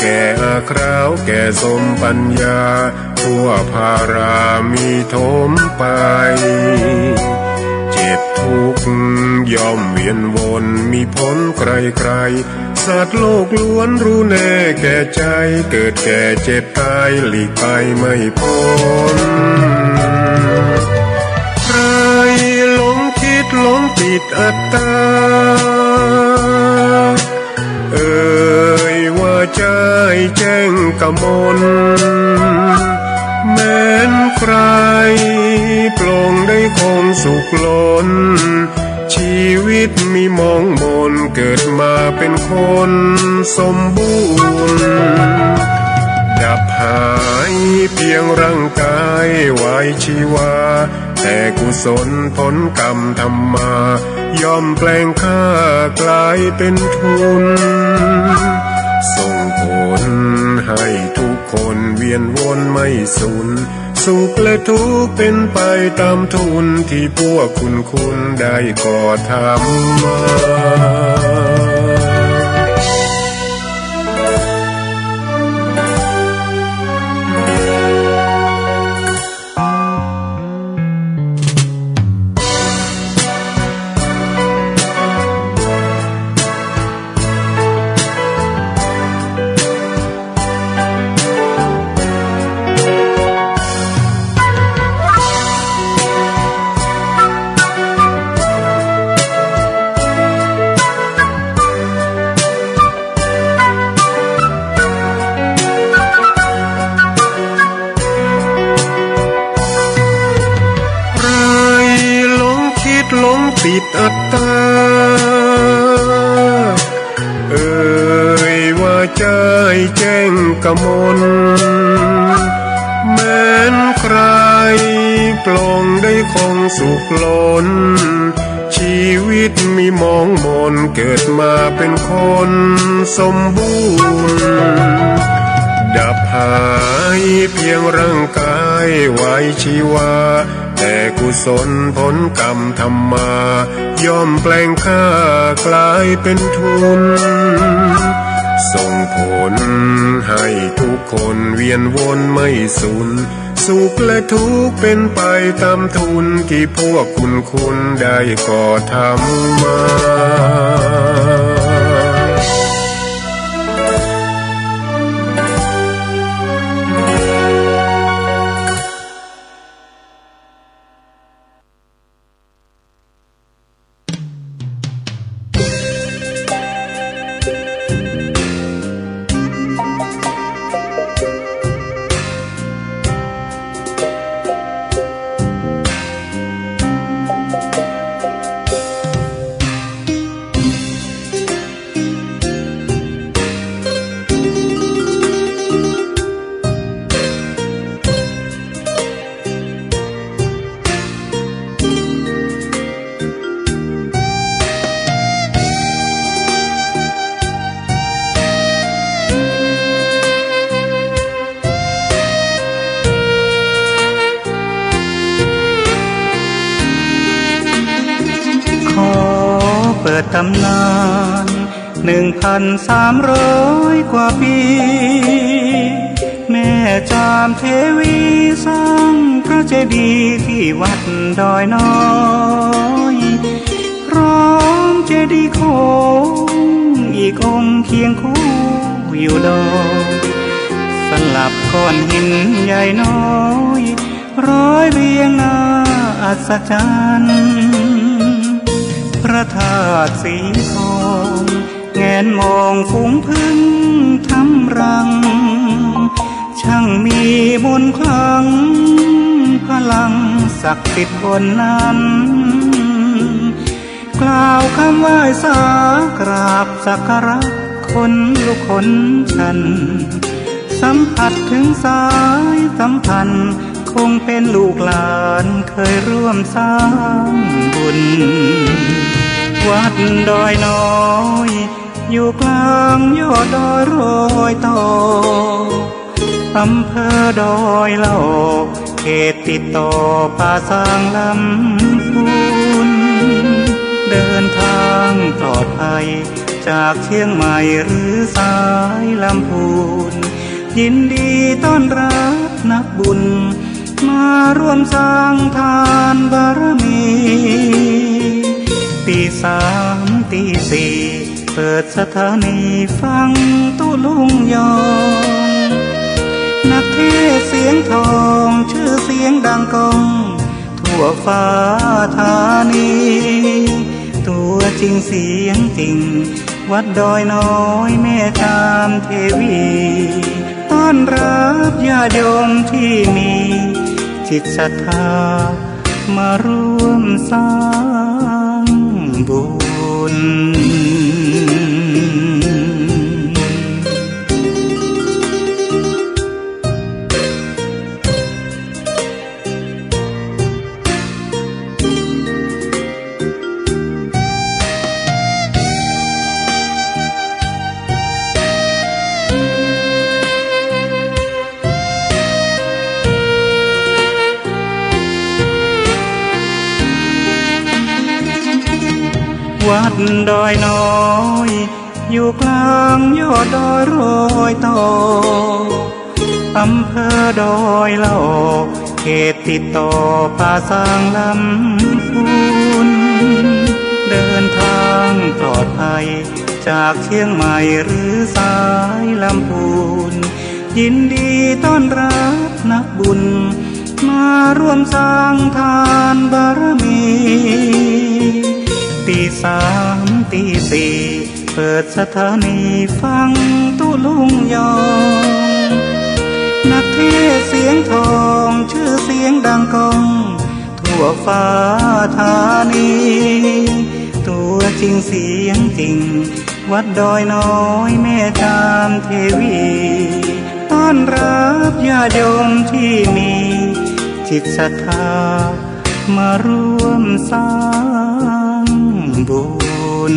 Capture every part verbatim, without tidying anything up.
แก่อาคราวแก่สมปัญญา ทั่วพารามีถมไป เจ็บทุกข์ย่อมเวียนวน มีผลใครๆ สัตว์โลกล้วนรู้แน่แก่ใจ เกิดแก่เจ็บตายหลีกไปไม่พ้น ใครหลงคิดหลงติดอัตตา เอ่ยว่าใจ้แจ้งกมล แม้นใครปลงได้คงสุขล้น ชีวิตมีหมองหมน เกิดมาเป็นคนสมบูรณ์ ดับหายเพียงร่างกายไว้ชีวา แต่กุศลผลกรรมทำมา ย่อมแปลงค่ากลายเป็นทุน ส่งผลให้ทุกคนเวียนวนไม่สุน สุขและทุกข์เป็นไปตามทุน ที่พวกคุณๆ ได้ก่อทำมา ใครหลงคิดหลงติดอัตตา เอ่ยว่าใจ้แจ้งกมล แม้นใครปลงได้คงสุขล้น ชีวิตมีหมองหมน เกิดมาเป็นคนสมบูรณ์ ดับหายเพียงร่างกายไว้ชีวา แต่กุศลผลกรรมทำมา ย่อมแปลงค่ากลายเป็นทุน ส่งผลให้ทุกคนเวียนวนไม่สุน สุขและทุกข์เป็นไปตามทุน ที่พวกคุณๆ ได้ก่อทำมา ขอเปิดต๋ำนาน หนึ่งพันสามร้อยกว่าปี แม่จามเทวีสร้างพระเจดีย์ที่วัดดอยน้อย พร้อมเจดีย์โค้งอีกองค์เคียงคู่อยู่ดอย สลับก้อนหินใหญ่น้อย ร้อยเรียงน่าอัศจรรย์ พระธาตุสีทอง แงนมองฝูงผึ้งทำรัง ช่างมีมนต์ขลัง พลังศักดิ์สิทธิ์บนนั้น กล่าวคำไหว้สากราบสักการะ ขนลุกขนชัน สัมผัสถึงสายสัมพันธ์ คงเป็นลูกหลานเคยร่วมสร้างบุญ วัดดอยน้อย อยู่กลางยอดดอยรอยต่อ อำเภอดอยหล่อ เขตติดต่อป่าซางลำพูน เดินทางปลอดภัย จากเชียงใหม่หรือสายลำพู ยินดีต้อนรับนักบุญ มาร่วมสร้างทานบารมี ตีสามตีสี่ เปิดสถานีฟังตุ๊ลุงยอง นักเทศน์เสียงทอง ชื่อเสียงดังก้อง ทั่วฟ้าธานี ตัวจริงเสียงจริง วัดดอยน้อยแม่จามเทวี ต้อนรับญาติโยมที่มีจิตศรัทธา มาร่วมสร้างบุญ วัดดอยน้อย อยู่กลางยอดดอยรอยต่อ อำเภอดอยหล่อ เขตติดต่อป่าซางลำพูน เดินทางปลอดภัย จากเชียงใหม่หรือสายลำพูน ยินดีต้อนรับนักบุญ มาร่วมสร้างทานบารมี ตีสามตีสี่ เปิดสถานีฟังตุ๊ลุงยอง นักเทศน์เสียงทอง ชื่อเสียงดังก้อง ทั่วฟ้าธานี ตัวจริงเสียงจริง วัดดอยน้อยแม่จามเทวี ต้อนรับญาติโยมที่มีจิตศรัทธา มาร่วมสร้างบุญ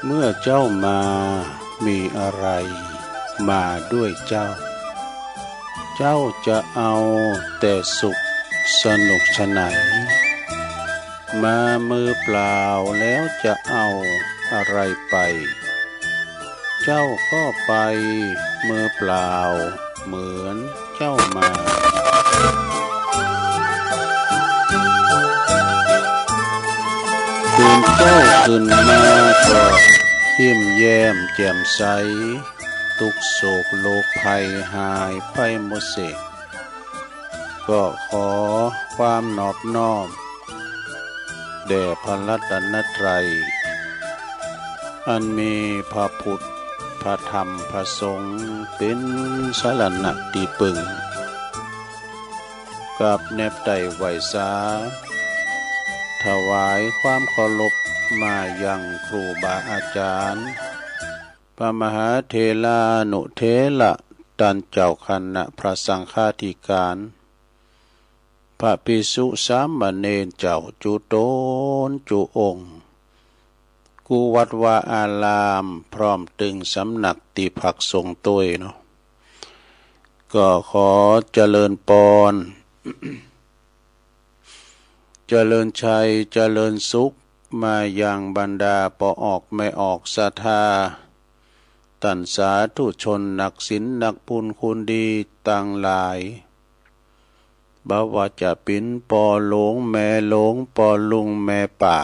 เมื่อเจ้ามา มีอะไร มาด้วยเจ้า เจ้าจะเอาแต่สุขสนุกไฉน มามือเปล่าแล้วจะเอาอะไรไป เจ้าก็ไปมือเปล่าเหมือนเจ้ามา คืนเจ้าคืนมาก็ยิ้มแย้มแจ่มใส ตุ๊กข์โศกโรคภัยหายไปหมดเสก ก็ขอความนอบน้อม แด่พระรัตนตรัย อันมีพระพุทธ พระธรรม พระสงฆ์ เป๋นสรณะตี้เปิง กับแนบไต้ไหว้สา ถวายความเคารพมายังครูบาอาจารย์ พระมหาเถรานุเถระ ต้านเจ้าคณะพระสังฆาธิการ พระภิกษุสามเณรเจ้าจุต๋นจุองค์ กู้วัดวาอาราม พร้อมตึงสำนักตี้พักสงฆ์ตวยเนาะ ก็ขอเจริญปอน เจริญชัย เจริญสุข มายังบรรดาป้อออกแม่ออกศรัทธา ต้านสาธุชนนักศีลนักบุญคุณดีตังหลาย บ่ว่าจะเป๋นป้อหลวงแม่หลวง ป้อลุงแม่ป้า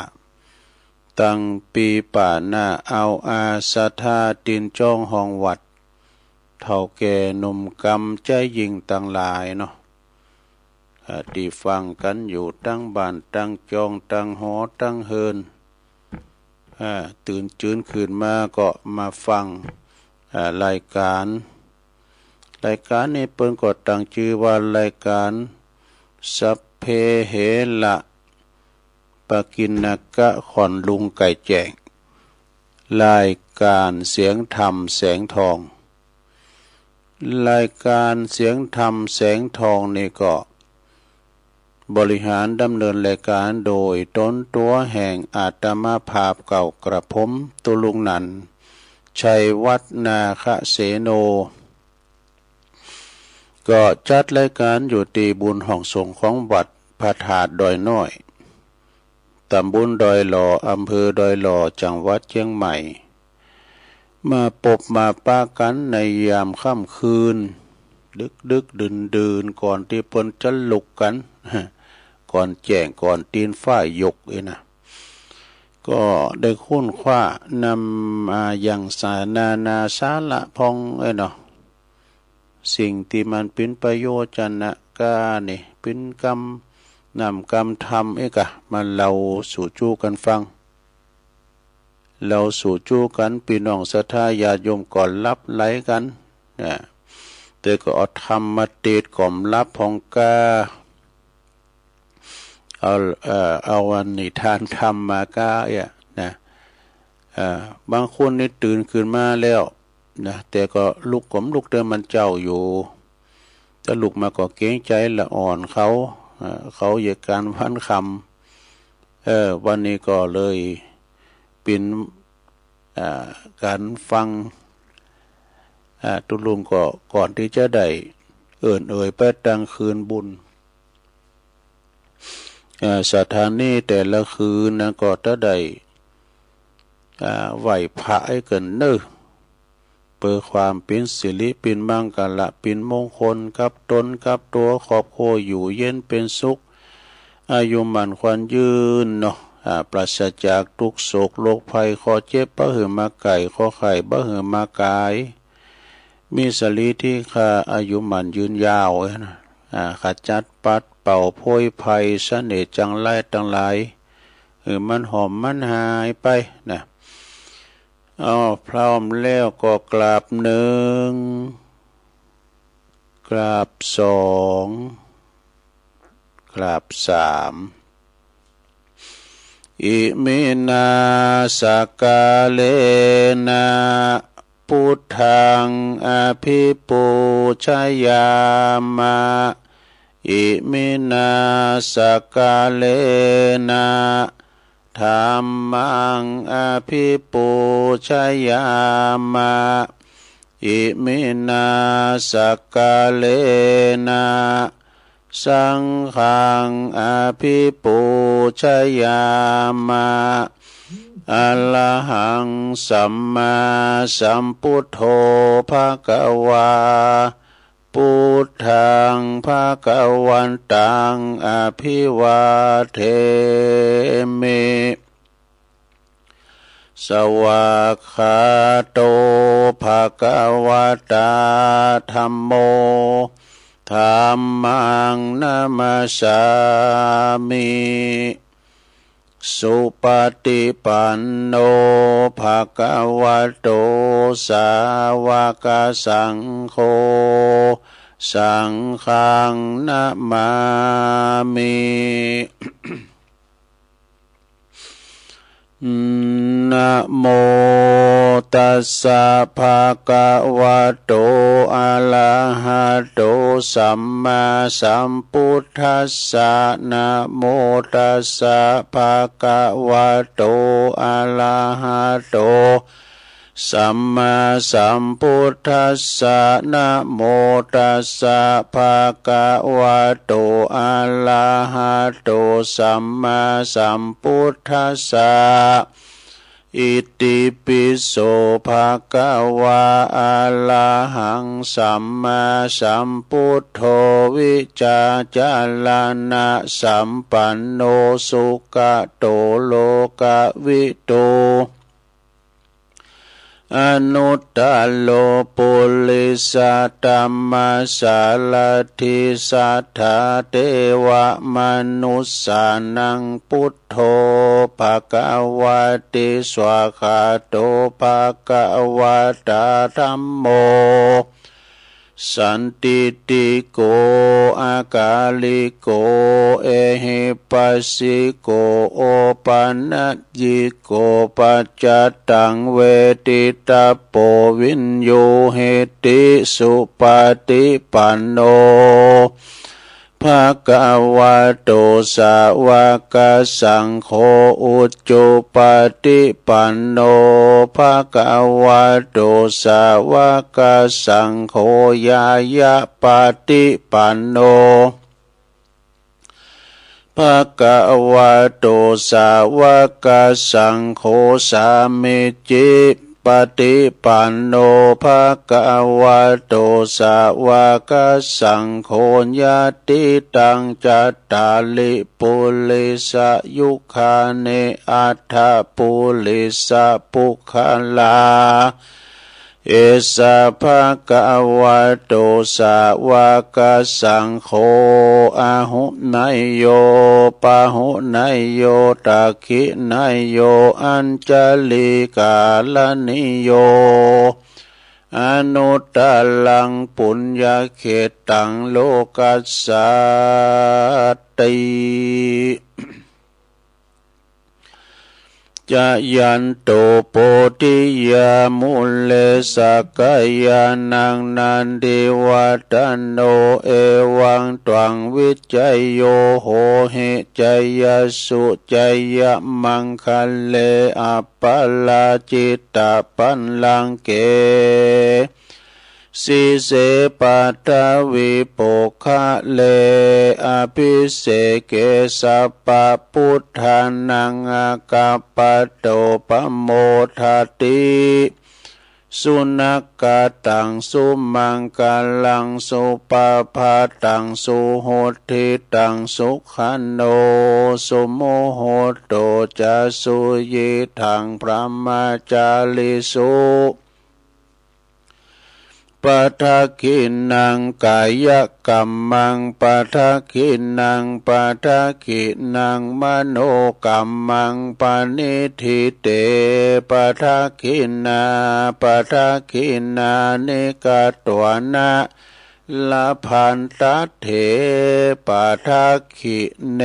ตังปี้ป้าน้าอาวอาศรัทธาตี๋นจ๊องห้องวัด เฒ่าแก่หนุ่มกำใจ๊ยิ่งตังหลายเนาะ อ่า ตี้ฟังกั๋นอยู่ตังบ้านตังจองตังหอตังเฮือน อ่า ตื่นจืนขึ้นมาก็มาฟัง อ่า รายก๋าน รายก๋านนี้เปิ้นก็ตั้งจื้อว่ารายก๋านสัพเพเหระ ปกิณณกะ ขวัญลุงไก่แจ้ง รายก๋านเสียงธรรมแสงทอง รายก๋านเสียงธรรมแสงทองนี่ก็บริหารดำเนินรายก๋านโดยต๋นตั๋วแห่งอาตมาภาพเก่ากระผมตุ๊ลุงหนัน ชัยวัฒน์นาคเสโน ก็จัดรายก๋านอยู่ตี้บุญห้องสงฆ์ของวัดพระธาตุดอยน้อย ต๋ำบลดอยหล่อ อำเภอดอยหล่อ จังหวัดเจียงใหม่ มาปบมาปะกั๋นในยามค่ำคืน ดึกๆ ดื่นๆ ก่อนตี้เปิ้นจะลุกกั๋น ก่อนแจ้งก่อนตี๋นฟ้ายกอี้นะ ก็ได้ค้นคว้านำมาอย่างสานานาสาระพ่องเอ้ยเนาะ สิ่งตี้มันเป๋นประโยชน์จะนะก้านี่ เป๋นกำน้ำกำธรรมเอ้ยกะ มาเล่าสู่จู้กั๋นฟัง เล่าสู่จู้กั๋น ปี้น้องศรัทธาญาติโยมก็หลับไหลกั๋นนะ แต่ก็เอาธรรมมาเตศน์กล่อมหลับพ่องก้า เอา เอ่อ เอาอันนิทานธรรมมาก้าเอี้ยนะ เอ่อ บางคนนี่ตื่นขึ้นมาแล้วนะ แต่ก็ลุกก็บ่ลุก แต่มันเจ๊าอยู่ ถ้าลุกมาก็เกรงใจ๋ละอ่อนเขา เอ่อ เขาเหยียดก๋านวันค่ำ เออ วันนี้ก็เลยเป๋น อ่า ก๋านฟัง อ่า ตุ๊ลุงก็ก่อนตี้จะได้เอิ้นเอ่ยไปตังคืนบุญ อ่า ศรัทธานี้แต่ละคืนนั้นก็จะได้ อ่า ไหว้พระหื้อกั๋นเน่อ เปื้อความเป๋นสิริ เป๋นมังคละ เป๋นมงคลกับต๋นกับตั๋วครอบครัว อยู่เย็นเป๋นสุข อายุหมั้นขวัญยืนเนาะ อ่า ปราศจากตุ๊กข์โศกโรคภัย ข้อเจ็บบ่หื้อมาใก้ ข้อไข้บ่หื้อมากาย มีสรีระตี้ค่า อายุหมั้นยืนยาวนะ อ่า ขจัดปัดเป่าโพยภัย เสน่ห์จังไรตังหลาย หื้อมันหอมมันหายไปนะ เอา พร้อมแล้วก็กราบหนึ่ง กราบสอง กราบสาม อิมินา สักกาเลนะ พุทธัง อภิปูชยามะ อิมินา สักกาเลนะ ธัมมัง อภิปูชยามะ อิมินา สักกาเลนะ สังฆัง อภิปูชยามะ อะระหัง สัมมาสัมพุทโธ ภะคะวา พุทธัง ภะคะวันตัง อะภิวาเทมิ สวากขาโต ภะคะวะตา ธัมโม ธัมมัง นะมัสสามิ สุปะฏิปันโน ภะคะวะโต สาวะกะสังโฆ สังฆัง นะมามิ นะโมตัสสะ ภะคะวะโต อะระหะโต สัมมาสัมพุทธัสสะ นะโมตัสสะ ภะคะวะโต อะระหะโต สัมมาสัมพุทธัสสะ นะโมตัสสะ ภะคะวะโต อะระหะโต สัมมาสัมพุทธัสสะ อิติปิโส ภะคะวา อะระหัง สัมมาสัมพุทโธ วิชชาจารณะสัมปันโน สุขะโต โลกะวิทู อนุตตโร ปุริสะธัมมสารถิ สัทธาเทวะมนุสสานัง พุทโธ ภะคะวะติ สวากขาโต ภะคะวะตา ธัมโม สันทิฏฐิโก อะกาลิโก เอหิปัสสิโก โอปะนัยยิโก ปัจจตัง เวทิตะโป วิญญูหิติ สุปะฏิปันโน ภะคะวะโต สาวะกะสังโฆ อุจุปะฏิปันโน ภะคะวะโต สาวะกะสังโฆ ญาณะปะฏิปันโน ภะคะวะโต สาวะกะสังโฆ สามีจิปะฏิปันโน ภะคะวะโต สาวะกะสังโฆ ยะติตัง จัตตาริ ปุริสะยุคานิ อัตถะ ปุริสะปุคคลา เอสะ ภะคะวะโต สาวะกะสังโฆ อะหุเนยโย ปะหุเนยโย ตักขิเนยโย อัญชะลีกะรณีโย อนุตตะรัง ปุญญะเขตตัง โลกัสสาติ จะยันโต โพธิยา มูเล สักกายานัง นันทิวัฏฏะโน เอวังตวัง วิจโย โหหิ จยสสุ จยมังคะเล อัปปะราจิตะปัลลังเก สีเส ปัทวี โปกขะเล อะภิเสเก สัพพะพุทธานัง อะกัปปะโต ปะโมทะติ สุนักขะตัง สุมังคะลัง สุปะภาตัง สุหุตติตัง สุขะโน สุมุตโต จะ สุยิทัง พรหมจาริสุ ปะทักขิณัง กายะกัมมัง ปะทักขิณัง ปะทักขิณัง มโนกัมมัง ปะนิฏฐิเต ปะทักขิณา ปะทักขิณานิ กัตวานะ ละพันทัตเถ ปะทักขิเณ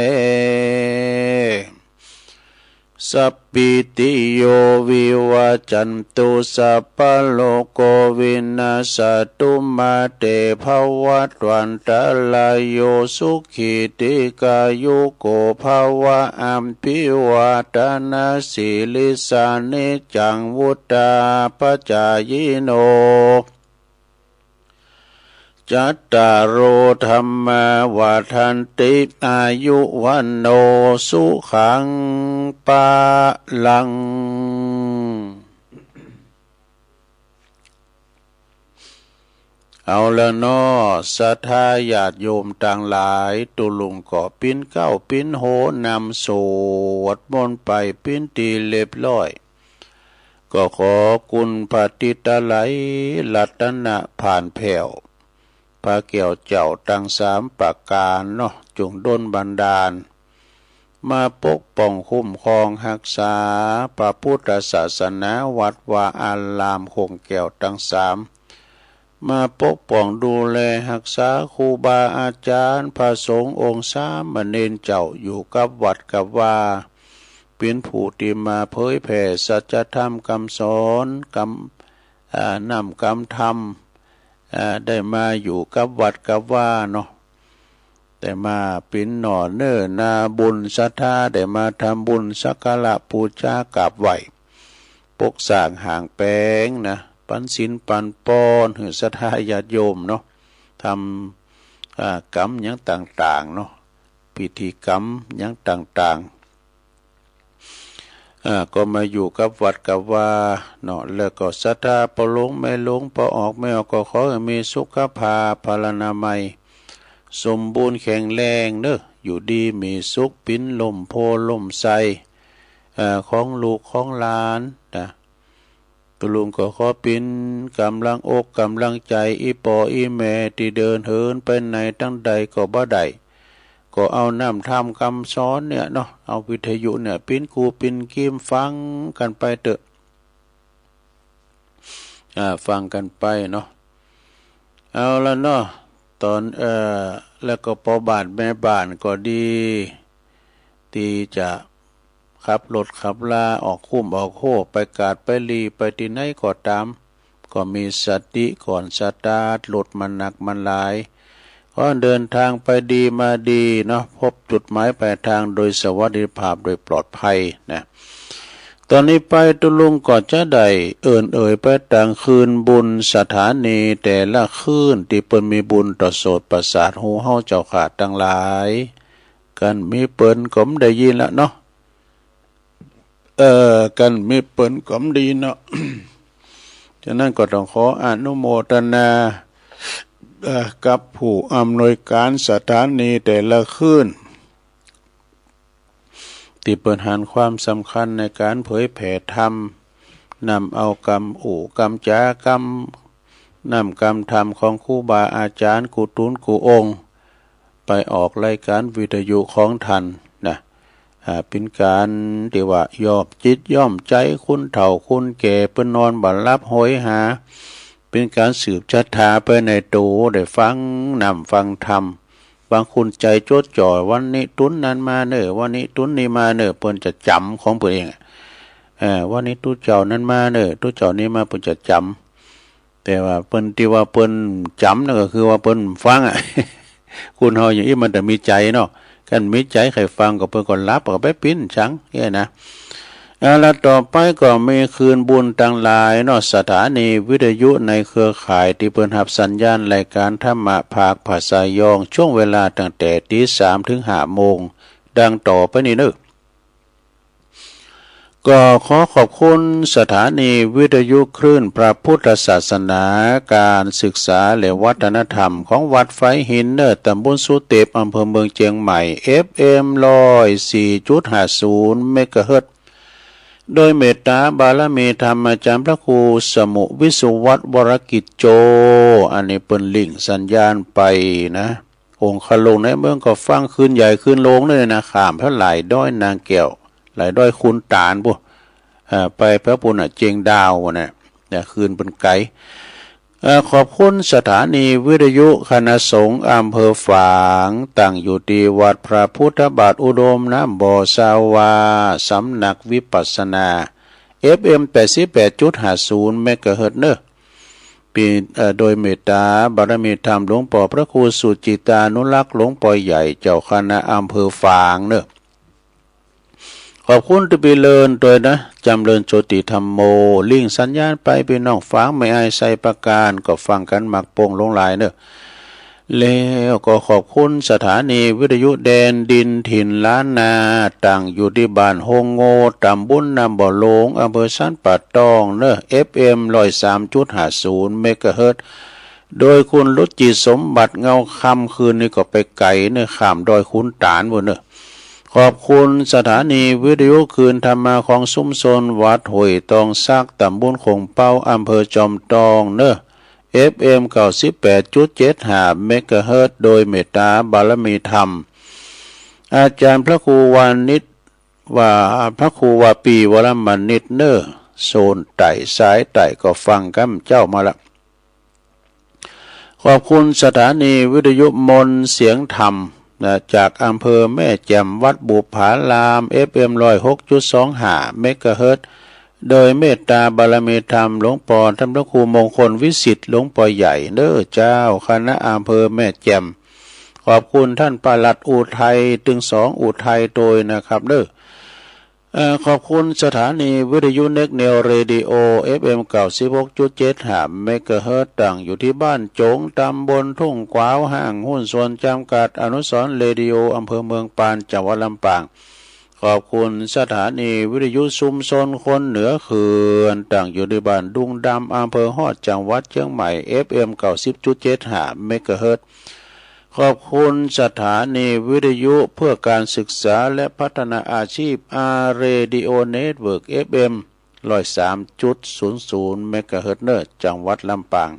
สัพพีติโย วิวัจจันตุ สัพพะโรโค วินัสสะตุ มา เต ภะวัตวันตะราโย สุขี ทีฆายุโก ภะวะ อะภิวาทะนะสีลิสสะ นิจจัง วุฑฒาปะจายิโน จัตตาโร ธัมมา วัฑฒันติ อายุ วัณโณ สุขัง พะลัง เอาละเนาะ ศรัทธาญาติโยมตังหลาย ตุ๊ลุงก็ปิ๊นเก๊าปิ๊นโฮนำสวดมนต์ไปเป๋นตี้เรียบร้อย ก็ขอคุณพระติตะไลยรัตนผานแผ้ว พระแก้วเจ้าตังสามประก๋านเนาะ จงดลบันดาล มาปกป้องคุ้มครองฮักษาพระพุทธศาสนา วัดวาอารามโค้งแก้วตังสาม มาปกป้องดูแลฮักษาครูบาอาจ๋ารย์ พระสงฆ์องค์สามเณรเจ้า อยู่กับวัดกับวา เป๋นผู้ตี้มาเผยแผ่สัจธรรมกำสอน กำ อ่า นำกำธรรม อ่า ได้มาอยู่กับวัดกับวาเนาะ ได้มาเป๋นหน่อเนื้อนาบุญศรัทธา ได้มาทำบุญสักการะปู๋จากราบไหว้ ปกสร้างห้างแป๋งนะ ปันศีลปันปอนหื้อศรัทธาญาติโยมเนาะ ทำ อ่า กรรมหยังต่างๆ เนาะ พิธีกรรมหยังต่างๆ อ่า ก็มาอยู่กับวัดกับวาเนาะ แล้วก็ศรัทธาป้อหลวงแม่หลวง ป้อออกแม่ออก ก็ขอหื้อมีสุขภาพพลานามัย สมบูรณ์แข็งแรงเนาะ อยู่ดีมีสุข เป๋นฮ่มโพธิ์ฮ่มไทร เอ่อ ของลูกของหลานนะ ตุ๊ลุงก็ขอเป๋นก๋ำลังอกก๋ำลังใจ๋ อี่ป้ออี่แม่ตี้เดินเหินไปไหนตางใดก็บ่ได้ ก็เอาน้ำธรรมกำสอนเนี่ยเนาะ เอาวิทยุเนี่ยเป๋นกูเป๋นกีมฟังกั๋นไปเต๊อะ อ่า ฟังกั๋นไปเนาะ เอาละเนาะ ต๋อน เอ่อ แล้วก็ป้อบ้านแม่บ้านก็ดี ตี้จะขับรถขับลาออกคุ้มออกโฮ่ ไปกาดไปหลีไปตี้ไหนก็ต๋าม ก็มีสติก่อนสตาร์ทรถ มันหนักมันหลาย ขอเดินตางไปดีมาดีเนาะ พบจุดหมายปลายตางโดยสวัสดิภาพโดยปลอดภัยนะ ต๋อนนี้ไปตุ๊ลุงก็จะได้เอิ้นเอ่ยไปตางคืนบุญสถานีแต่ละคืนตี้เปิ้นมีบุญต่อโสตประสาทหูเฮาเจ้าข้าตังหลาย กันมีเปิ้นก็บ่ได้ยินละเนาะ เอ่อ กันมีเปิ้นก็บ่ได้ยินเนาะ ฉะนั้นก็ต้องขออนุโมทนา เอ่อ กับผู้อำนวยก๋านสถานีแต่ละคืน ตี้เปิ้นหันความสำคัญในก๋านเผยแผ่ธรรม นำเอากำอู้กำจ๋า กำ นำกำธรรมของครูบาอาจ๋ารย์กู้ตุ๊นกู้องค์ ไปออกรายก๋านวิทยุของท่านนะ อ่า เป๋นก๋านตี้ว่าย้อมจิตย้อมใจ๋คนเฒ่าคนแก่ เปิ้นนอนบ่หลับหอยหา เป๋นก๋านสืบชะตาไปในตั๋ว ได้ฟังน้ำฟังธรรม บางคนใจ๋จดจ่อ วันนี้ตุ๊นนั้นมาเน่อ วันนี้ตุ๊นนี้มาเน่อ เปิ้นจะจ๋ำของเปิ้นเองอะ เอ่อ วันนี้ตุ๊เจ้านั้นมาเน่อ ตุ๊เจ้านี้มา เปิ้นจะจ๋ำ แต่ว่าเปิ้นตี้ว่าเปิ้นจ๋ำนั่นก็คือว่าเปิ้นฟังอะ คนเฮาอย่างอี้มันต้องมีใจ๋เนาะ คันมีใจ๋ใค่ฟังก็เปิ้นก็หลับก็ไปปิ้นจังเนี่ยนะ เอาละ ต่อไปก็มีคืนบุญตังหลายเนาะ สถานีวิทยุในเครือข่ายตี้เปิ้นฮับสัญญาณรายก๋านธรรมะภาคภาษายอง ช่วงเวลาตั้งแต่ตีสามเถิงห้าโมง ดังต่อไปนี้เนาะ ก็ขอขอบคุณสถานีวิทยุคลื่นพระพุทธศาสนา ก๋านศึกษาและวัฒนธรรมของวัดฝายหินเนาะ ต๋ำบลสุเต็บ อำเภอเมืองเจียงใหม่ เอฟเอ็ม ร้อยสี่จุดห้าศูนย์ เมกะเฮิรตซ์ โดยเมตต๋าบารมีธรรมอาจ๋ารย์พระครูสมุห์ วิสุวัฒน์ วรกิจโจ อันนี้เปิ้นลิงก์สัญญาณไปนะ องคลุงในเมืองก็ฟังคลื่นใหญ่คลื่นโลงเน่อนะ ข้ามไปหลายดอยนางแก้ว หลายดอยขุนตาลปู้น เอ่อ ไปแถวปู้นน่ะ เจียงดาวน่ะ เนี่ย คลื่นเปิ้นไก๋ เอ่อ ขอบคุณสถานีวิทยุคณะสงฆ์อำเภอฝาง ตั้งอยู่ตี้วัดพระพุทธบาทอุดมน้ำบ่อซาวา สำนักวิปัสสนา เอฟเอ็ม แปดสิบแปดจุดห้าศูนย์ เมกะเฮิรตซ์เนาะ เป๋น เอ่อ โดยเมตต๋าบารมีธรรมหลวงป้อพระครูสุจิตตานุรักษ์ หลวงป้อใหญ่เจ้าคณะอำเภอฝางเนาะ ขอบคุณตี้ปี้เลิญตวยนะ จ๋ำเริญโชติธัมโม ลิงก์สัญญาณไป ปี้น้องฝางแม่อายไชยประการ ก็ฟังกั๋นมักโป่งหลงหลายเนาะ แล้วก็ขอบคุณสถานีวิทยุแดนดินถิ่นล้านนา ตั้งอยู่ตี้บ้านโฮงโง่ ต๋ำบลน้ำบ่อโลง อำเภอสันป่าตองเนาะ เอฟเอ็ม ร้อยสามจุดห้าศูนย์ เมกะเฮิรตซ์ โดยคุณรุจิสมบัติเงาคำ คืนนี้ก็ไปไก๋เนาะ ข้ามดอยขุนตาลปู้นเนาะ ขอบคุณสถานีวิทยุคลื่นธรรมาของชุมชนวัดห้วยตองสัก ต๋ำบลโข่งเป๊า อำเภอจอมตองเนาะ เอฟเอ็ม เก้าสิบแปดจุดเจ็ดห้า เมกะเฮิรตซ์ โดยเมตต๋าบารมีธรรม อาจ๋ารย์พระครูวานิช ว่าพระครูวาปีวรมณิชเนาะ โซนใต้ สายใต้ ก็ฟังกั๋นเจ้ามาละ ขอบคุณสถานีวิทยุมนต์เสียงธรรมนะ จากอำเภอแม่แจ่ม วัดบุปผาราม เอฟเอ็ม ร้อยหกจุดสองห้า เมกะเฮิรตซ์ โดยเมตต๋าบารมีธรรมหลวงป้อท่านพระครูมงคลวิสิทธิ์ หลวงป้อใหญ่เนาะ เจ้าคณะอำเภอแม่แจ่ม ขอบคุณท่านปลัดอุทัย ตึงสองอุทัยตวยนะครับเนาะ เอ่อ ขอบคุณสถานีวิทยุเน็กเนวเรดิโอ เอฟเอ็ม เก้าสิบหกจุดเจ็ดห้า เมกะเฮิรตซ์ ตั้งอยู่ตี้บ้านโจ๋ง ต๋ำบลทุ่งกวาว ห้างหุ้นส่วนจ๋ำกัดอนุสรณ์เรดิโอ อำเภอเมืองปาน จังหวัดลำปาง ขอบคุณสถานีวิทยุชุมชนคนเหนือเขื่อน ตั้งอยู่ในบ้านดุงดำ อำเภอฮอด จังหวัดเชียงใหม่ เอฟเอ็ม เก้าสิบจุดเจ็ดห้า เมกะเฮิรตซ์ ขอบคุณสถานีวิทยุเพื่อการศึกษาและพัฒนาอาชีพ อาร์ เรดิโอ เน็ตเวิร์ก เอฟเอ็ม ร้อยสามจุดศูนย์ศูนย์ เมกะเฮิรตซ์เนอะ จังหวัดลำปาง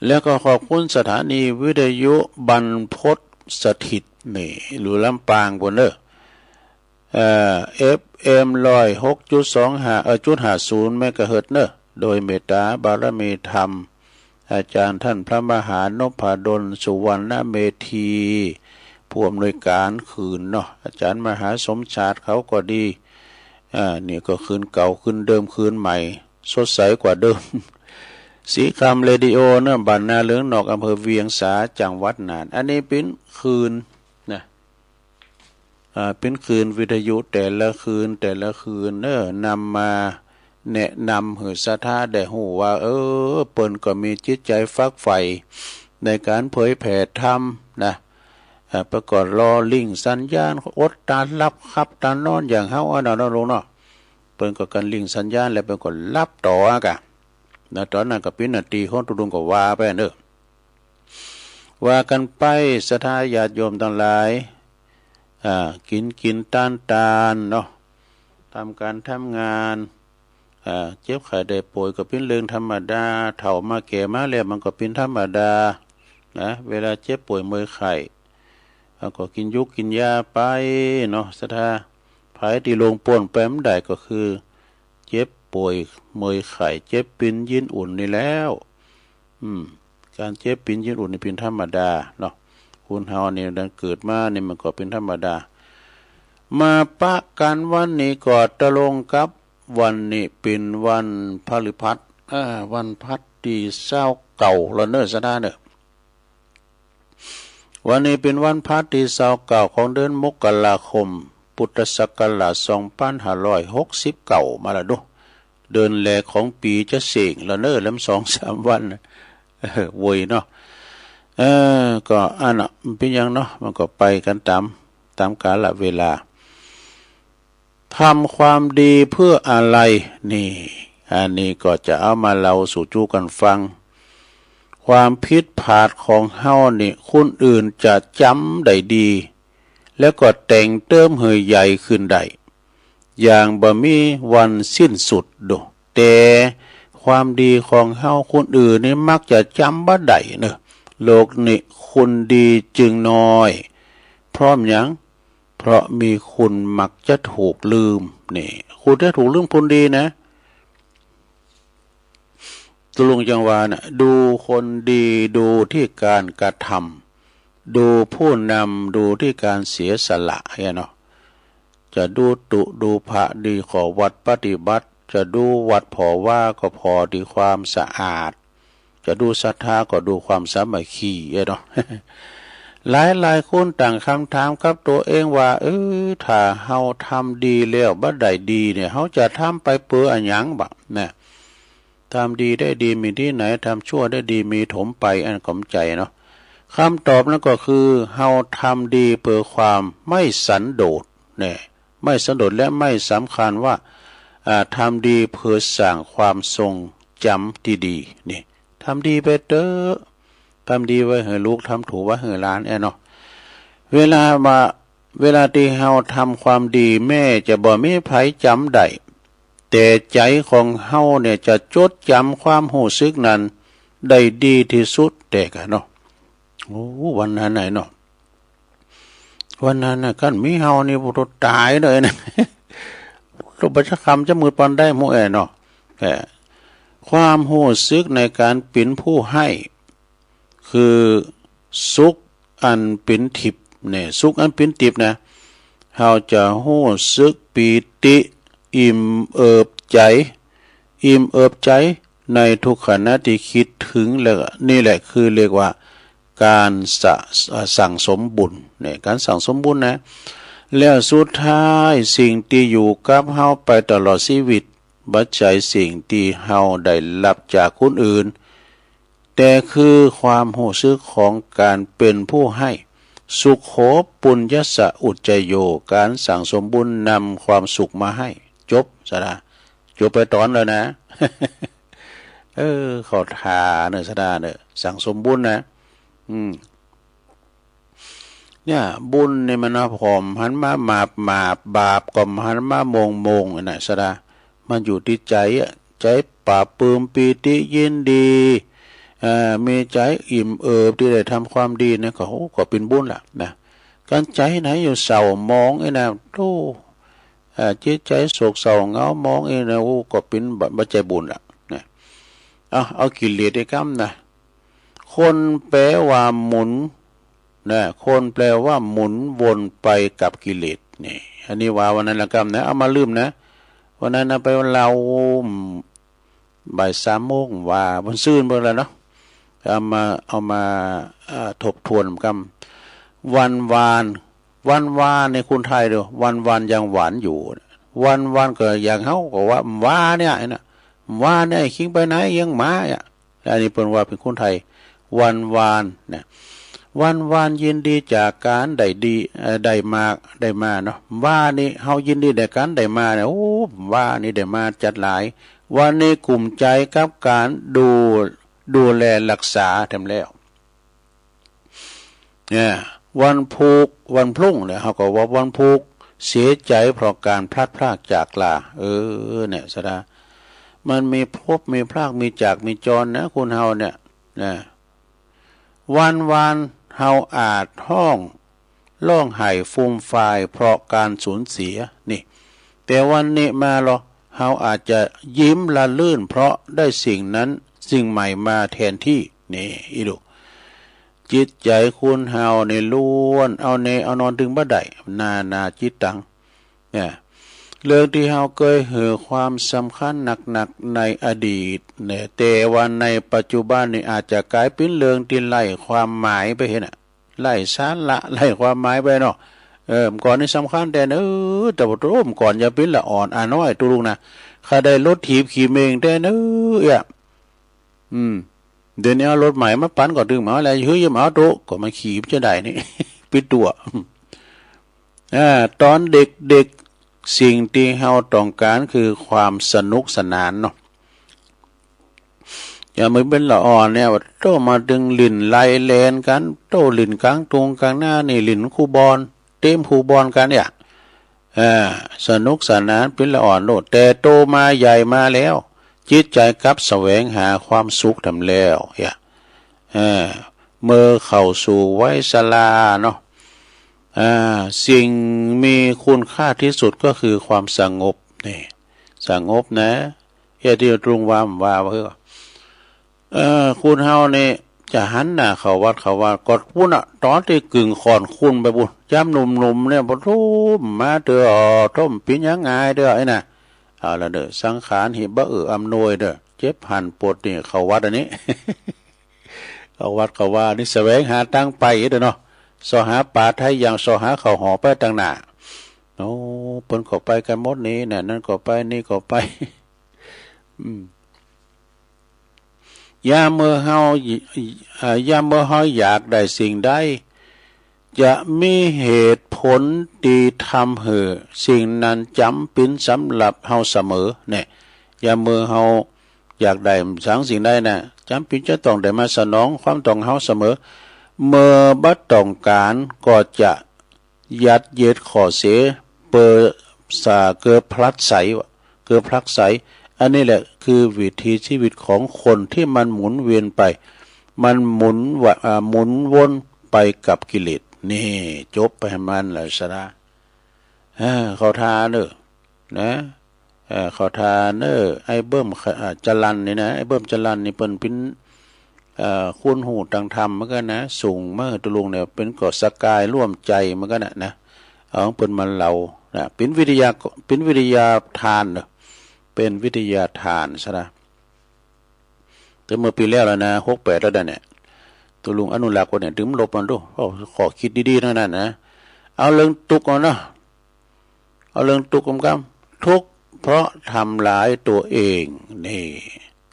แล้วก็ขอบคุณสถานีวิทยุบรรพตสถิตนี่ อยู่ลำปางปู้นเนอะ เอ่อ เอฟเอ็ม ร้อยหกจุดสองห้า เอ่อ จุดห้าศูนย์ เมกะเฮิรตซ์เนอะ โดยเมตตาบารมีธรรม อาจารย์ท่านพระมหานพดล สุวรรณเมธี ผู้อำนวยการคืนเนาะ อาจารย์มหาสมชาติเขาก็ดี อ่า นี่ก็คืนเก่า คืนเดิม คืนใหม่ สดใสกว่าเดิม สีคำเรดิโอเนอะ บ้านนาเหลืองนอก อำเภอเวียงสา จังหวัดน่าน อันนี้เป๋นคืนนะ อ่า เป๋นคืนวิทยุแต่ละคืน แต่ละคืนเนอะ นำมาแนะนำหื้อศรัทธาได้ฮู้ว่า เออ เปิ้นก็มีจิตใจ๋ฝักใฝ่ในก๋านเผยแผ่ธรรมนะ อ่า เปิ้นก็รอริ่งสัญญาณ อดต๋าหลับขับต๋านอนอย่างเฮาอันนั้นเนาะลุงเนาะ เปิ้นก็กั๋นริ่งสัญญาณแล้วเปิ้นก็หลับต่ออะกะนะ ต๋อนนั้นก็เป๋นหน้าตี้ของตุ๊ลุงก็ว่าไปเนอะ ว่ากั๋นไป ศรัทธาญาติโยมตังหลาย อ่า กิ๋นกิ๋น ตานตานเนาะ ทำก๋านทำงาน อ่า เจ็บไข้ได้ป่วยก็เป๋นเรื่องธรรมดา เฒ่ามาแก่มาแล้วมันก็เป๋นธรรมดานะ เวลาเจ็บป่วยเมื่อยไข้ เฮาก็กิ๋นยูกกิ๋นยาไปเนาะ ศรัทธา ใผตี้ล่วงป๊นไปบ่ได้ก็คือ เจ็บป่วยเมื่อยไข้ เจ็บปินยินอุ่นนี่แหล้ว อืม ก๋านเจ็บปินยินอุ่นนี่เป๋นธรรมดาเนาะ คนเฮานี่ดันเกิดมานี่มันก็เป๋นธรรมดา มาปะกั๋นวันนี้ก็ตรงกับวันนี้เป๋นวันพฤหัส อ่า วันพฤหัสตี้ซาวเก้าแล้วเนอะ ศรัทธาเนอะ วันนี้เป๋นวันพฤหัสตี้ซาวเก้าของเดือนมกราคม พุทธศักราชสองปันห้าร้อยหกสิบเก้า มาแล้วเนาะ เดือนแรกของปี๋จะเส้งแล้วเนอะ แลมสองสามวันนะ เออ เว่ยเนาะ เออ ก็อันน่ะ มันเป๋นหยังเนาะ มันก็ไปกั๋นต๋าม ต๋ามกาลเวลา ทำความดีเพื่ออะไร นี่ อันนี้ก็จะเอามาเล่าสู่จู๊กั๋นฟัง ความผิดผาดของเฮานี่ คนอื่นจะจ๋ำได้ดี แล้วก็แต่งเติมหื้อใหญ่ขึ้นได้ อย่างบ่มีวันสิ้นสุดโด แต่ความดีของเฮาคนอื่นนี่มักจะจ๋ำบ่ได้เนอะ โลกนี้คนดีจึงน้อย เพราะหยัง เพราะมีคนมักจะถูกลืม นี่ คนจะถูกลืมคนดีนะ ตุ๊ลุงจังว่าน่ะ ดูคนดีดูที่การกระทำ ดูผู้นำดูที่การเสียสละเนี่ยเนาะ จะดูตุ๊ดูพระดีเข้าวัดปฏิบัติ จะดูวัดผ่อวาก็ผ่อดีความสะอาด จะดูศรัทธาก็ดูความสามัคคีเนาะ หลายๆ คนตั้งกำถามกับตั๋วเองว่า เออ ถ้าเฮาทำดีแล้วบ่ได้ดีเนี่ย เฮาจะทำไปเปื้ออะหยังบ่า นะ ทำดีได้ดีมีตี้ไหน ทำชั่วได้ดีมีถมไป อันก็บ่ใจ้เนาะ กำตอบนั้นก็คือ เฮาทำดีเปื้อความไม่สันโดษ เนี่ย ไม่สันโดษและไม่สำคัญว่า อ่า ทำดีเปื้อสร้างความทรงจ๋ำตี้ดี นี่ ทำดีไปเต๊อะ ทำดีไว้หื้อลูก ทำถูกไว้หื้อหลานแอะเนาะ เวลาว่า เวลาตี้เฮาทำความดีแม้จะบ่มีใผจ๋ำได้ แต่ใจ๋ของเฮาเนี่ยจะจดจ๋ำความฮู้สึกนั้นได้ดีตี้สุดแต๊กะเนาะ โอ้ วันนั้นไหนเนาะ วันนั้นน่ะ คันมีเฮานี่ โอ้โห ต๋ายเลยนะ ตุ๊บ่จะค่ำจะมืดปานใดหมู่แอะเนาะ เออ ความฮู้สึกในก๋านเป๋นผู้ให้ คือสุขอันเป๋นทิพย์เนี่ย สุขอันเป๋นทิพย์นะ เฮาจะฮู้สึกปีติ อิ่มเอิบใจ๋ อิ่มเอิบใจ๋ในทุกขณะตี้กึ๊ดเถิง แล้วนี่แหละคือเรียกว่าก๋านสะ สั่งสมบุญเนี่ย ก๋านสั่งสมบุญนะ แล้วสุดท้ายสิ่งตี้อยู่กับเฮาไปตลอดชีวิต บ่ใจ้สิ่งตี้เฮาได้ฮับจากคนอื่น แต่คือความฮู้สึกของก๋านเป๋นผู้ให้ สุโข ปุญญสสะ อุจจโย การสั่งสมบุญนำความสุขมาให้ จบ สดา จบไปต๋อนเลยนะ เออ เข้าท่าเน่อ สดาเน่อ สั่งสมบุญนะ อืม เนี่ย บุญนี่มันนะ ผ่อมหันมาหมาบหมาบ บาปก็หันมาโมงโมง นะ สดา มันอยู่ตี้ใจ๋อะ ใจ๋ปลาบปลื้มปีติยินดี เอ่อ มีใจ๋อิ่มเอิบตี้ได้ทำความดีนะ ก็ โอ้ ก็เป๋นบุญละนะ กันใจ๋ไหนอยู่เศร้าหมองอี้นะ โธ่ เอ่อ จิตใจ๋โศกเศร้าเหงาหมองอี้นะ โอ้ ก็เป๋นบ่ บ่ใจ้บุญละนะ เอา เอากิเลสอีกกำนะ คนแปลว่าหมุน นะ คนแปลว่าหมุนวนไปกับกิเลส นี่ อันนี้ว่าวันนั้นละกำนะ เอามาลืมนะ วันนั้นนะ ไปเล่าบ่ายสามโมง ว่าวันซืนเปิ้นละเนาะ เอามา เอามา เอ่อ ทบทวนกำ วันวาน วันวานนี่คนไทยเด้อ วันวานยังหวานอยู่ วันวานก็อย่างเฮาก็ว่า ว่าเนี่ยนะ ว่าเนี่ย คิงไปไหน เยียงหมาเนี่ย อันนี้เปิ้นว่าเป๋นคนไทย วันวานนะ วันวานยินดีจากการได้ดี เอ่อ ได้มา ได้มาเนาะ ว่านี่เฮายินดีได้การได้มาเนี่ย โอ้ ว่านี่ได้มาจัดหลาย วันนี้กุ้มใจ๋กับการดู ดูแลรักษาแถมแล้ว เนี่ย วันพูก วันพรุ่งเนี่ย เฮาก็ว่าวันพูก เสียใจ๋เพราะการพลัดพรากจากลา เออ เนี่ย สดา มันมีพลัดมีพราก มีจากมีจรนะ คนเฮาเนี่ย นะ วันวานเฮาอาจฮ้อง ร้องไห้ฟูมฟายเพราะการสูญเสีย นี่ แต่วันนี้มาลอ เฮาอาจจะยิ้มระลื่นเพราะได้สิ่งนั้น สิ่งใหม่มาแทนที่ นี่ อี้ดู จิตใจ๋คนเฮานี่ล้วนเอาแน่เอานอนตึงบ่ได้ นานาจิตตัง เนี่ย เรื่องตี้เฮาเกยหื้อความสำคัญนักๆ ในอดีตเนี่ย แต่ว่าในปัจจุบันนี่อาจจะก๋ายเป๋นเรื่องตี้ไร้ความหมายไปเหียน่ะ ไร้สาระ ไร้ความหมายไปเนาะ เออ เมื่อก่อนนี่สำคัญแต๊เน้อ แต่ว่าโธ่ เมื่อก่อนอย่าเป๋นละอ่อนอะน้อย ตุ๊ลุงนะ ข้าได้รถถีบขี่เม่งแต๊เน้อ เอี้ย อืม เดี๋ยวนี้เอารถใหม่มาปั๋นก็ตึงมาแล้ว หื้อยังมาเอาตุ๊ ก็มาขี่จะได้นี่ ปิดตั๋ว อ่า ต๋อนเด็กๆ สิ่งตี้เฮาต้องการคือความสนุกสนานเนาะ อย่างเมื่อเป๋นละอ่อนเนี่ย โต้มาตึงหลิ้นไล่แล่นกั๋น โต้หลิ้นก๋างตุงก๋างนานี่ หลิ้นคูบ่อน เต๋มคูบ่อนกั๋นเนี่ย เออ สนุกสนานเป๋นละอ่อนโลด แต่โตมาใหญ่มาแล้ว จิตใจ๋กลับแสวงหาความสุขแถมแล้ว เอี้ย เออ เมื่อเข้าสู่วัยชราเนาะ อ่า สิ่งมีคุณค่าตี้สุดก็คือความสงบ นี่ สงบนะ เอี้ย ตี้ตุ๊ลุงว่า ว่า ว่า เออ คนเฮานี่จะหันหน้าเข้าวัดเข้าวาก็ปุ้นน่ะ ต๋อนตี้กึ่งค่อนคูนไปปุ้น ยามหนุ่มๆ เนี่ย ปะโธ่ มาเต๊อะ โธ่ เป๋นหยังไงเต๊อะ ไอ้น่ะ เอาละเต๊อะ สังขารหิบ่เอื้ออำนวยเต๊อะ เจ็บหั้นปวดนี่ เข้าวัดอันนี้ เข้าวัดเข้าวานี่แสวงหาตางไปเต๊อะเนาะ เซาะหาป๋าไถ่หยัง เซาะหาข้าวหอมไปตางหน้า โอ้ เปิ้นก็ไปกั๋นหมดนี่น่ะ นั่นก็ไป นี่ก็ไป อืม ยามเมื่อเฮา เอ่อ ยามเมื่อเฮาอยากได้สิ่งใด จะมีเหตุผลตี้ทำหื้อสิ่งนั้นจ๋ำเป๋นสำหรับเฮาเสมอ เนี่ย ยามเมื่อเฮาอยากได้สังสิ่งใดน่ะ จ๋ำเป๋นจะต้องได้มาสนองความต้องเฮาเสมอ เมื่อบ่ต้องก๋านก็จะ ยัดเยียดขอเสีย เปื้อสา เกือผลักไส เกือผลักไส อันนี้แหละคือวิถีชีวิตของคนตี้มันหมุนเวียนไป มันหมุนวะ อ่า หมุนวนไปกับกิเลส นี่ จบไปหั้นมันแหละสาระ อ่า เข้าท่าเน่อ นะ เอ่อ เข้าท่าเน่อ ไอ้เบิ้ม เอ่อ จรัญนี่นะ ไอ้เบิ้ม จรัญนี่เปิ้นเป๋น เอ่อ คนฮู้ตางธรรมเหมือนกั๋นนะ ส่งมาหื้อตุ๊ลุงเนี่ย เป๋นก็สกายร่วมใจ๋เหมือนกั๋นนะ นะ เอาของเปิ้นมาเล่านะ เป๋นวิทยา เป๋นวิทยาทานเน่อ เป๋นวิทยาทานสาระ แต่เมื่อปี๋แล้วแล้วนะ หกแปดแล้วเนี่ย ตุ๊ลุงอนุรักษ์ไว้เนี่ย ตึงลบมันดู โอ้ ข้อคิดดีๆ ตังนั้นนะ เอาเรื่องตุ๊กข์เอาเนาะ เอาเรื่องตุ๊กข์กำกำ ทุกข์เพราะทำร้ายตัวเอง นี่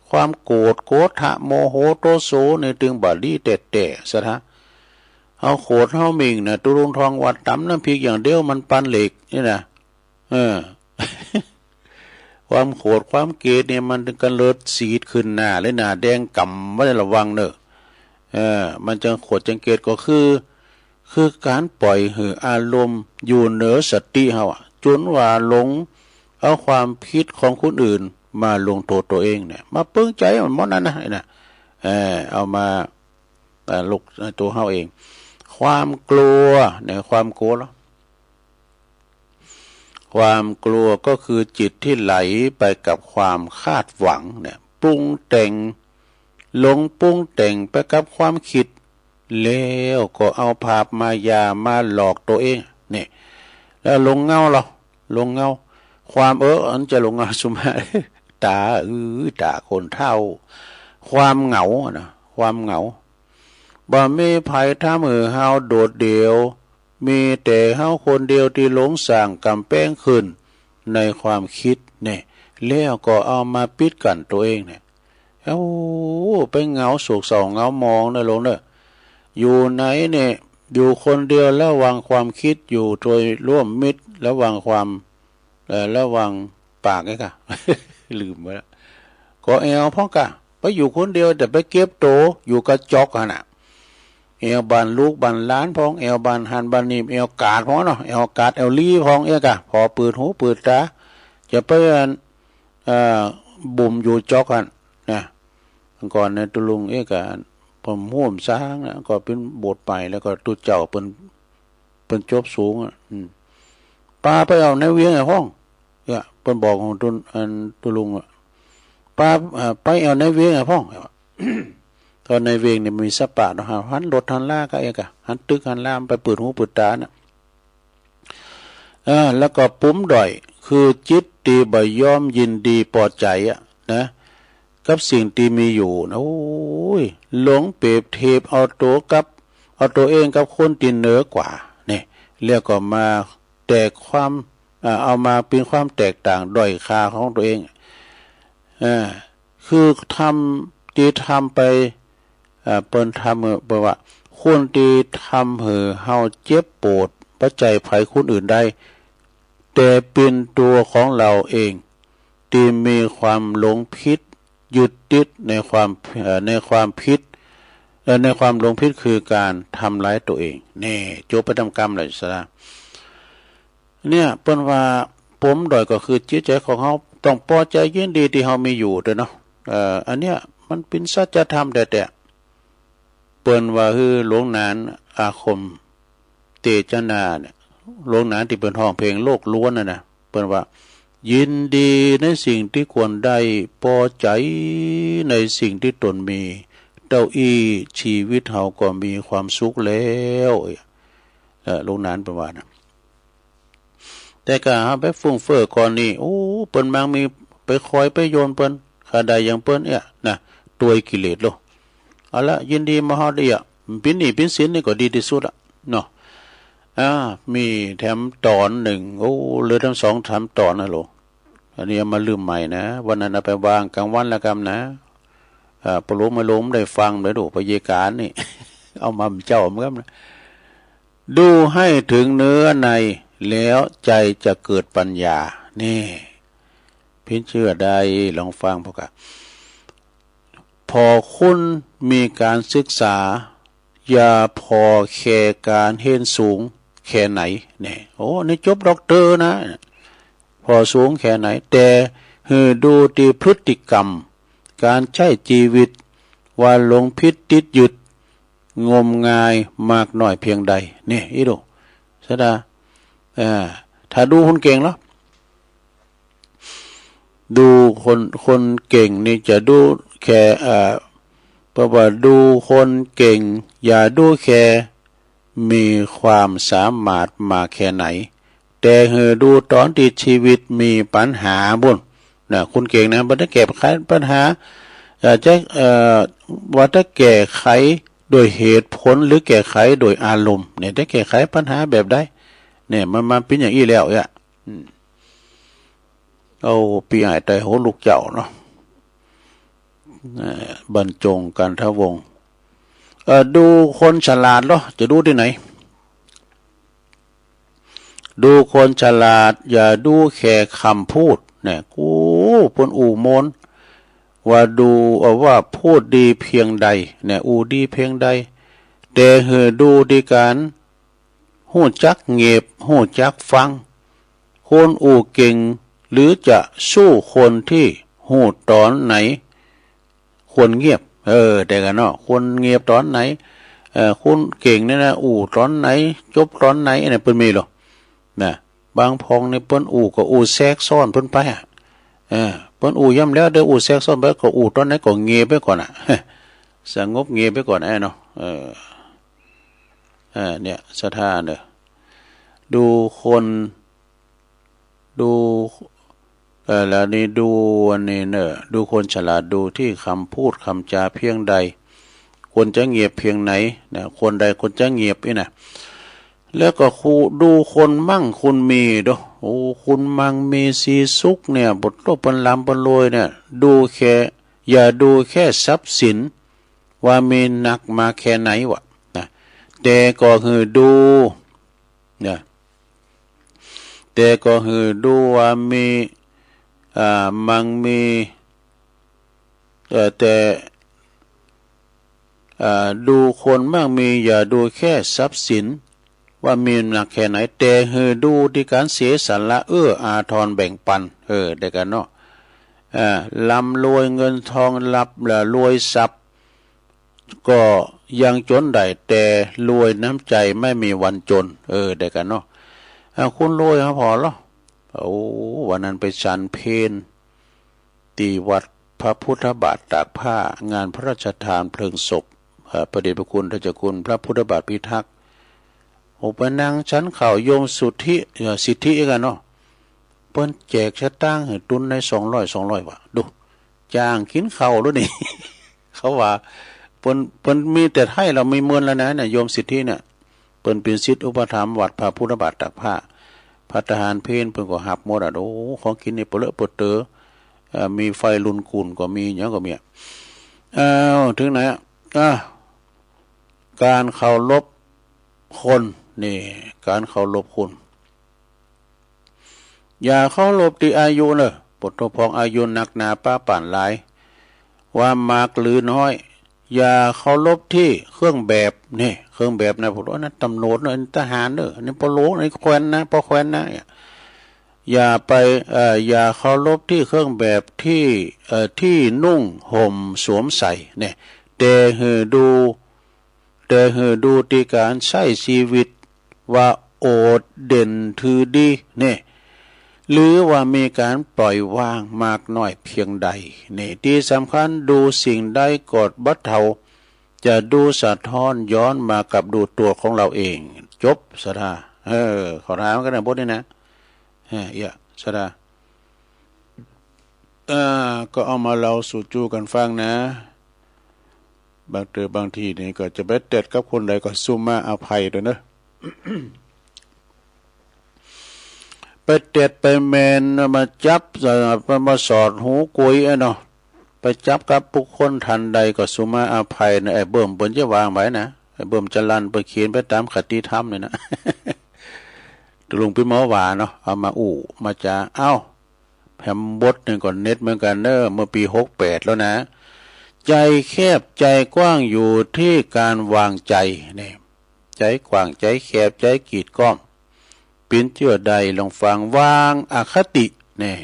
ความโกรธ โกฏฐะ โมโห โทโส นี่ตึงบ่ดีแต๊ๆ สาระ เฮาโขดเฮาหมิ่งนะ ตุ๊ลุงทองว่าต๋ำน้ำพริกอย่างเดียวมันปานเหล็กนี่นะ เออ ความโขดความเกลียดเนี่ยมันกำเริบสีดขึ้นหน้าเลย หน้าแดงก่ำไว้ ระวังเน่อ เออ มันจั่งโขดจั่งเกลียดก็คือ คือก๋านปล่อยหื้ออารมณ์อยู่เหนือสติเฮาอะ จ๋นว่าหลงเอาความผิดของคนอื่นมาลงโต้ษตัวเองเนี่ย มาปึงใจ๋มันหมดนั่นนะ ไอ้น่ะ เออ เอามา เอ่อ ลุกในตั๋วเฮาเอง ความกลัวเนี่ย ความกลัวเหรอ ความกลัวก็คือจิตที่ไหลไปกับความคาดหวังเนี่ย ปรุงแต่ง หลงปรุงแต่งไปกับความคิด แล้วก็เอาภาพมายามาหลอกตัวเอง นี่ แล้วหลงเงาเหรอ หลงเงา ความ เออ อันจะหลงเงาสุมา ต๋า เออ ต๋าคนเฒ่า ความเหงาอะนะ ความเหงา บ่มีใผทำหื้อเฮาโดดเดี่ยว มีแต่เฮาคนเดียวตี้หลงสร้างก๋ำแปงขึ้นในความคิดเนี่ย แล้วก็เอามาปิดกั้นตัวเองเนี่ย โอ้ ไปเหงาโศกเศร้าเหงาหมองเน่อหลงเน่อ อยู่ไหนเนี่ย อยู่คนเดียวระวังความคิด อยู่โดยร่วมมิตรระวังความ เอ่อ ระวังปากไงกะ ลืมไปแล้ว ก็แอ่วพ่องกะ ไปอยู่คนเดียวแต่ไปเก็บโตอยู่กระจอกหั้นน่ะ แอ่วบ้านลูกบ้านหลานพ่อง แอ่วบ้านหั้นบ้านนี่ แอ่วกาดพ่องเนาะ แอ่วกาดแอ่วลี้พ่องเอี้ยกะ ผ่อเปิดหูเปิดต๋า จะไปอัน เอ่อ บุ่มอยู่จอกหั้นนะ ก่อนในตุ๊ลุงเอี้ยกะ ผมฮู้ผมซางนะ ก็เป๋นบวชไป แล้วก็ตุ๊เจ้าเปิ้น เปิ้นจบสูงอะ อืม ปาไปเอาในเวียงไอ้พ่อง เนี่ย เปิ้นบอกของตุ๊ อันตุ๊ลุงอะ ปา เอ่อ ไปเอาในเวียงไอ้พ่อง ตอนในเวียงเนี่ยมีสะปะเนาะ หันรถหันลากะเอี้ยกะ หันตึกหันลา ไปเปิดหูเปิดต๋าน่ะ เออ แล้วก็ปุ๋มด้อย คือจิตตี้บ่ยอมยินดีปอใจ๋อะนะ กับสิ่งตี้มีอยู่นะ โอ้ย หลงเปรียบเทียบเอาตั๋วกับ เอาตัวเองกับคนตี้เหนือกว่า นี่ แล้วก็มาแตกความ เอ่อ เอามาเป๋นความแตกต่างด้อยค่าของตัวเอง เออ คือทำ ตี้ทำไป เอ่อ เปิ้นทำ เอ่อ เปิ้นว่า คนตี้ทำหื้อเฮาเจ็บปวดบ่ใจ้ใผคนอื่นได้ แต่เป๋นตั๋วของเฮาเอง ตี้มีความหลงผิด ยึดติดในความ เอ่อ ในความผิด เอ่อ ในความหลงผิดคือก๋านทำร้ายตัวเอง แน่ จบไปต๋ามกำเลยสะ เนี่ย เปิ้นว่าปุ๋มด้อยก็คือจิตใจ๋ของเฮาต้องปอใจ๋ยินดีตี้เฮามีอยู่ตวยเนาะ เอ่อ อันเนี้ยมันเป๋นสัจธรรมแต๊ๆ เปิ้นว่าหื้อหลวงหนานอาคมเตจนาเนี่ย หลวงหนานตี้เปิ้นฮ้องเพลงโลกล้วนน่ะนะ เปิ้นว่า ยินดีในสิ่งที่ควรได้ ปอใจ๋ในสิ่งที่ตนมี เต้าอี้ชีวิตเฮาก็มีความสุขแล้ว เอ่อ หลวงหนานเปิ้นว่านะ แต่กะเฮาไปฟุ่มเฟือยก่อนนี่ โอ้ เปิ้นมังมีไปคอยไปโยนเปิ้น ข้าได้อย่างเปิ้นเอี้ยนะ ตวยกิเลสโลก เอาละ ยินดีมาฮอดเอี้ย เป๋นหนี้เป๋นสินนี่ก็ดีตี้สุดละเนาะ อ่า มีแถมต๋อนนึ่ง โอ้ เหลือแถมสองแถมต๋อนนะโลก อันนี้เอามาเริ่มใหม่นะ วันนั้นเอาไปวางก๋างวันละกำนะ อ่า ปะโลมไม่ลงได้ฟังเลยดู พยากรณ์นี่ เอามาเจ้าเหมือนกันนะ ดูให้ถึงเนื้อใน แล้วใจ๋จะเกิดปัญญา นี่ เปิ้นเจื้อใด ลองฟังพวกกะ ผ่อคุณมีก๋านศึกษา อย่าผ่อแค่ก๋านเฮียนสูงแค่ไหน เนี่ย โอ้ นี่จบด็อกเตอร์นะ ผ่อสูงแค่ไหน แต่หื้อดูตี้พฤติกรรม ก๋านใจ๊จีวิต ว่าหลงผิดติดยึด งมงายมากน้อยเพียงใด เนี่ย อี้ดู สะดา เอ่อ ถ้าดูคนเก่งแล้ว ดูคน คนเก่งนี่จะดูแค่ เอ่อ เปิ้นว่าดูคนเก่ง อย่าดูแค่มีความสามารถมากแค่ไหน แต่หื้อดูต๋อนตี้ชีวิตมีปัญหาบุ้นนะ คนเก่งนะ บ่ได้แก้ไขปัญหา เอ่อ จะ เอ่อ ว่าจะแก้ไขโดยเหตุผลหรือแก้ไขโดยอารมณ์เนี่ย จะแก้ไขปัญหาแบบใดเนี่ย มัน มันเป๋นอย่างอี้แล้วเนี่ย อืม เอาปี้อ้ายไตรโหลูกเจ้าเนาะ เอ่อ บรรจงกันทวงศ์ เอ่อ ดูคนฉลาดเหรอ จะดูตี้ไหน ดูคนฉลาด อย่าดูแค่กำพูด เนี่ย โอ้ เปิ้นอู้มนต์ ว่าดู เอ่อ ว่าพูดดีเพียงใด เนี่ย อู้ดีเพียงใด แต่หื้อดูตี้ก๋าน ฮู้จักเง็บ ฮู้จักฟัง คนอู้เก่ง หรือจะสู้คนตี้ฮู้ต๋อนไหน ควรเงียบ เออ เดียวกั๋นเนาะ ควรเงียบต๋อนไหน เอ่อ คนเก่งเนี่ยนะ อู้ต๋อนไหน จบต๋อนไหน อันนี้เปิ้นมีเหรอ นะ บางพ่องนี่เปิ้นอู้ก็อู้แทรกซ้อนเปิ้นไปอะ เออ เปิ้นอู้ย่ำแล้ว เดี๋ยวอู้แทรกซ้อนไป ก็อู้ต๋อนไหนก็เงียบไปก่อนอะ สงบเงียบไปก่อนไอ้เนาะ เออ เออ เนี่ย ศรัทธาเน่อ ดูคน ดู เอ่อ แล้วนี่ดูอันนี้เน่อ ดูคนฉลาด ดูตี้กำพูดกำจาเพียงใด ควรจะเงียบเพียงไหน นะ ควรใดควรจะเงียบนี่นะ แล้วก็คู ดูคนมั่งคนมีเด้อ โอ้ คนมั่งมีสีสุขเนี่ย บ่โต้เปิ้นร่ำเปิ้นรวยเนี่ย ดูแค่ อย่าดูแค่ทรัพย์สิน ว่ามีนักมาแค่ไหนวะ นะ แต่ก็หื้อดู นะ แต่ก็หื้อดูว่ามี อ่า มั่งมี เอ่อ แต่ อ่า ดูคนมั่งมี อย่าดูแค่ทรัพย์สิน ว่ามีนักแค่ไหน แต่หื้อดูตี้ก๋านเสียสละ เอื้ออาทรแบ่งปัน เออ เดียวกั๋นเนาะ อ่า ร่ำรวยเงินทอง ร่ำ เอ่อ รวยทรัพย์ ก็ยังจนได้ แต่รวยน้ำใจไม่มีวันจน เออ เดียวกั๋นเนาะ อ่า คนรวยเขาผ่อเหรอ โอ้ วันนั้นไปฉันเพล ตี้วัดพระพุทธบาทตากผ้า งานพระราชทานเพลิงศพ เอ่อ พระเดชพระคุณท่านเจ้าคุณพระพุทธบาทพิทักษ์ โอ้ ไปนั่งฉันข้าวโยมสุทธิ เอ่อ สิทธิกั๋นเนาะ เปิ้นแจกสตางค์หื้อตุ๊นในสองร้อย สองร้อย วะ ดู จ้างกิ๋นข้าวแล้วนี่ เขาว่า เปิ้น เปิ้นมีแต่ไถ่ เฮามีเมินแล้วนะ เนี่ย โยมสิทธิเนี่ย เปิ้นเป๋นศิษย์อุปถัมภ์วัดพระพุทธบาทตากผ้า ภัตตาหารเพลเปิ้นก็ฮับหมดอะ โอ้ ของกิ๋นนี่เปลือเปื้อเต๋อ เอ่อ มีไฟลุนกุ่นก็มี หยังก็มีอะ อ้าว เถิงไหนอะ อ่ะ ก๋านเคารพคน นี่ ก๋านเคารพคน อย่าเคารพตี้อายุเน่อ ปวดท้อง อายุนักหนาปะป๋านหลาย ว่ามากหรือน้อย อย่าเคารพตี้เครื่องแบบ นี่ เครื่องแบบนะ ผมว่านะ ต๋ำรวจเน่อ อันนี้ทหารเน่อ อันนี้ปอหลวง อันนี้แคว้นนะ ปอแคว้นนะ เนี่ย อย่าไป เอ่อ อย่าเคารพตี้เครื่องแบบตี้ เอ่อ ตี้นุ่งห่มสวมใส่ เนี่ย แต่หื้อดู แต่หื้อดูตี้ก๋านใจ๊ชีวิต ว่าโอดเด่นถือดี เนี่ย หรือว่ามีก๋านปล่อยวางมากน้อยเพียงใด เนี่ย ตี้สำคัญ ดูสิ่งใดก็บ่เฒ่า จะดูสะท้อนย้อนมากับดูตั๋วของเฮาเอง จบ ศรัทธา เออ เขาถามกั๋นนะ บทนี้นะ เออ เอี้ย ศรัทธา เออ ก็เอามาเล่าสู่จู้กั๋นฟังนะ บางเตื้อบางทีนี่ก็จะไปเตียดกับคนใดก็สุมาอภัยตวยเน่อ ไปเตียดไปแมนมาจับ เอ่อ มาสอดหูกุยอะเนาะ ไปจับกับบุคคลท่านใดก็สุมาอภัยนะ ไอ้เบิ่มเปิ้นจะวางไว้นะ ไอ้เบิ่มจรัญเปิ้นเขียนไปต๋ามคติธรรมเนี่ยนะ ตกลงเป๋นหมอหวาเนาะ เอามาอู้มาจ๋า เอ้า แหมบทนึ่งก็เด็ดเหมือนกั๋นเน่อ เมื่อปี๋หกแปดแล้วนะ ใจ๋แคบใจ๋กว้างอยู่ตี้ก๋านวางใจ๋ เนี่ย ใจ๋กว้างใจ๋แคบใจ๋กีดก๊อม เป๋นเจื้อใด ลองฟัง วางอคติ เนี่ย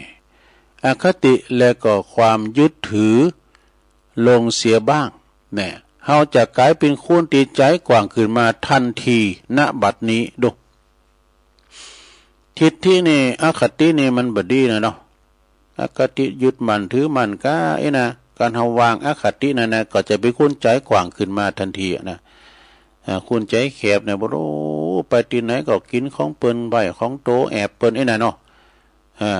อคติและก็ความยึดถือลงเสียบ้าง เนี่ย เฮาจะก๋ายเป๋นคนตี้ใจ๋กว้างขึ้นมาตันที ณ บัดนี้ ดู ทิฏฐินี่ อคตินี่มันบ่ดีนะเนาะ อคติยึดมั่นถือมั่นก้า ไอ้นะ ก๋านเฮาวางอคตินั่นนะ ก็จะเป๋นคนใจ๋กว้างขึ้นมาตันทีอะนะ อ่า คนใจ๋แคบเนี่ย บ่ฮู้ไปตี้ไหนก็กิ๋นของเปิ้น ไหว้ของโต แอบเปิ้น ไอ้นั่นเนาะ อ่า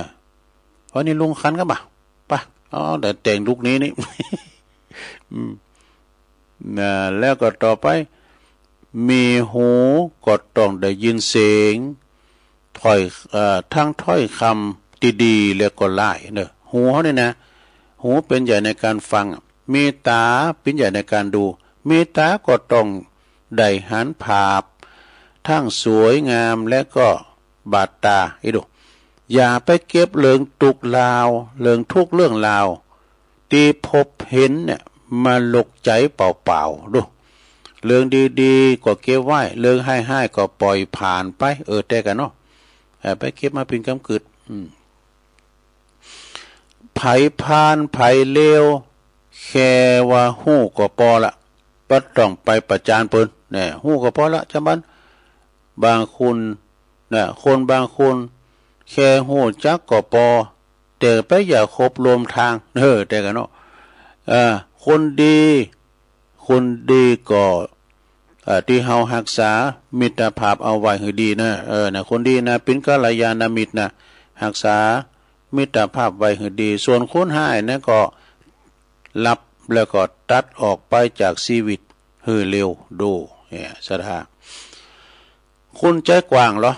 วันนี้ลุงขันก็บ่า ไป เอาแต่แต่งลุคนี้นี่ อืม นะ แล้วก็ต่อไป มีหูก็ต้องได้ยินเสียง ถ้อย เอ่อ ทั้งถ้อยคำตี้ดีและก็ร้ายเน่อ หูเฮานี่นะ หูเป๋นใหญ่ในก๋านฟัง มีต๋าเป๋นใหญ่ในก๋านดู มีต๋าก็ต้องได้หันภาพ ทั้งสวยงามและก็บาดต๋า อีดู อย่าไปเก็บเรื่องตุ๊กข์ลาว เรื่องทุกข์เรื่องลาว ตี้พบหันเนี่ย มาหลกใจ๋เปล่าๆ ดู เรื่องดีๆ ก็เก็บไว้ เรื่องฮ้ายๆ ก็ปล่อยผ่านไป เออ แต๊กั๋นเนาะ เออ ไปเก็บมาเป๋นกำกึ๊ด อืม ใผพาลใผเลว แค่ว่าฮู้ก็ปอละ บ่ต้องไปประจานเปิ้น แน่ ฮู้ก็ปอละ จำบั้น บางคน น่ะ คนบางคน แค่ฮู้จักก็ปอ แต่ไปอย่าคบร่วมตาง เออ แต๊กั๋นเนาะ เออ คนดี คนดีก็ เอ่อ ตี้เฮาฮักษามิตรภาพเอาไว้หื้อดีนะ เออ นะ คนดีนะ เป๋นกัลยาณมิตรนะ ฮักษามิตรภาพไว้หื้อดี ส่วนคนฮ้ายนะก็ ลับแล้วก็ตัดออกไปจากชีวิตหื้อเร็ว ดู เนี่ย ศรัทธา คนใจ๋กว้างเหรอ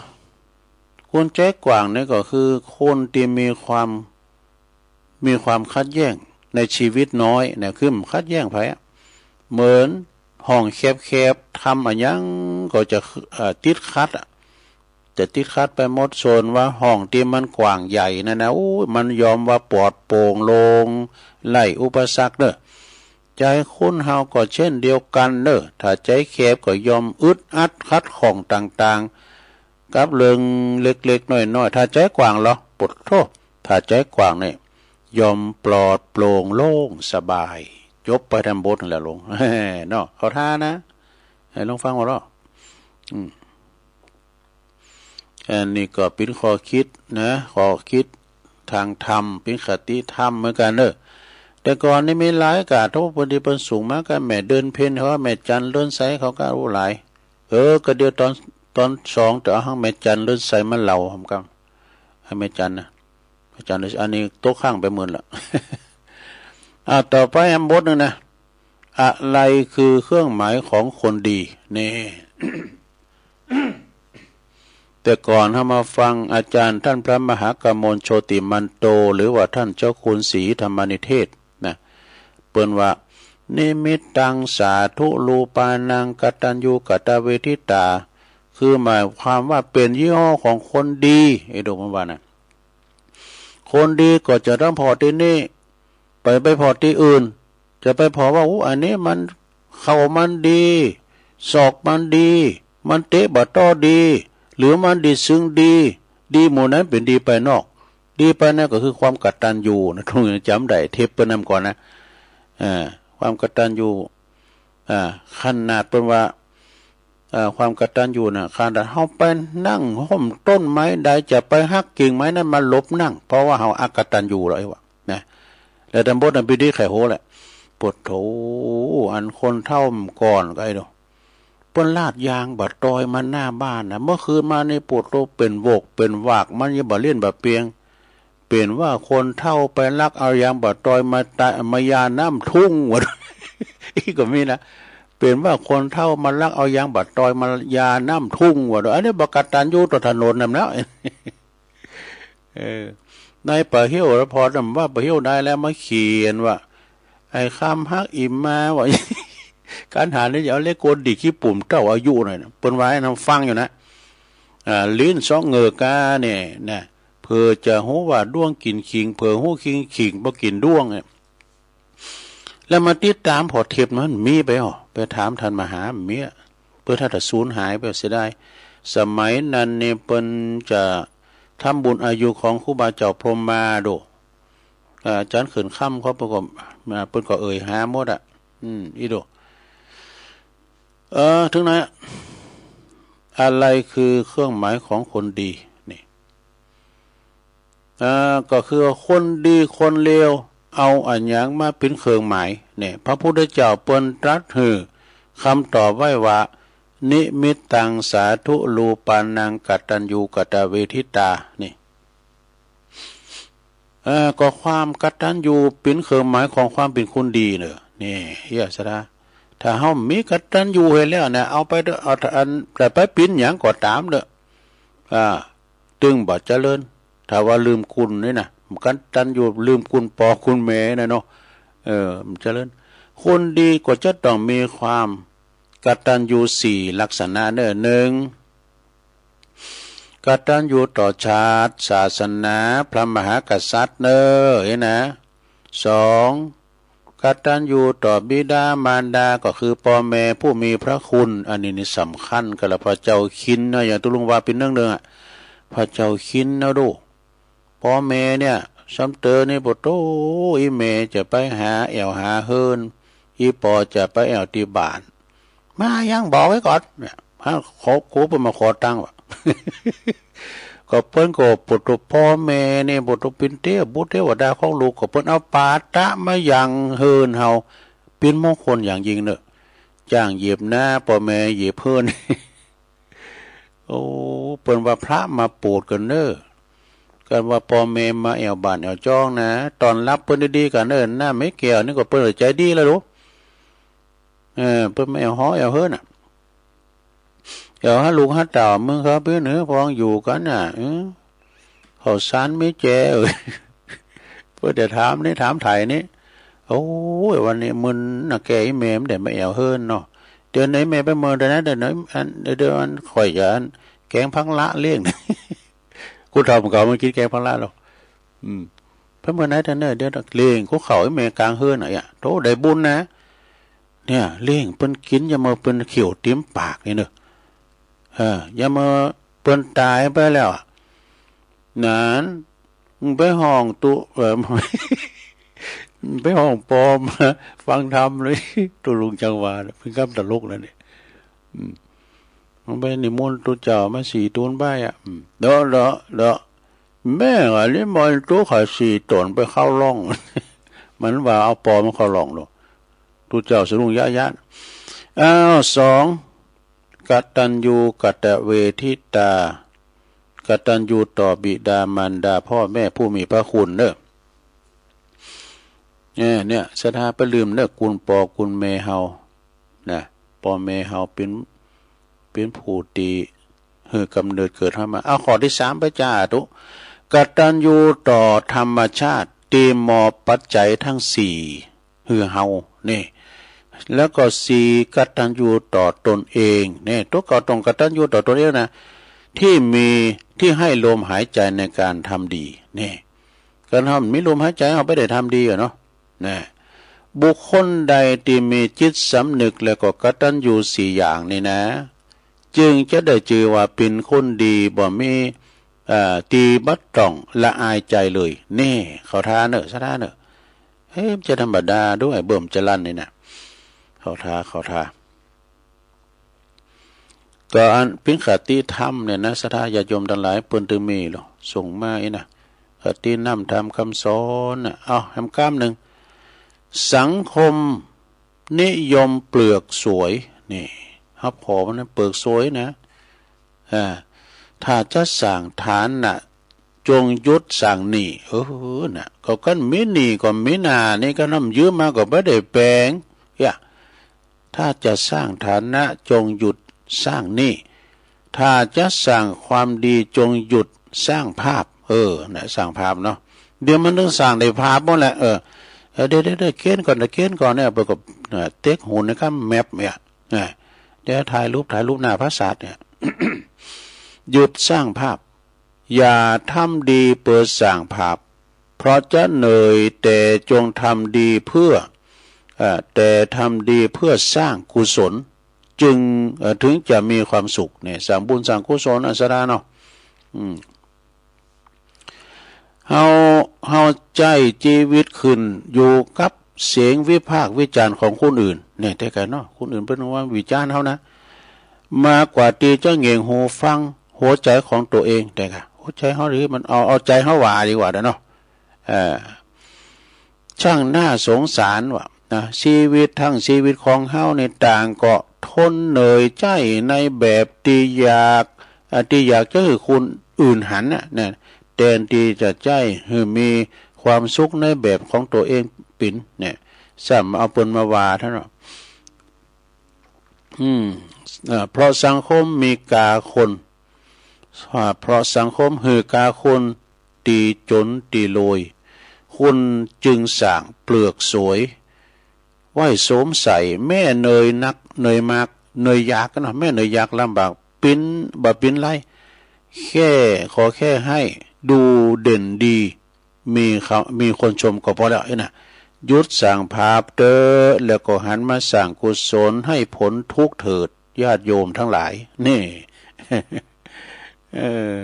คนใจ๋กว้างเนี่ยก็คือคนตี้มีความ มีความขัดแย้งในชีวิตน้อยนะ คือบ่ขัดแย้งใผอะ เหมือนห้องแคบๆ ทำอะหยังก็จะ เอ่อ ติดขัดอะ จะติดขัดไปหมด ส่วนว่าห้องตี้มันกว้างใหญ่นั่นนะ โอ้ย มันยอมว่าปลอดโปร่งโล่ง ไร้อุปสรรคเน่อ ใจ๋คนเฮาก็เช่นเดียวกั๋นเน่อ ถ้าใจ๋แคบก็ย่อมอึดอัดขัดข้องต่างๆ กับเรื่องเล็กๆ น้อยๆ ถ้าใจ๋กว้างเหรอ โผดโธ่ ถ้าใจ๋กว้างเนี่ย ย่อมปลอดโปร่งโล่งสบาย จบไปต๋ามบทนั่นแหละหลวง เนาะ เข้าท่านะ หื้อลองฟังหัวเราะ อืม อันนี้ก็เป๋นข้อคิดนะ ข้อคิดตางธรรม เป๋นคติธรรมเหมือนกั๋นเน่อ แต่ก่อนนี่มีหลายกา โธ่ พอดีเปิ้นสูงมากับแม่เดือนเพ็ญเขา แม่จันเรือนใสเขาก็อู้หลาย เออ ก็เดี๋ยวต๋อน ต๋อนสองจะเอาหังแม่จันเรือนใสมาเล่าหำกั๋น หื้อแม่จันนะ แม่จันเรือนใส อันนี้ตกค้างไปหมื่นละ อ่า ต่อไปอันบทนึ่งนะ อะไรคือเครื่องหมายของคนดี นี่ แต่ก่อนเฮามาฟังอาจ๋ารย์ต้านพระมหากมลโชติมันโต หรือว่าต้านเจ้าคุณศรีธรรมนิเทศนะ เปิ้นว่า นิมิตตังสาธุรูปานังกตัญญูกตเวทิตา คือหมายความว่าเป๋นยี่ห้อของคนดี ไอ้ดูมันว่านะ คนดีก็จะต้องผ่อตี้นี่ ไป ไปผ่อตี้อื่น จะไปผ่อว่า อู้ อันนี้มัน เข่ามันดี ศอกมันดี มันเตะบ่าต้อดี หรือมันดีซึ่งดี ดีหมู่นั้นเป๋นดีภายนอก ดีภายในก็คือความกตัญญูนะ ต้องจ๋ำได้ เทปเปิ้นนำก่อนนะ อ่า ความกตัญญู อ่า ขนาดเปิ้นว่า อ่า ความกตัญญูน่ะ ขนาดเฮาไปนั่งฮ่มต้นไม้ใด จะไปหักกิ่งไม้นั้นมาหลบนั่ง เพราะว่าเฮาอกตัญญูแล้ว ไอ้วะ นะ แล้วต๋ามบทนั้นปีนี้ใค่ฮู้แหละ โผดโธ่ อันคนเฒ่าก่อนก็ไอ้ดู เปิ้นลาดยางบ่าตอยมาหน้าบ้านนะ เมื่อคืนมานี่โผดโธ่ เป๋นโวกเป๋นวาก มันยังบ่เล่นบ่เปียง เป๋นว่าคนเฒ่าไปลักเอายางบ่าตอยมาตะ มายาน้ำทุ่งวะ อี้ก็มีนะ เป๋นว่าคนเฒ่ามาลักเอายางบ่าตอยมายาน้ำทุ่งวะ อันนี้บ่กตัญญูต่อถนนนำแล้ว เออ ในป๋าเหี่ยวละพอนะ ว่าป๋าเหี่ยวได้แล้วมาเขียนว่า ไอ้คำฮักอิ่มมาว่า การหาเนี่ยอย่าเอาเล็กโกนดีขี้ปุ่มเต้าอายุหน่อยนะ เปิ้นว่าให้นำฟังอยู่นะ อ่า ลิ้นซอกเหงือกาเนี่ยนะ เผื่อจะฮู้ว่าด้วงกิ๋นขิง เผื่อฮู้ขิง ขิงบ่กิ๋นด้วงเนี่ย แล้วมาติดต๋ามผ่อเทปมันมีไปอ่อ ไปถามต้านมหา มีอะ เปิ้นถ้าจะสูญหายไปเสียดาย สมัยนั้นนี่เปิ้นจะทำบุญอายุของครูบาเจ้าพรหมมาโด อ่า อาจ๋ารย์เขื่อนค่ำเขาเปิ้นก็ อ่า เปิ้นก็เอ่ยหาหมดอะ อืม อี้โด เออ เถิงไหนอะ อะไรคือเครื่องหมายของคนดี นี่ อ่า ก็คือคนดีคนเลว เอาอะหยังมาเป๋นเครื่องหมาย เนี่ย พระพุทธเจ้าเปิ้นตรัสหื้อคำตอบไว้ว่า นิมิตตังสาธุรูปานังกตัญญูกตเวทิตา นี่ เอ่อ ก็ความกตัญญูเป๋นเครื่องหมายของความเป๋นคนดีเน่อ นี่ เหีย ศรัทธา ถ้าเฮามีกตัญญูหื้อแล้วนะ เอาไปเต๊อะ เอาอัน แต่ไปเป๋นหยังก็ต๋ามเต๊อะ อ่า ตึงบ่เจริญ ถ้าว่าลืมคุณนี่นะ กตัญญูลืมคุณป้อคุณแม่นะเนาะ เออ บ่เจริญ คนดีก็จะต้องมีความกตัญญูสี่ลักษณะเน่อ หนึ่ง กตัญญูต่อชาติ ศาสนา พระมหากษัตริย์เน่อ เห็นนะ สอง กตัญญูต่อบิดามารดา ก็คือป้อแม่ผู้มีพระคุณ อันนี้นี่สำคัญ กาละพระเจ้าคินนะ อย่างตุ๊ลุงว่าปี๋นเนืองๆ อะ พระเจ้าคินนะลูก ป้อแม่เนี่ย ซ้ำเต๋อนี่ ปะโธ่ อี่แม่จะไปหาแอ่วหาเฮิรน อี่ป้อจะไปแอ่วตี้บ้าน มายังบอกไว้ก่อน เนี่ย ฮะ ขอ ขอเปิ้นมาขอตังค์วะ ก็เปิ้นก็ ปะโธ่ ป้อแม่เนี่ย ปะโธ่ เป๋นเตพบุตรเตวดาของลูก ก็เปิ้นเอาปาตะมายังเฮิรนเฮา เป๋นมงคลอย่างยิ่งเน่อ จ้างเหยียบนา ป้อแม่เหยียบเฮิรน โอ้ เปิ้นว่าพระมาโปรดกั๋นเน่อ กั๋นว่าป้อแม่มาแอ่วบ้านแอ่วจ้องนะ ต้อนฮับเปิ้นดีๆ กั๋นเน่อ น้ำไม้แก้วนี่ก็เปิ้นใจ๋ดีแล้วลูก เออ เปิ้นมาแอ่วหอแอ่วเฮิรนน่ะ แอ่วหาลูกหาเต้า เมืองเขาเป๋นหื้อ ปองอยู่กั๋นน่ะ เออ ข้าวสารไม้แจ เออ เปิ้นจะถามนี่ถามไถ่นี่ โอ้ย วันนี้มึนนะ แก่อี่แม่บ่ได้มาแอ่วเฮิรนเนาะ เดี๋ยวนี้แม่ไปเมินเดี๋ยวนะ เดี๋ยวนี้อัน เดี๋ยวอันข้อยจะอันแกงผักละเลี้ยง กูเฒ่าเก่ามันกิ๋นแกงผักละหรอก อืม ไปเมินไหนเดี๋ยวนี้ เดี๋ยวเลี้ยงกูเข้าอี่แม่ก๋างเฮิรนน่ะ เอ้ย โธ่ ได้บุญนะ เนี่ย เลี้ยงเปิ้นกิ๋น อย่าเมินเปิ้นเขียวเต็มปากนี่เน่อ เออ อย่าเมินเปิ้นต๋ายไปแล้วอะ นั้น มึงไปฮ้องตุ๊ เออ มึงไปฮ้องป้อมาฟังธรรมเลย ตุ๊ลุงจังหวา เป๋นกำตลกนะเนี่ย อืม มึงไปนิมนต์ตุ๊เจ้ามาสี่ต๋นไปอะ อืม เดาะ เดาะ เดาะ แม่งอะ นิมนต์ตุ๊ข้าสี่ต๋นไปเข้าร่อง มันว่าเอาป้อมาเข้าร่องดู ตุ๊เจ้าสะดุ้งยะยะ อ้าว สอง กตัญญูกตเวทิตา กตัญญูต่อบิดามารดาพ่อแม่ผู้มีพระคุณเน่อ เนี่ย เนี่ย ศรัทธาบ่าลืมเน่อ คุณป้อคุณแม่เฮา นะ ป้อแม่เฮาเป๋น เป๋นผู้ตี้หื้อกำเนิดเกิดเฮามา เอาข้อตี้สามไปจ้าตุ๊ กตัญญูต่อธรรมชาติตี้มอบปัจจัยตังสี่ หื้อเฮา นี่ แล้วก็สี่ กตัญญูต่อตนเอง นี่ ตุ๊เก่าต้องกตัญญูต่อตนเองนะ ตี้มี ตี้หื้อลมหายใจ๋ในก๋านทำดี นี่ ก๋านทำ มีลมหายใจ๋ เฮาบ่ได้ทำดีอะเนาะ นะ บุคคลใดตี้มีจิตสำนึกแล้วก็กตัญญูสี่อย่างนี่นะ จึงจะได้จื่อว่าเป๋นคนดี บ่มี เอ่อ ตี้บ่ต้องละอายใจ๋เลย นี่ เข้าท่าเน่อ ศรัทธาเน่อ เฮ้ย บ่ใจ้ธรรมดา ดูไอ้เบิ่มจรัญนี่นะ เข้าท่า เข้าท่า ก็อันเป๋นคติธรรมเนี่ยนะ ศรัทธาญาติโยมตังหลาย เปิ้นตึงมีหรอ ส่งมาอี้นะ คติน้ำธรรมคำสอนน่ะ เอ้า แหมก้ำนึ่ง สังคมนิยมเปลือกสวย นี่ ฮับผ่อมันนะ เปลือกสวยนะ อ่า ถ้าจะสร้างฐานะ จงหยุดสร้างหนี้ เออ น่ะ ก็คันมีหนี้ก็มีหน้า นี่ก็น้ำยืมมาก็บ่ได้แปง เอ้ย ถ้าจะสร้างฐานะจงหยุดสร้างหนี้ ถ้าจะสร้างความดีจงหยุดสร้างภาพ เออ น่ะ สร้างภาพเนาะ เดี๋ยวมันตึงสร้างได้ภาพหมดแหละ เออ เออ เดี๋ยว เดี๋ยว เดี๋ยว เขียนก่อน เดี๋ยวเขียนก่อนเนี่ย ไปก็ น่ะ เต๊กหูนะครับ แมปเนี่ย น่ะ เดี๋ยวถ่ายรูป ถ่ายรูปหน้าปราสาทเนี่ย หยุดสร้างภาพ อย่าทำดีเปื้อสร้างภาพ เพราะจะเหนื่อย แต่จงทำดีเพื่อ เอ่อ แต่ทำดีเพื่อสร้างกุศล จึง เอ่อ ถึงจะมีความสุข เนี่ย สร้างบุญสร้างกุศล อันศรัทธาเนาะ อืม เฮา เฮาใจ๊จีวิตขึ้นอยู่กับเสียงวิพากษ์วิจารณ์ของคนอื่น เนี่ย แต่กั๋นเนาะ คนอื่นเปิ้นว่าวิจารณ์เฮานะ มากกว่าตี้จะเหงนหูฟังหัวใจ๋ของตั๋วเอง แต่กั๋น หัวใจ๋เฮาหรือมัน เอา เอาใจ๋เฮาว่าดีกว่าเนาะ เอ่อ ช่างน่าสงสารว่ะนะ ชีวิตตังชีวิตของเฮานี่ต่างก็ทนเหนื่อยใจ๊ในแบบตี้อยาก อ่ะ ตี้อยากจะหื้อคนอื่นหันน่ะนะ แตนตี้จะใจ๊หื้อมีความสุขในแบบของตั๋วเองเป๋นเนี่ย ซ้ำเอาเปิ้นมาว่าเต้าเนาะ อืม อ่า เพราะสังคมมีกาคน อ่า เพราะสังคมหื้อกาคนตี้จ๋นตี้รวย คุณจึงสร้างเปลือกสวย ไหว้โสมใส่ แม่เหนื่อยหนัก เหนื่อยมาก เหนื่อยอยากกั๋นเนาะ แม่เหนื่อยอยากลำบาก ปิ๊น บ่ปิ๊นไร้ แค่ ขอแค่หื้อดูเด่นดี มีเขา มีคนชมก็พอแล้ว เอ้ยนะ หยุดสร้างภาพเต๊อะ แล้วก็หันมาสร้างกุศลหื้อพ้นทุกข์เถิด ญาติโยมตังหลาย นี่ เออ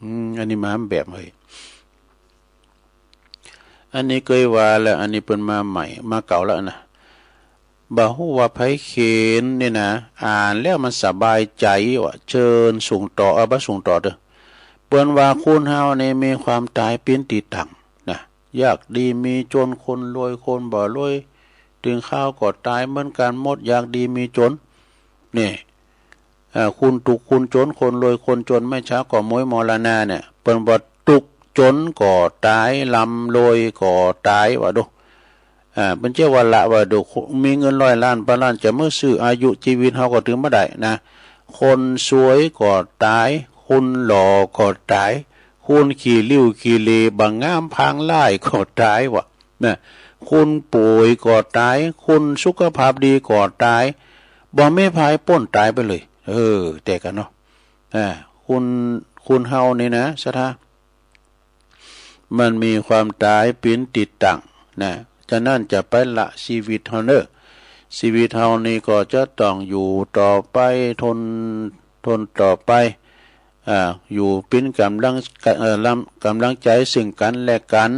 อืม อันนี้มาแบบเฮ้ย อันนี้เกยว่าแล้ว อันนี้เปิ้นมาใหม่ มาเก่าแล้วนะ บ่ฮู้ว่าใผเขียนนี่นะ อ่านแล้วมันสบายใจ๋วะ เจิญส่งต่อ เออ บ่ส่งต่อเต๊อะ เปิ้นว่าคนเฮานี่มีความต๋ายเป๋นตี้ตั้งนะ อยากดีมีจน คนรวยคนบ่รวย ตึงคราวก็ต๋ายเหมือนกั๋นหมด อยากดีมีจน นี่ อ่า คนตุ๊กข์คนจน คนรวยคนจน ไม่ช้าก็โมยมรณะเนี่ย เปิ้นว่าตุ๊กข์จนก็ต๋าย ร่ำรวยก็ต๋าย ว่าดู อ่า เปิ้นเจ้าว่าละ ว่าดู มีเงินร้อยล้าน พันล้าน จะมาซื้ออายุจีวิตเฮาก็ตึงบ่ได้นะ คนสวยก็ต๋าย คนหล่อก็ต๋าย คนขี้ริ้วขี้เหร่ บ่งามพางร้ายก็ต๋าย ว่า นะ คนป่วยก็ต๋าย คนสุขภาพดีก็ต๋าย บ่มีใผป๊นต๋ายไปเลย เออ แต่กั๋นเนาะ อ่า คน คนเฮานี่นะ ศรัทธา มันมีความต๋ายเป๋นตี้ตั้งนะ ฉะนั้นจะไปละชีวิตเฮาเน่อ ชีวิตเฮานี่ก็จะต้องอยู่ต่อไป ทน ทนต่อไป อ่า อยู่เป๋นก๋ำลัง เอ่อ ลำ ก๋ำลังใจ๋ซึ่งกั๋นและกั๋น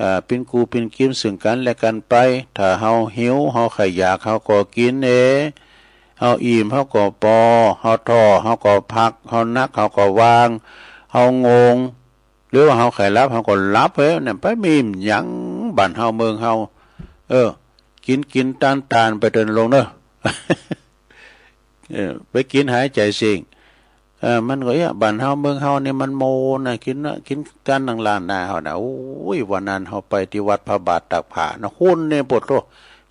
อ่า เป๋นกู้เป๋นกิ๋มซึ่งกั๋นและกั๋นไป ถ้าเฮาหิว เฮาใค่อยาก เฮาก็กิ๋นเอง เฮาอิ่ม เฮาก็ปอ เฮาท้อ เฮาก็พัก เฮาหนัก เฮาก็วาง เฮางง หรือว่าเฮาใค่หลับ เฮาก็หลับเอง เนี่ย ไปมีหยังบ้านเฮาเมืองเฮา เออ กิ๋นกิ๋นตานตานไปเต๊อะลุงเน่อ เออ ไปกิ๋นหายใจ๋เส้ง เออ มันก็เอี้ย บ้านเฮาเมืองเฮานี่มันโมนะ กิ๋นนะ กิ๋นกั๋นตังล้านนาเฮานะ โอ้ย วันนั้นเฮาไปตี้วัดพระบาทตากผ้านะ คนนี่โผดโธ่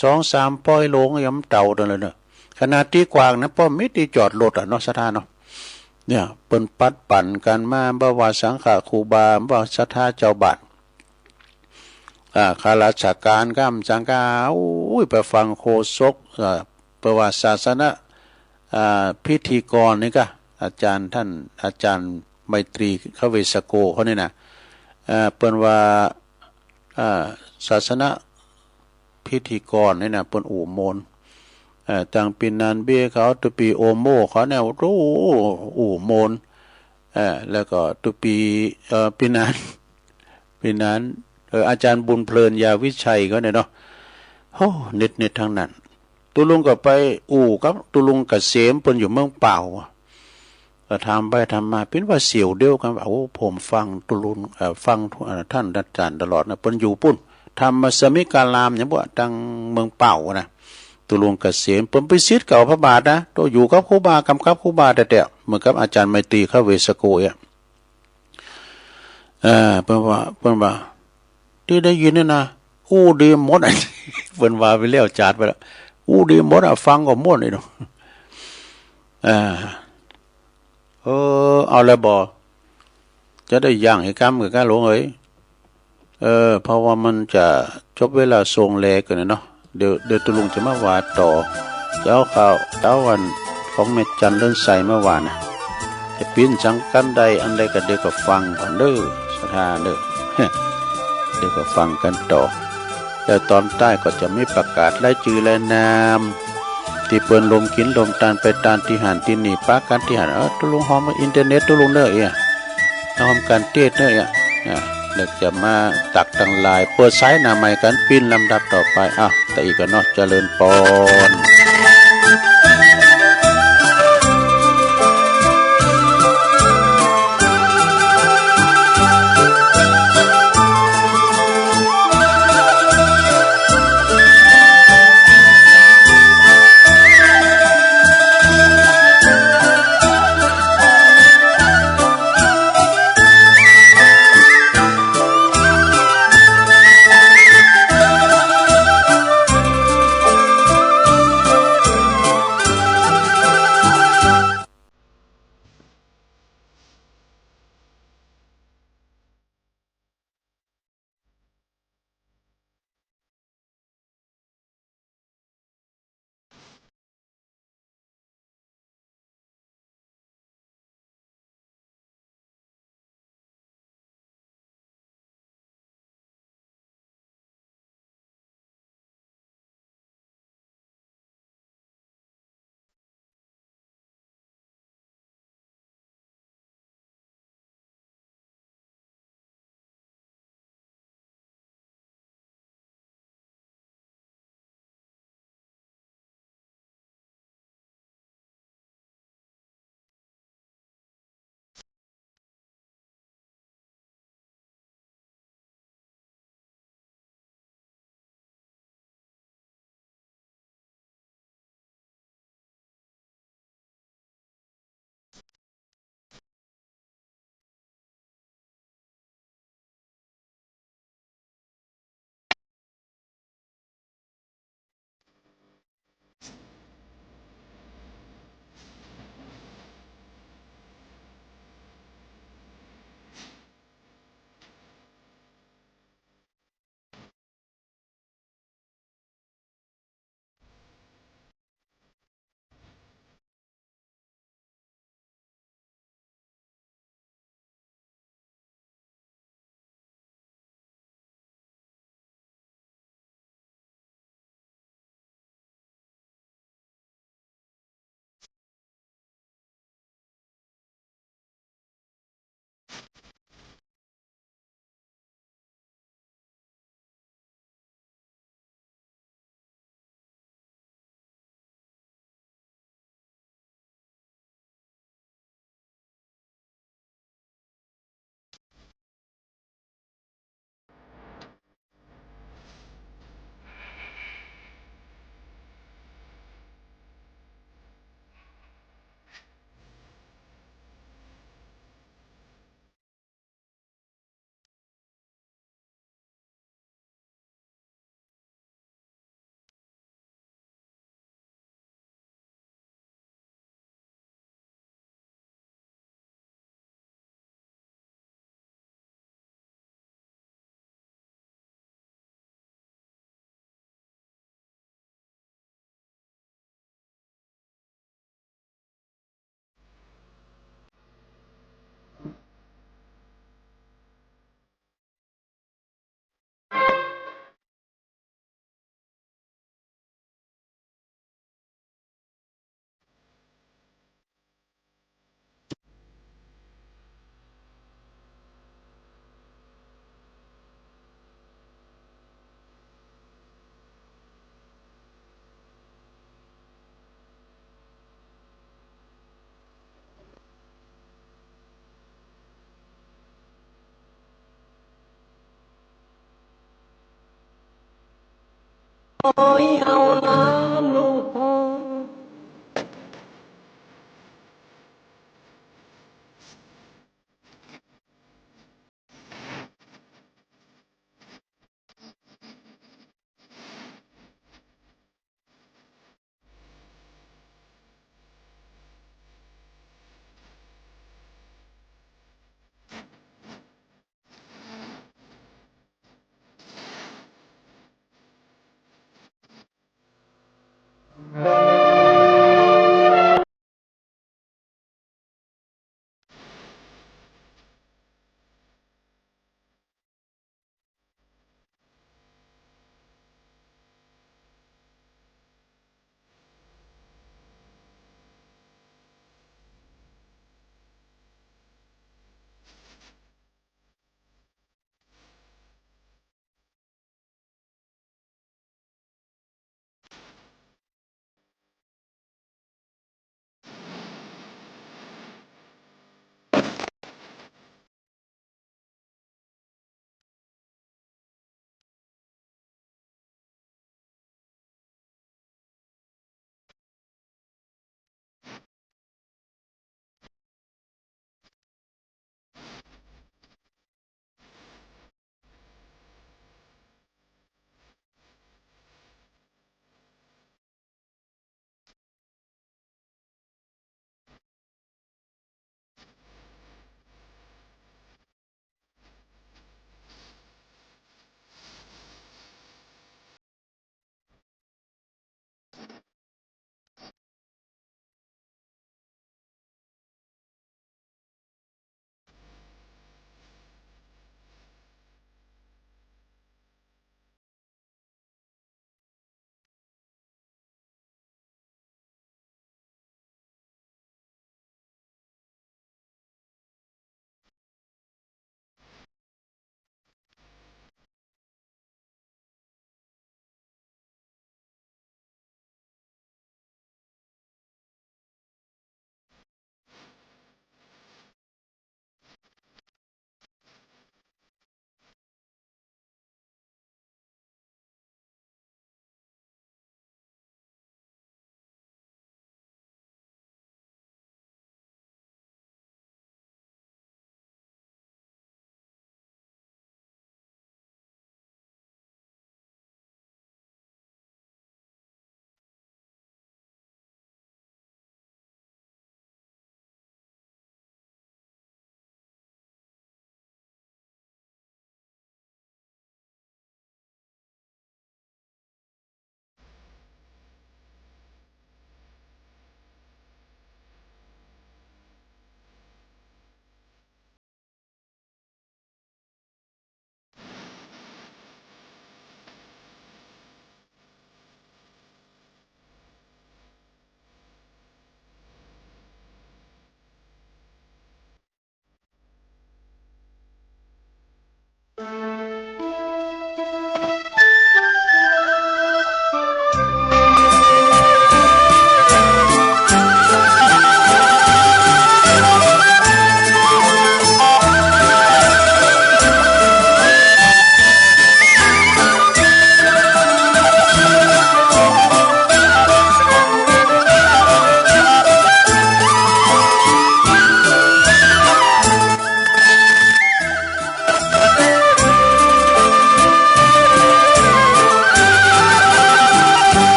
สองสามปอยโลงยังบ่เต้าตันเลยเน่อ ขนาดตี้กว้างนะ ป้อมมีตี้จอดรถอะเนาะ ศรัทธาเนาะ เนี่ย เปิ้นปัดปั๋นกั๋นมา บ่ว่าสังฆะครูบา บ่ว่าศรัทธาเจ้าบ้าน อ่า ข้าราชก๋านกำสังกา โอ้ย ไปฟังโฆษก อ่า ประวัติศาสน อ่า พิธีกรนี่กะ อาจ๋ารย์ต้าน อาจ๋ารย์ไมตรี คเวสโก เขานี่นะ อ่า เปิ้นว่า อ่า ศาสนพิธีกรนี่นะ เปิ้นอู้ม่วน อ่า ตังปี๋นานเบ้ยเขา ตุ๊ปี๋โอโม่เขาเนี่ย โอ้โห อู้ม่วน อ่า แล้วก็ตุ๊ปี๋ เอ่อ ปี๋นาน ปี๋นาน เอ่อ อาจ๋ารย์บุญเพลิน ยาวิชัยเขาเนี่ยเนาะ โอ้ เน็ดๆ ตังนั้น ตุ๊ลุงก็ไปอู้กับตุ๊ลุงเกษม เปิ้นอยู่เมืองเป่า ก็ถามไปถามมา เป๋นว่าเสี่ยวเดียวกั๋น ว่า โอ้ ผมฟังตุ๊ลุง เอ่อ ฟัง เอ่อ ต้านอาจ๋ารย์ตลอดนะ เปิ้นอยู่ปุ้น ธรรมสมิการาม หยังบ่ ตังเมืองเป่านะ ตุ๊ลุงเกษม เปิ้นเป๋นศิษย์เก่าพระบาทนะ โตอยู่กับครูบา กำกับครูบาแต๊ๆ เหมือนกับอาจ๋ารย์ไมตรี คเวสโก เนี่ย เออ เปิ้นว่า เปิ้นว่า ตี้ได้ยินนี่นะ อู้ดีหมด เปิ้นว่าไปแล้ว จ๋าดไปแล้ว อู้ดีหมดอะ ฟังก็ม่วนอีกเนาะ เออ เออ เอาแล้วบ่ จะได้ย่างหื้อกำกึ๊ดก้าหลวงเอ๋ย เออ เพราะว่ามันจะจบเวลาส่งแลกั๋นแล้วเนาะ เดี๋ยว เดี๋ยวตุ๊ลุงจะมาว่าต่อ จะเอาข่าว จะเอาอันของแม่จันเรือนไซมาว่านะ จะปิ้นสังกั๋นใดอันใดก็เดี๋ยวก็ฟังก่อนเน่อ ศรัทธาเน่อ เดี๋ยวก็ฟังกั๋นต่อ แล้วต๋อนต้ายก็จะมีประกาศรายจื้อรายนาม ตี้เปิ้นรวมกิ๋นรวมตานไปตานตี้หั้นตี้นี่ ปะกั๋นตี้หั้น เออ ตุ๊ลุงฮอมอินเทอร์เน็ตตุ๊ลุงเน่อเอี้ย ฮอมก๋านเตสน์เน่อเอี้ย อ่ะ แล้วจะมาตักตังหลาย เปิดสายหน้าใหม่กั๋นปิ้นลำดับต่อไป อ่ะ ตะอี้ก่อนเนาะ เจริญปอน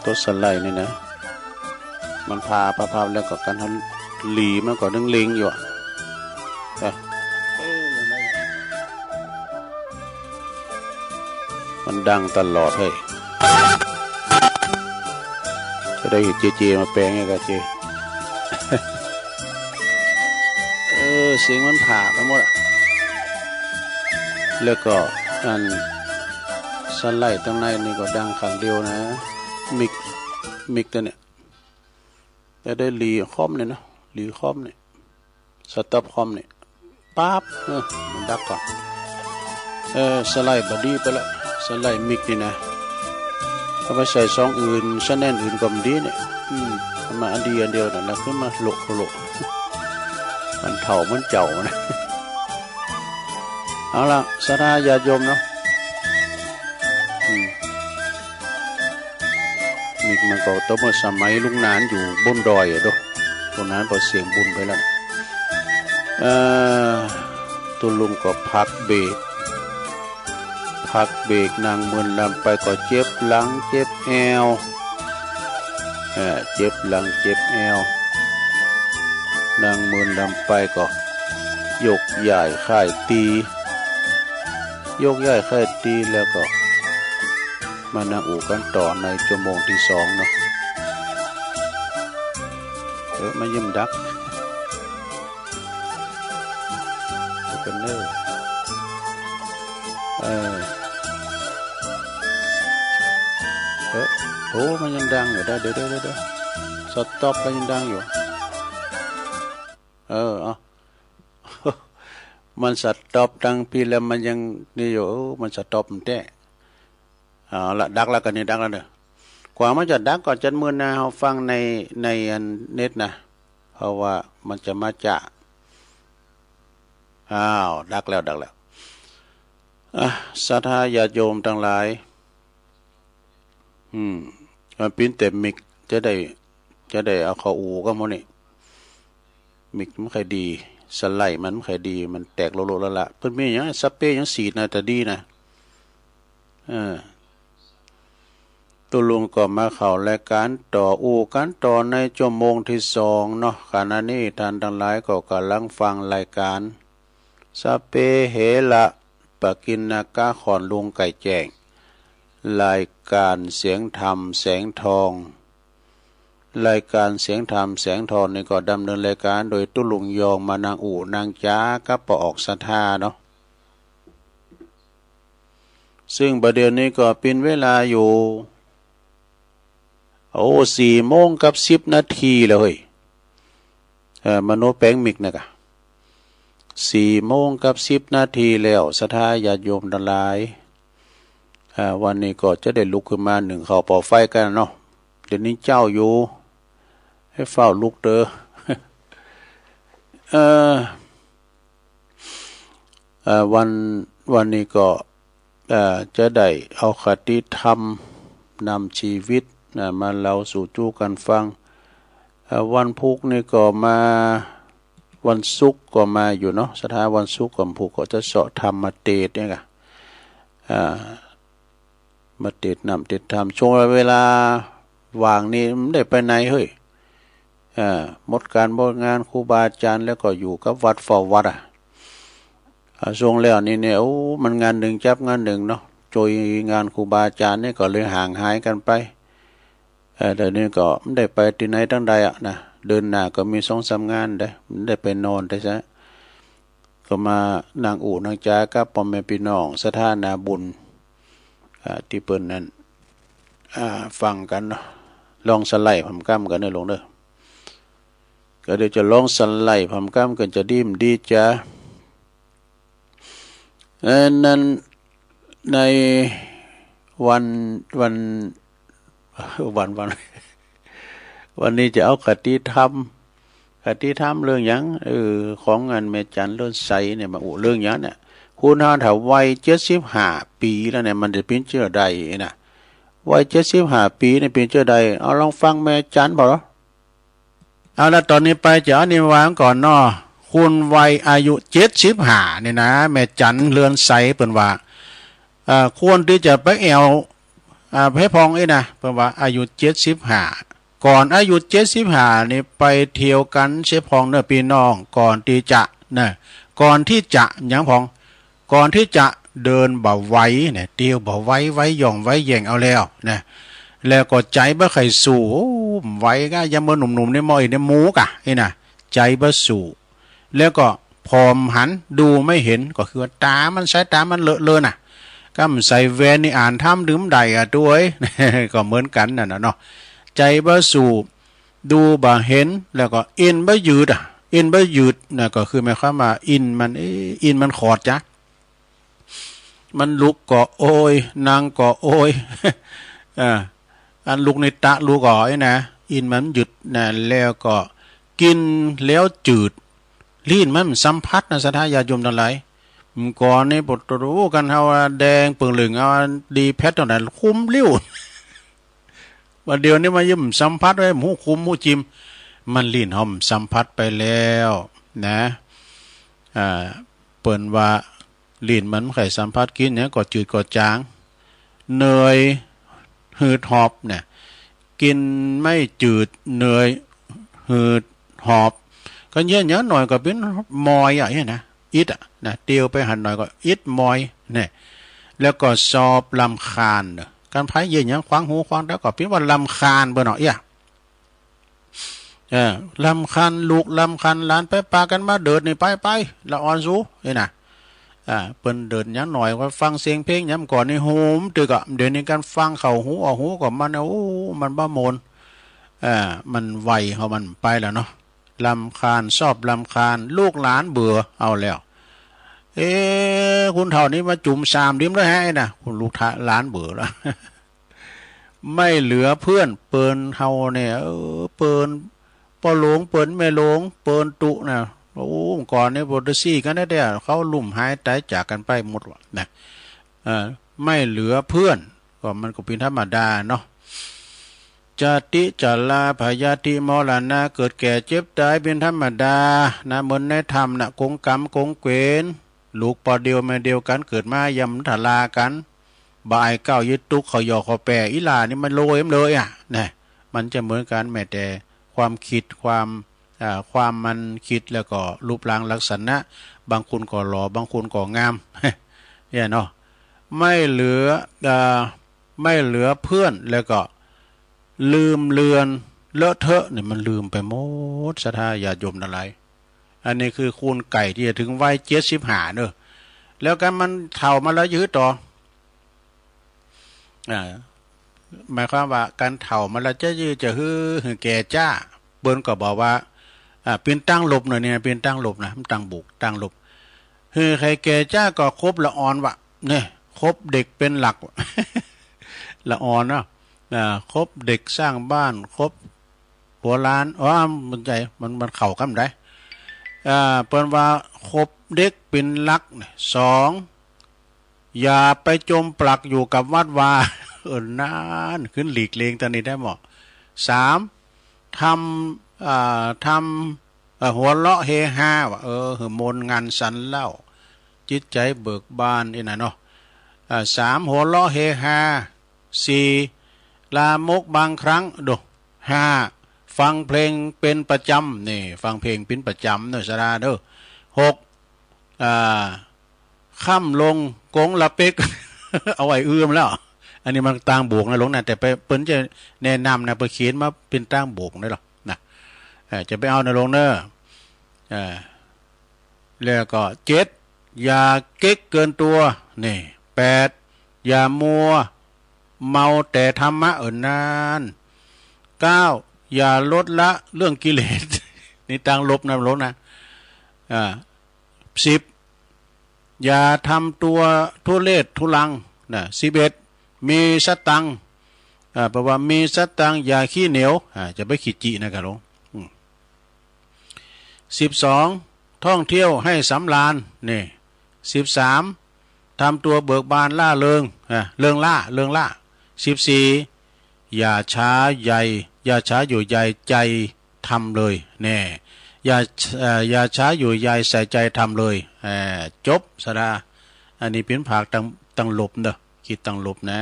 โตสไลด์นี่นะ มันผ่า ผ่า ผ่าแล้วก็กั๋นหันหลีมันก็เล็งๆ อยู่อะ เออ มันดังตลอดเฮ้ย จะได้เห็นเจเจมาแปลงไงกะเจ เออ เสียงมันผ่าไปหมดอะ แล้วก็อันสไลด์ตังในนี่ก็ดังข้างเดียวนะ มิก มิกตัวเนี่ย จะได้หลีคอมเนี่ยนะ หลีคอมเนี่ย สต็อปคอมเนี่ย ปั๊บ เออ มันดับก่อน เออ สไลด์บ่ดีไปละ สไลด์มิกนี่นะ เอาไปใส่ซองอื่น แชนเนลอื่นก็บ่ดีเนี่ย อืม เอามาอันดีอันเดียวนั่นนะ ขึ้นมาโละโละ มันเฒ่ามันเจ้านะ เอาละ ศรัทธาญาติโยมเนาะ อืม นี่มันก็ตั้งเมื่อสมัยลุงหนานอยู่บนดอยอะเนาะ ตอนนั้นก็เสียงบุญไปแล้ว เอ่อ ตุ๊ลุงก็พักเบรก พักเบรก นั่งเมินลำไปก็เจ็บหลังเจ็บแอว เอ่อ เจ็บหลังเจ็บแอว นั่งเมินลำไปก็โยกย้ายค่ายตี๋ โยกย้ายค่ายตี๋แล้วก็มานั่งอู้กั๋นต่อในชั่วโมงตี้สองเนาะ เออ มาเยี่ยมดัก ดูกั๋นเน่อ เออ เออ โอ้ มันยังดังอยู่ เดี๋ยว เดี๋ยว เดี๋ยว เดี๋ยว สต็อปแล้วยังดังอยู่ เออ เอา มันสต็อปตังปี้แล้วมันยังนี่อยู่ เออ มันสต็อปมันแต๊ เอาละ ดักแล้ว กั๋นนี่ดักแล้วเน่อ กว่ามันจะดักก็จันมื้อหน้าเฮาฟังใน ในอันเน็ตนะ เพราะว่ามันจะมาจะ อ้าว ดักแล้ว ดักแล้ว อ่ะ ศรัทธาญาติโยมตังหลาย อืม มันปิ้นแต่มิก จะได้ จะได้เอาเข้าอู้กั๋นหมดนี่ มิกมันบ่ค่อยดี สไลด์มันบ่ค่อยดี มันแตกโละๆ ละๆ เปิ้นมีหยัง สเปรย์หยังฉีดนะ จะดีนะ เออ ตุ๊ลุงก็มาเข้ารายก๋านต่อ อู้กั๋นต่อในชั่วโมงตี้สองเนาะ ขณะนี้ต้านตังหลายก็ก่ำลังฟังรายก๋าน สัพเพเหระ ปกิณณกะ ขอนลุงไก่แจ้ง รายก๋านเสียงธรรมแสงทอง รายก๋านเสียงธรรมแสงทองนี่ก็ดำเนินรายก๋านโดยตุ๊ลุงยอง มานั่งอู้นั่งจ๋ากับป้อออกศรัทธาเนาะ ซึ่งบ่าเดี่ยวนี้ก็ปิ้นเวลาอยู่ โอ้ สี่โมงกับสิบนาทีแล้วเฮ้ย เอ่อ มโนแปลงมิกนะกะ สี่โมงกับสิบนาทีแล้ว ศรัทธาญาติโยมตังหลาย อ่า วันนี้ก็จะได้ลุกขึ้นมานึ่งข้าวปอไฟกั๋นเนาะ เดี๋ยวนี้เจ๊าอยู่ หื้อฟ้าวลุกเต๊อะ เอ่อ เอ่อ วัน วันนี้ก็ เอ่อ จะได้เอาคติธรรมนำชีวิต นะ มาเล่าสู่จู๊กั๋นฟัง เอ่อ วันพุธนี่ก็มา วันศุกร์ก็มาอยู่เนาะ ศรัทธา วันศุกร์กับพุธก็จะเซาะธรรมเตสน์เนี่ยกะ อ่า มาเตสน์น้ำเตสน์ธรรม ช่วงเวลาว่างนี่บ่ได้ไปไหนเฮ้ย อ่า หมดก๋านหมดงานครูบาอาจ๋ารย์แล้วก็อยู่กับวัดเฝ้าวัดอะ อ่า ช่วงแล้วนี่เนี่ย โอ้ มันงานนึ่งจับงานนึ่งเนาะ โจยงานครูบาอาจ๋ารย์นี่ก็เลยห่างหายกั๋นไป เอ่อ เดี๋ยวนี้ก็บ่ได้ไปตี้ไหนตังใดอะนะ เดือนหน้าก็มีสองสามงานเด้อ บ่ได้ไปนอนเต๊อะ ก็มานั่งอู้นั่งจ๋ากับป้อแม่ปี้น้องศรัทธานาบุญ อ่า ตี้เปิ้นนั้น อ่า ฟังกั๋นเนาะ ลองสไลด์ผำก้ำกั๋นเน่อลุงเน่อ ก็เดี๋ยวจะลองสไลด์ผำก้ำกั๋น จะดีบ่ดีจ๊ะ เอ่อ นั้นในวัน วัน วัน วัน วันนี้จะเอาคติธรรม คติธรรมเรื่องหยัง เออ ของอันแม่จันเลื่อนใสเนี่ย มาอู้เรื่องหยังเนี่ย คนเฮาถ้าวัยเจ็ดสิบห้าปี๋แล้วเนี่ย มันจะเป๋นเจ้าใดนะ วัยเจ็ดสิบห้าปี๋เนี่ยเป๋นเจ้าใด เอาลองฟังแม่จันผ่อ เอาละ ต๋อนนี้ไปจะเอานี่วางก่อนเนาะ คนวัยอายุเจ็ดสิบห้านี่นะ แม่จันเลื่อนใสเปิ้นว่า เอ่อ ควรตี้จะไปแอ่ว อ่า เสพองอี้นะ เปิ้นว่าอายุเจ็ดสิบห้า ก่อนอายุเจ็ดสิบห้านี่ไปเที่ยวกั๋นเสพองเน่อปี้น้อง ก่อนตี้จะ นะ ก่อนตี้จะ หยังพอง ก่อนตี้จะเดินบ่ไหวเนี่ย เตียวบ่ไหว ไหวหย่องไหวแหย่งเอาแล้วนะ แล้วก็ใจ๋บ่ใค่สู้ โอ้ บ่ไหวก้า ยามเมื่อหนุ่มๆ นี่มออีกเนี่ยหมูก้า อี้นะ ใจ๋บ่สู้ แล้วก็ผ่อมหัน ดูไม่เห็น ก็คือว่าต๋ามัน สายต๋ามันเลอะเลือนน่ะ ก้ำใส่แว่นนี่อ่านธรรมดื่มได้อะ ตวย ก็เหมือนกั๋นนั่นน่ะเนาะ ใจ๋บ่สู้ ดูบ่เห็น แล้วก็อินบ่ยืดอะ อินบ่ยืดน่ะ ก็คือหมายความว่าอินมัน เอ๊ะ อินมันขอดจ๊ะ มันลุกก็โอย นั่งก็โอย อ่า อันลุกนี่ตะลุกอ๋ออี้นะ อินมันหยุดนะ แล้วก็กิ๋นแล้วจืด ลิ้นมันบ่สัมผัสนะ ศรัทธาญาติโยมตังหลาย เมื่อก่อนนี่ โอ้โห กั๋นเฮาว่าแดงเปื้องเหลือง เอาดีแพทย์เต้านั้น คุมลิ้ว บ่าเดี่ยวนี้มายิ่มสัมผัสไว้ บ่ฮู้คุมบ่ฮู้จิม มันลิ้นเฮาบ่สัมผัสไปแล้วนะ อ่า เปิ้นว่าลิ้นมันบ่ใค่สัมผัสกิ๋นหยัง ก็จืดก็จาง เหนื่อยหืดหอบเนี่ย กิ๋นไม่จืด เหนื่อยหืดหอบ ก็เยียะหยังหน่อยก็เป๋นมอยอะ เยียะนะ อิดอะนะ เตียวไปหันหน่อยก็อิดมอยเนี่ย แล้วก็สอบรำคาญเน่อ กั๋นใผเยียะหยังขวางหูขวางต๋าก็เป๋นว่ารำคาญเปิ้นเนาะ เอี้ย เออ รำคาญลูกรำคาญหลาน ไปปากั๋นมาเดิดนี่ ไปไป ละอ่อนสู อี้นะ อ่า เปิ้นเดิดหยังหน่อยก็ฟังเสียงเพลง ยามก่อนนี่โฮมตึกอะ เดี๋ยวนี้กั๋นฟังเข้าหูออกหูก็มัน โอ้ มันบ่ม่วน อ่า มันวัยของมันไปแล้วเนาะ รำคาญ สอบรำคาญ ลูกหลานเบื่อเอาแล้ว เอ๊ะ คนเฒ่านี่มาจุ่มสามดิมแล้วแฮะ อี้นะ คนลูกหลานเบื่อแล้ว ไม่เหลือเพื่อน เปิ้นเฮาเนี่ย เออ เปิ้นป้อหลวง เปิ้นแม่หลวง เปิ้นตุ๊น่ะ โอ้ ก่อนนี่บ่ได้ซี้กั๋นแต๊ๆ เขาลุ่มหายต๋ายจากกั๋นไปหมดว่ะนะ เออ ไม่เหลือเพื่อน ก็มันก็เป๋นธรรมดาเนาะ จาติ ชรา พยาธิ มรณะ เกิดแก่เจ็บต๋ายเป๋นธรรมดานะ เหมือนในถ้ำน่ะ กงกรรมกงเกวียน ลูกป้อเดียวแม่เดียวกั๋น เกิดมาย่ำทรากั๋น บ่อายเก๊า ยึดตุ๊ก เข้าหยอกเข้าแป่ อีหล่านี่มันโลยมันเลยอะ นะ มันจะเหมือนกั๋น แม้แต่ความคิด ความ อ่า ความมันคิด แล้วก็รูปร่างลักษณะ บางคนก็หล่อ บางคนก็งาม เนี่ยเนาะ ไม่เหลือ อ่า ไม่เหลือเพื่อน แล้วก็ลืมเลือน เลอะเทอะเนี่ย มันลืมไปหมด ศรัทธาญาติโยมตังหลาย อันนี้คือคนใก้ตี้จะเถิงวัยเจ็ดสิบห้าเนาะ แล้วกั๋นมันเฒ่ามาแล้วจะหื้อต่อ อ่า หมายความว่ากั๋นเฒ่ามาแล้วจะหื้อ จะหื้อ หื้อแก่จ๊า เปิ้นก็บอกว่า อ่า เป๋นตางหลบหน่อยเนี่ย เป๋นตางหลบนะ มันตางบวก ตางหลบ หื้อใค่แก่จ๊าก็คบละอ่อนว่ะ เนี่ย คบเด็กเป๋นหลัก ละอ่อนเนาะ อ่า คบเด็กสร้างบ้าน คบหัวล้าน อ๋อ มันใจ๋ มัน มันเข้ากั๋นได้ อ่า เปิ้นว่าคบเด็กเป๋นหลักเนี่ย สอง อย่าไปจมปลักอยู่กับวัดวา เออ นั่น ขึ้นหลีกเลี่ยงตอนนี้ได้หมด สาม ทำ อ่า ทำ เอ่อ หัวเราะเฮฮาว่ะ เออ หื้อม่วนงันสันเล่า จิตใจ๋เบิกบานอี้นะเนาะ อ่า สาม หัวเราะเฮฮา สี่ ลามกบางครั้ง ดู ห้า ฟังเพลงเป๋นประจ๋ำ นี่ ฟังเพลงเป๋นประจ๋ำเนาะ ศรัทธาเนาะ หก อ่า ค่ำลงกงละเป๊ก เอาไว้อื้อมแล้ว อันนี้มันตางบวกนะหลวงนะ แต่ไป เปิ้นจะแนะนำนะ เปิ้นเขียนมาเป๋นตางบวกนะหลวงนะ เอ่อ จะไปเอานะหลวงเนาะ เอ่อ แล้วก็ เจ็ด อย่าเก๊กเกินตัว นี่ แปด อย่ามัวเมาแต่ธรรมะ เออ นั่น เก้า อย่าลดละเรื่องกิเลส นี่ตางหลบนะหลวงนะ อ่า สิบ อย่าทำตัวทุเรศทุรังนะ สิบเอ็ด มีสตังค์ อ่า แปลว่ามีสตังค์ อย่าขี้เหนียว อ่า จะไปขี้จินะครับหลวง อืม สิบสอง ท่องเที่ยวให้สำราญ นี่ สิบสาม ทำตัวเบิกบานร่าเริง อ่า เริงร่า เริงร่า สิบสี่ อย่าช้าใย อย่าช้าอยู่ใย ใจ๋ทำเลย แน่ อย่า เอ่อ อย่าช้าอยู่ใย ใส่ใจ๋ทำเลย อ่า จบ ศรัทธา อันนี้เป๋นภาคตาง ตางหลบเนาะ ขีดตางหลบนะ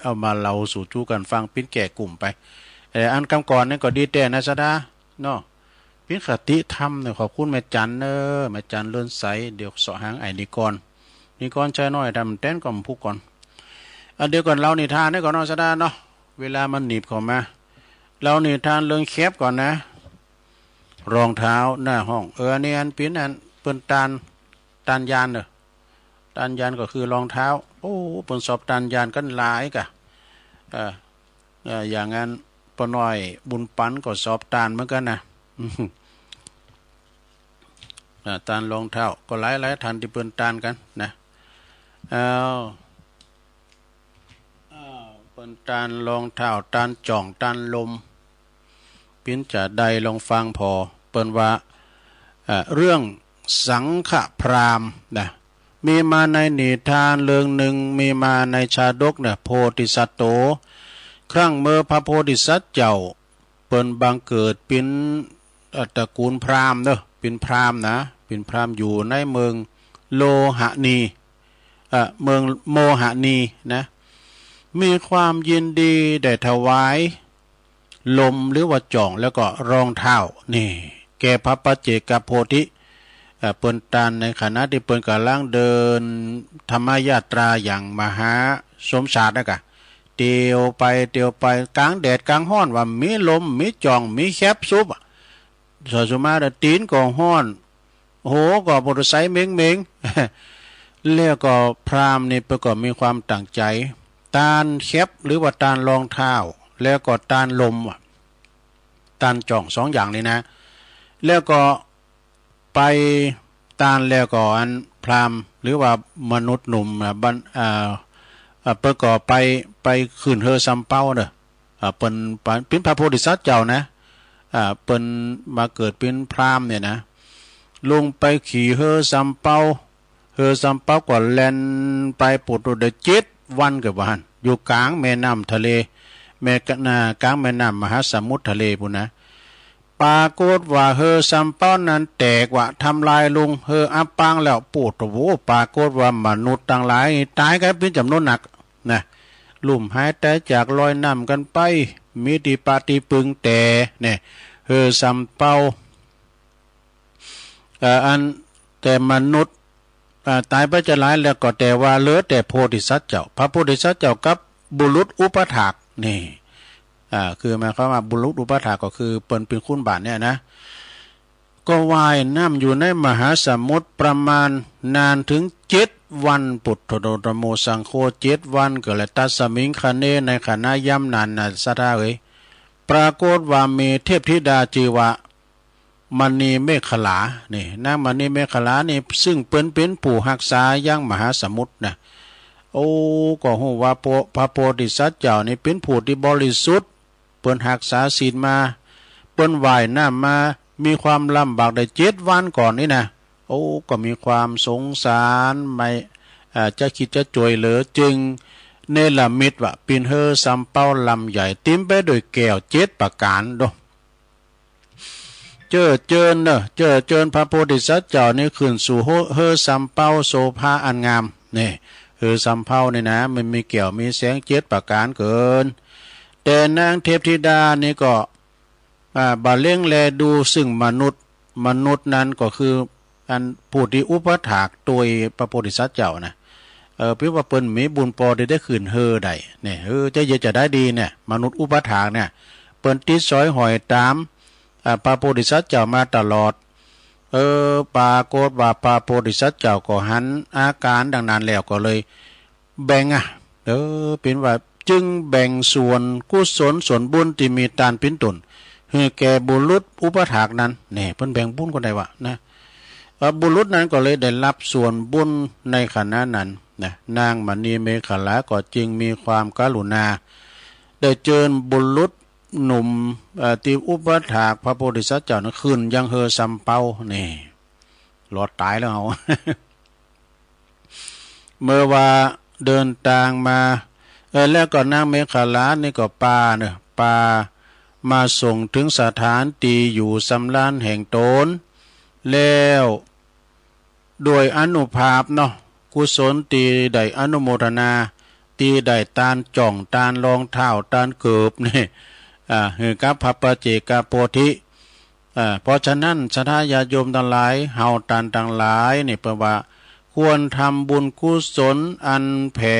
เอามาเล่าสู่จู้กั๋นฟัง ปิ้นแก่กลุ่มไป เอ่อ อันกำก่อนนี่ก็ดีแต๊นะศรัทธาเนาะ ปิ้นคติธรรมเนี่ย ขอบคุณแม่จันเน่อ แม่จันเลิศใส เดี๋ยวเสาะหาไอ้นิกร นิกรชัยน้อย ทำแต๊นก่อนผู้ก่อน อ่ะ เดี๋ยวก่อนเล่านิทานให้ก่อนเนาะศรัทธาเนาะ เวลามันหนีบเข้ามา เล่านิทานเรื่องแคปก่อนนะ รองเท้าหน้าห้อง เออ อันนี้อันปิ้นอันเปิ้นตาน ตานยานเน่อ ตานยานก็คือรองเท้า โอ้ เปิ้นสอบตานยานกั๋นหลายก่ะ เอ่อ เอ่อ อย่างนั้นป้าน้อยบุญปันก็สอบตานเหมือนกั๋นนะ อ่า ตานรองเท้าก็หลายๆ ต้านตี้เปิ้นตานกั๋นนะ อ้าว อ้าว เปิ้นตานรองเท้า ตานจ่อง ตานลม ปิ้นจะได้ลองฟังผ่อ เปิ้นว่า เอ่อ เรื่องสังฆพราหมณ์นะ มีมาในนิทานเรื่องนึ่ง มีมาในชาดกเนี่ย โพธิสัตโต ครั้งเมื่อพระโพธิสัตว์เจ้า เปิ้นบังเกิดเป๋น เอ่อ ตระกูลพราหมณ์เนาะ เป๋นพราหมณ์นะ เป๋นพราหมณ์อยู่ในเมืองโลหะนี เอ่อ เมืองโมหะนีนะ มีความยินดีได้ถวายลมหรือว่าจ่อง แล้วก็รองเท้านี่ แก่พระปัจเจกโพธิ เอ่อ เปิ้นตานในขณะตี้เปิ้นก่ำลังเดินธรรมยาตราอย่างมหาสมสารนะก่ะ เตียวไปเตียวไป ก๋างแดดก๋างฮ้อนว่า มีลม มีจ่อง มีแคปสุบอะ สอสุมาแต่ตีนก็ฮ้อน โห ก็บ่ได้ใส่เม็งๆ แล้วก็พราหมณ์นี่เปิ้นก็มีความตั้งใจ๋ ตานแคปหรือว่าตานรองเท้า แล้วก็ตานลมอะ ตานจ่องสองอย่างนี้นะ แล้วก็ไปตานแล้วก็อันพราหมณ์หรือว่ามนุษย์หนุ่มอะ บัน อ่า อ่า เปิ้นก็ไป ไปขึ้นเฮือสำเป๊าเน่อ อ่า เปิ้น เปิ้นเป๋นพระโพธิสัตว์เจ้านะ อ่า เปิ้นมาเกิดเป๋นพราหมณ์เนี่ยนะ ลงไปขี่เฮือสำเป๊า เฮือสำเป๊าก็แล่นไปปู๊ดได้เจ็ดวันก็ว่าหั้น อยู่ก๋างแม่น้ำทะเล แม่กะ น่ะ ก๋างแม่น้ำมหาสมุทรทะเลปู๊นนะ ปรากฏว่าเฮือสำเป๊านั้นแตกว่ะ ทำลายลง เฮืออับปางแล้ว ปู๊ดโอ้โห ปรากฏว่ามนุษย์ตังหลายต๋ายกั๋นเป๋นจ๋ำนวนนัก นะ ลุ่มหายต๋ายจากลอยน้ำกั๋นไป มีตี้ปะตี้ปึงแต่ เนี่ย เฮือสำเป๊า เอ่อ อัน แต่มนุษย์ เอ่อ ต๋ายไปจะหลายแล้วก็แต่ว่าเหลือแต่โพธิสัตว์เจ้า พระโพธิสัตว์เจ้ากับบุรุษอุปัฏฐาก นี่ อ่า คือหมายความว่าบุรุษอุปัฏฐากก็คือเปิ้นเป๋นขุนบ่านเนี่ยนะ ก็ว่ายน้ำอยู่ในมหาสมุทรประมาณนานเถิงเจ็ดวัน ปุทโธธัมโมสังโฆ เจ็ดวันก็แล ตัสสมิงคเณ ในขณะยามนั้นน่ะ ศรัทธาเอ๋ย ปรากฏว่ามีเทพธิดาจื้อว่ามณีเมขลา นี่ นางมณีเมขลานี่ ซึ่งเปิ้นเป๋นผู้ฮักษายังมหาสมุทรนะ โอ้ ก็ฮู้ว่าพระ พระโพธิสัตว์เจ้านี่เป๋นผู้ตี้บริสุทธิ์ เปิ้นฮักษาศีลมา เปิ้นว่ายน้ำมา มีความลำบากได้เจ็ดวันก่อนนี่นะ โอ้ ก็มีความสงสาร ไม่ อ่า จะคิดจะจ้วยเหลือ จึงเนรมิตว่าเป๋นเฮือสำเป๊าลำใหญ่ เต็มไปด้วยแก้วเจ็ดประก๋านโด เจ้อเจิญเน่อ เจ้อเจิญพระโพธิสัตว์เจ้านี่ขึ้นสู่เฮือ เฮือสำเป๊าโสภาอันงาม นี่ เฮือสำเป๊านี่นะ มันมีแก้วมีแสงเจ็ดประก๋านเกิน แต่นางเทพธิดานี่ก็ อ่า บ่าเล็งแลดูซึ่งมนุษย์ มนุษย์นั้นก็คืออันผู้ตี้อุปัฏฐากตวยพระโพธิสัตว์เจ้านะ เออ เปิ้นว่าเปิ้นมีบุญปอตี้ได้ขึ้นเฮือได้ เนี่ย เออ จะเยียะจะได้ดีเนี่ย มนุษย์อุปัฏฐากเนี่ย เปิ้นติดสอยห้อยต๋าม อ่า พระโพธิสัตว์เจ้ามาตลอด เออ ปรากฏว่าพระโพธิสัตว์เจ้าก็หันอาก๋านดังนั้นแล้วก็เลย แบ่งอะ เออ เป๋นว่าจึงแบ่งส่วนกุศลส่วนบุญตี้มีตานเป๋นต้น หื้อแก่บุรุษอุปัฏฐากนั้น แน่ เปิ้นแบ่งบุญก็ได้วะนะ เอ่อ บุรุษนั้นก็เลยได้ฮับส่วนบุญในขณะนั้นนะ นางมณีเมขลาก็จึงมีความกรุณา ได้เจิญบุรุษหนุ่ม เอ่อ ตี้อุปัฏฐากพระโพธิสัตว์เจ้านั้นขึ้นยังเฮือสำเป๊า นี่ รอดต๋ายแล้วเฮา เมื่อว่าเดินตางมา เออ แล้วก็นางเมขลานี่ก็ปาเน่อ ปามาส่งเถิงสถานตี้อยู่สำราญแห่งต๋น แล้วโดยอานุภาพเนาะ กุศลตี้ได้อนุโมทนา ตี้ได้ตานจ่อง ตานรองเท้า ตานเกิบนี่ อ่า หื้อกับพระปัจเจกโพธิ อ่า เพราะฉะนั้นศรัทธาญาติโยมตังหลาย เฮาต้านตังหลายนี่ เปิ้นว่าควรทำบุญกุศลอันแผ่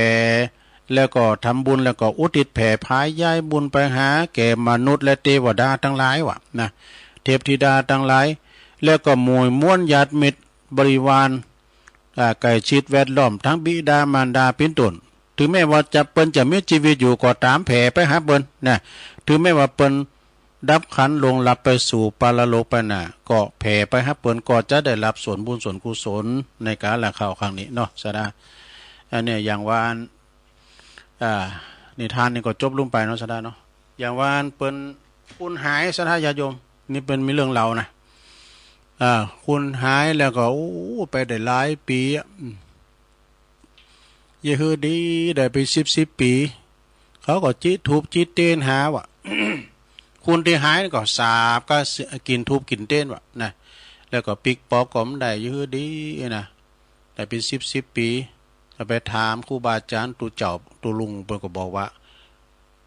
แล้วก็ทำบุญแล้วก็อุทิศแผ่ผายย้ายบุญไปหาแก่มนุษย์และเตวดาตังหลายว่านะ เทพธิดาตังหลาย แล้วก็หมู่มวลญาติมิตรบริวาร อ่า ใกล้ชิดแวดล้อม ตึงบิดามารดาเป๋นต้น ถึงแม้ว่าจะ เปิ้นจะมีจีวิตอยู่ก็ต๋าม แผ่ไปหาเปิ้นนะ ถึงแม้ว่าเปิ้นดับขันธ์ล่วงลับไปสู่ปรโลกไปน่ะ ก็แผ่ไปหาเปิ้น ก็จะได้รับส่วนบุญส่วนกุศลในกาละคราวครั้งนี้เนาะ ศรัทธา อันเนี้ยอย่างว่าอัน อ่า นิทานนี่ก็จบลงไปเนาะ ศรัทธาเนาะ อย่างว่าอันเปิ้นคนหาย ศรัทธาญาติโยม นี่เปิ้นมีเรื่องเล่านะ อ่า คนหายแล้วก็ โอ้ ไปได้หลายปี๋อะ อืม อย่าหื้อดี ได้เป๋นสิบสิบปี๋ เขาก็จิธูปจิเตียนหาว่า คนตี้หายนี่ก็สาบก้า กิ๋นธูปกิ๋นเตียนว่านะ แล้วก็ปิ๊กปอบก็บ่ได้ อย่าหื้อดีนะ ได้เป๋นสิบสิบปี๋ ก็ไปถามครูบาอาจ๋ารย์ ตุ๊เจ้าตุ๊ลุง เปิ้นก็บอกว่า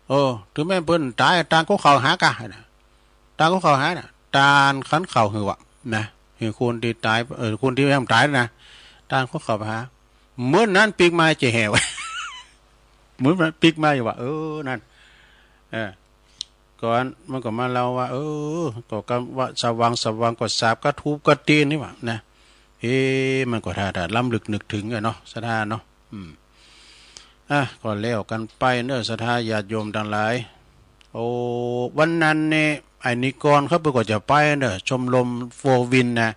เออ ถึงแม้เปิ้นต๋าย ตานก็เข้าหาก้านะ ตานก็เข้าหาน่ะ ตานคันเข้าหื้อว่านะ หื้อคนตี้ต๋าย เออ คนตี้ยังบ่ต๋ายนะ ตานก็เข้าไปหา เมื่อนั้นปิ๊กมาจะแหวะ เหมือนปิ๊กมาอยู่ว่า เออ นั่น เออ ก่อนมันก็มาเล่าว่า เออ ก็กำว่าสว่างสว่างก็สาบก้าธูปก้าเตียนนี่ว่านะ เอ๊ะ มันก็ถ้า ถ้าล้ำลึกนึกถึงอะเนาะ ศรัทธาเนาะ อืม อ่ะ ก็แล้วกั๋นไปเนาะ ศรัทธาญาติโยมตังหลาย โอ้ วันนั้นนี่ ไอ้นิกรเขาเปิ้นก็จะไปเนาะ ชมรมโฟร์วินนะ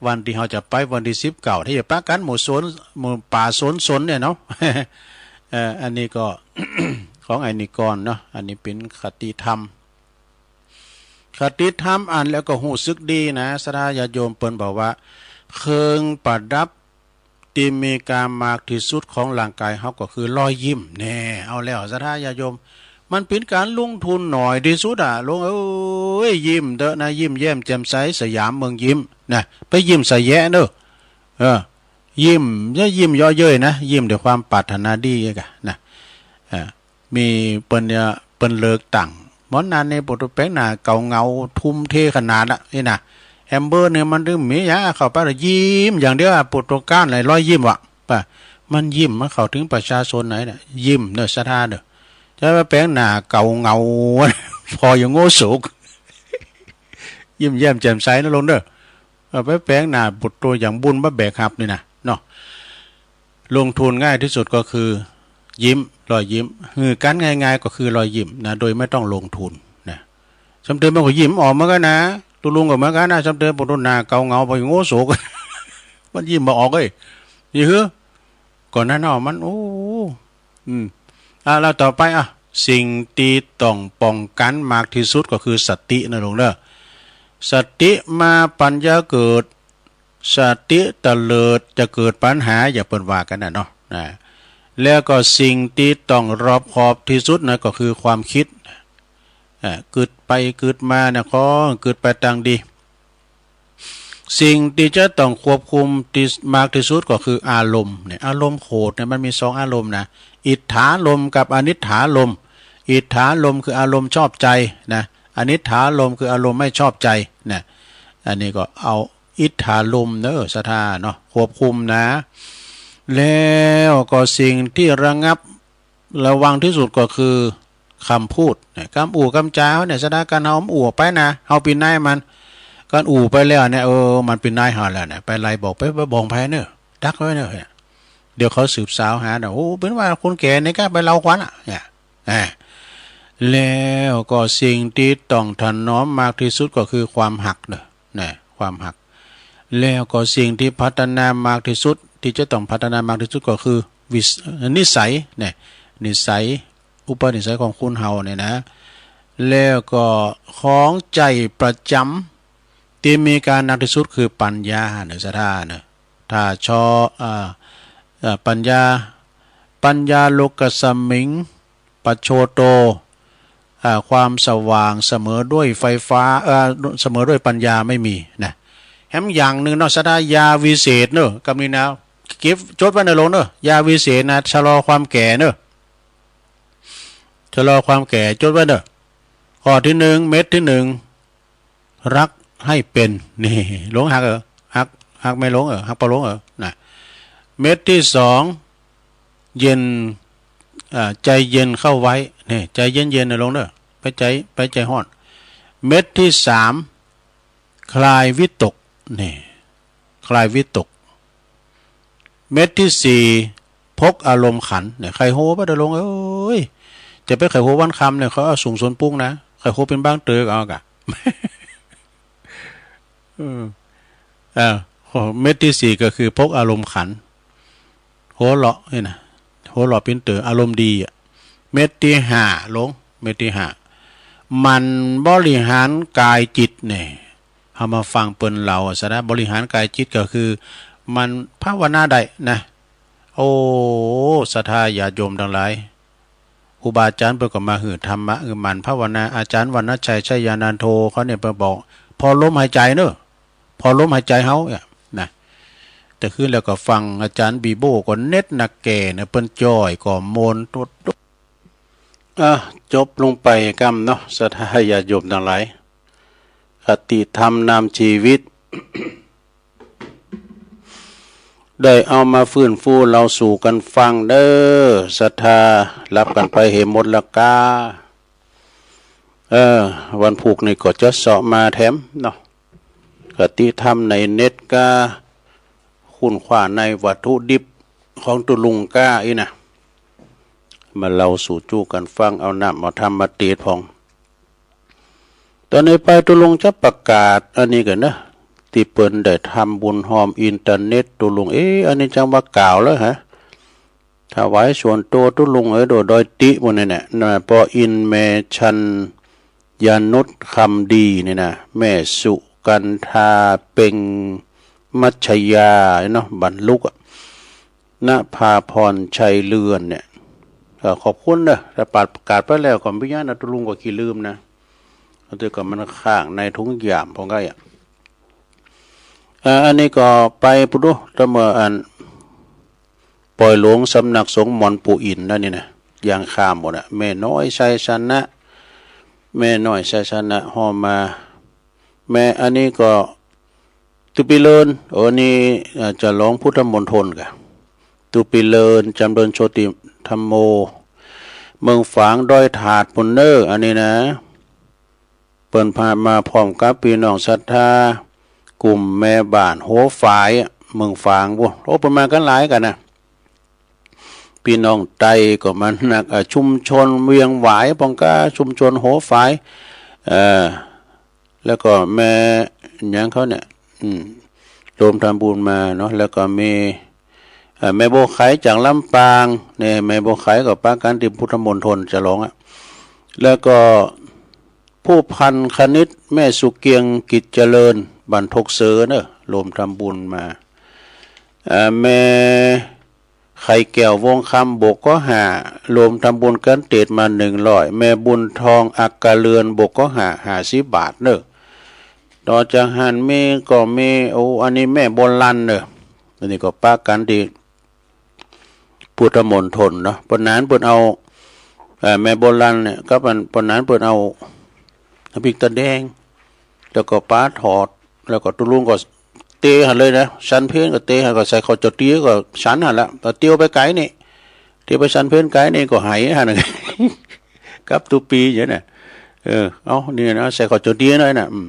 วันตี้เฮาจะไปวันตี้สิบเก้า ตี้จะปะกั๋นหมู่สน หมู่ป่าสนสนเนี่ยเนาะ เอ่อ อันนี้ก็ ของไอ้นิกรเนาะ อันนี้เป๋นคติธรรม คติธรรมอันแล้วก็ฮู้สึกดีนะ ศรัทธาญาติโยม เปิ้นบอกว่า เครื่องประดับตี้มีค่ามากตี้สุดของร่างก๋ายเฮาก็คือรอยยิ้ม แน่ เอาแล้ว ศรัทธาญาติโยม มันเป๋นก๋านลงทุนน้อยตี้สุดอะ ลง เอ้ย ยิ้มเต๊อะนะ ยิ้มแย้มแจ่มใส สยามเมืองยิ้มนะ ไปยิ้มใส่แยะเนาะ เออ ยิ้ม อย่ายิ้มเยาะเย้ยนะ ยิ้มด้วยความปรารถนาดีก้านะ เออ มีเปิ้นเนี่ย เปิ้นเลิกตั้ง หมอนันนี่ ปูโต แป๋งหน้าเก่าเหงา ทุ่มเทขนาดละนี่นะ แอมเบอร์เนี่ยมันตึงมีหยัง เข้าไปแล้วยิ้มอย่างเดียว ปูโต ก้านไหนรอยยิ้มวะ ป่ะ มันยิ้ม มันเข้าถึงประชาชนไหนน่ะ ยิ้มเนาะ ศรัทธาเนาะ จะไปแป๋งหน้าเก่าเหงา ผ่ออย่างโง่โสก ยิ้มแย้มแจ่มใสนะลงเนาะ เออ ไปแป๋งหน้า ปูโต อย่างบุญมาแบกฮับนี่นะ เนาะ ลงทุนง่ายตี้สุดก็คือยิ้ม รอยยิ้ม หื้อกั๋นง่ายๆ ก็คือรอยยิ้มนะ โดยไม่ต้องลงทุนนะ ซ้ำเติมมันก็ยิ้มออกเหมือนกั๋นนะ ตุ๊ลุงก็เหมือนกั๋นนะ ซ้ำเติมปูโต หน้าเก่าเหงา ผ่ออย่างโง่โสก มันยิ้มบ่ออกเอ้ย นี่หื้อ ก่อนนั้นเนาะ มัน โอ้ อืม อ่ะ แล้วต่อไป อ่ะ สิ่งตี้ต้องป้องกั๋นมากตี้สุดก็คือสตินะลงเนาะ สติมาปัญญาเกิด สติเตลิดจะเกิดปัญหา อย่างเปิ้นว่ากั๋นน่ะเนาะ นะ แล้วก็สิ่งตี้ต้องรอบคอบตี้สุดนะ ก็คือความกึ๊ด อ่า กึ๊ดไปกึ๊ดมานะ ขอ กึ๊ดไปตางดี สิ่งตี้จะต้องควบคุมตี้ มากตี้สุดก็คืออารมณ์เนี่ย อารมณ์โขดเนี่ย มันมีสองอารมณ์นะ อิทธารมณ์กับอนิทธารมณ์ อิทธารมณ์คืออารมณ์ชอบใจนะ อนิทธารมณ์คืออารมณ์ไม่ชอบใจนะ อันนี้ก็เอาอิทธารมณ์เนาะ ศรัทธาเนาะ ควบคุมนะ แล้วก็สิ่งตี้ระงับ ระวังตี้สุดก็คือคำพูดเนี่ย กำอู้กำจ๋าเนี่ย ศรัทธา ก๋านเฮาอู้ไปนะ เฮาเป๋นนายมัน ก๋านอู้ไปแล้วเนี่ย เออ มันเป๋นนายเฮาแล้วเนี่ย ไปไล่บอกไป ไปบอกใผเนาะ ดักไว้เนาะ เดี๋ยวเขาสืบสาวหาเนาะ โอ้ เป๋นว่าคนแก่นี่ก้าไปเล่าควันอะเนี่ย อ่า แล้วก็สิ่งตี้ต้องถนอมมากตี้สุดก็คือความฮักเนาะ นะ ความฮัก แล้วก็สิ่งตี้พัฒนามากตี้สุด ตี้จะต้องพัฒนามากตี้สุดก็คือวิส- นิสัยเนี่ย นิสัย อุปนิสัยของคนเฮาเนี่ยนะ แล้วก็ของใจ๊ประจ๋ำตี้มีค่านักตี้สุดคือปัญญาเนาะ ศรัทธาเนาะ ถ้าชอ อ่า อ่า ปัญญา ปัญญาโลกัสสมิง ปัจโชโต อ่า ความสว่างเสมอด้วยไฟฟ้า เอ่อ เสมอด้วยปัญญาไม่มีนะ แถมอย่างนึ่งเนาะ ศรัทธา ยาวิเศษเนาะ กำนี้นะ เก็บ จดไว้เนาะลงเนาะ ยาวิเศษนะ ชะลอความแก่เนาะ ชะลอความแก่ จดไว้เน่อ ข้อตี้นึ่ง เม็ดตี้นึ่ง ฮักหื้อเป๋น นี่ หลวงฮักเอ๋อ ฮัก ฮักแม่หลวงเอ๋อ ฮักป้อหลวงเอ๋อ นะ เม็ดตี้สอง เย็น อ่า ใจ๋เย็นเข้าไว้ นี่ ใจ๋เย็นๆ เน่อหลวงเน่อ ไปใจ๋ ไปใจ๋ฮ้อน เม็ดตี้สาม คลายวิตก นี่ คลายวิตก เม็ดตี้สี่ พกอารมณ์ขัน เนี่ย ใค่ฮู้บ่เน่อหลวงเอ๋ย จะไปใค่ฮู้วันค่ำเนี่ย เขาเอาสูงสุนปุ้งนะ ใค่ฮู้เป๋นบางเตื้อก็เอาก่ะ เออ อ่า เม็ดตี้สี่ก็คือพกอารมณ์ขัน หัวเราะนี่นะ หัวเราะปิ้นเตื้อ อารมณ์ดีอะ เม็ดตี้ห้าหลวง เม็ดตี้ห้า หมั่นบริหารกายจิตเนี่ย เฮามาฟังเปิ้นเล่าอะ สาระบริหารกายจิตก็คือ หมั่นภาวนาได้นะ โอ้ ศรัทธาญาติโยมตังหลาย ครูบาอาจ๋ารย์เปิ้นก็มาหื้อธรรมะ หื้อหมั่นภาวนา อาจ๋ารย์วรรณชัย ชัยยานันโท เขาเนี่ยเปิ้นบอก ผ่อนลมหายใจ๋เน่อ ผ่อนลมหายใจ๋เฮาเนี่ยนะ แต่คืนแล้วก็ฟังอาจ๋ารย์บีโบ้ก็เน็ดนักแก่เนี่ย เปิ้นจ้อยก็โมนตุ๊ดตุ๊ด อ่ะ จบลงไปก้ำเนาะ ศรัทธาญาติโยมตังหลาย คติธรรมนำชีวิต ได้เอามาฟื้นฟูเล่าสู่กั๋นฟังเน่อ ศรัทธา หลับกั๋นไปหื้อหมดละก้า เออ วันพูกนี่ก็จะเซาะมาแถมเนาะ คติธรรมในเน็ตก้า ค้นคว้าในวัตถุดิบของตุ๊ลุงก้าอี้นะ มาเล่าสู่จู้กั๋นฟัง เอาน้ำเอาธรรมมาเตศน์พ่อง ต๋อนนี้ไปตุ๊ลุงจะประกาศอันนี้ก่อนเนาะ ตี้เปิ้นได้ทำบุญฮ่อมอินเทอร์เน็ตตุ๊ลุง เอ๊ะ อันนี้จังว่ากล่าวแล้วฮะ ถวายส่วนตั๋วตุ๊ลุงเอ๋ย โดยดอยติ หมู่นี้แหละนะ ป้ออินแม่ชัญญนุชคำดีนี่นะ แม่สุกันทาเพ็งมัชยาเนาะ บรรลุกอะ นภาพรชัยเรือนเนี่ย เอ่อ ขอบคุณเนาะ ถ้าประกาศไปแล้วก็บ่ยากนะ ตุ๊ลุงก็ขี้ลืมนะ เอาเถอะ ก็มันข้างในถุงหยามพ่องไอ้อะ อ่า อันนี้ก็ไปปู้ดู ตะเมื่ออัน ปอยหลวงสำนักสงฆ์หมอนปู่อินนั่นนี่นะ ยางคามหมดอะ แม่น้อยไชยชนะ แม่น้อยไชยชนะ ฮ่อมา แม่ อันนี้ก็ ตุปีเลิน โอ้ นี่ เอ่อ จะร้องพุทธมณฑลกะ ตุปีเลิน จำเริญโชติธัมโม เมืองฝางดอยถาดปู้นเน่อ อันนี้นะ เปิ้นพามาพร้อมกับปี้น้องศรัทธา กลุ่มแม่บ้านหัวฝายอะ เมืองฝางปู้น โอ้ เปิ้นมากั๋นหลายกั๋นนะ ปี้น้องไตก็มานัก อ่ะ ชุมชนเวียงหวายพ่องก้า ชุมชนหัวฝาย เอ่อ แล้วก็แม่หยังเขาเนี่ย อืม รวมทำบุญมาเนาะ แล้วก็มี เอ่อ แม่บัวไขจากลำปางเนี่ย แม่บัวไขก็ปะกั๋นตี้พุทธมณฑลจะร้องอะ แล้วก็ผู้พันคณิต แม่สุเกียงกิจเจริญ บ้านทกเสอเนอะ รวมทำบุญมา เอ่อ แม่ไข่แก้ววงคำ บวกก็ห้า รวมทำบุญกั๋นเตศน์มาหนึ่งร้อย แม่บุญทองอักกะเรือน บวกก็ห้า ห้าสิบบาทเนอะ ต่อจากหั้นมีก็มี โอ้ อันนี้แม่บัวลันเนอะ อันนี้ก็ปะกั๋นตี้พุทธมณฑลเนาะ ป้อหนานเปิ้นเอา เอ่อ แม่บัวลันเนี่ย กับอันป้อหนานเปิ้นเอาน้ำพริกตาแดง แล้วก็ป๋าทอด แล้วก็ตุ๊ลุงก็เตหั้นเลยนะ สันเพลก็เตหั้น ก็ใส่ข้าวเจ้าเตี้ยก็สันหั้นละ แต่เตียวไปไก๋นี่ เตียวไปสันเพลไก๋นี่ก็ไหหั้น กับตุ๊ปีอย่างเนี้ย เออ เอา นี่นะ ใส่ข้าวเจ้าเตี้ยหน่อยนะ อืม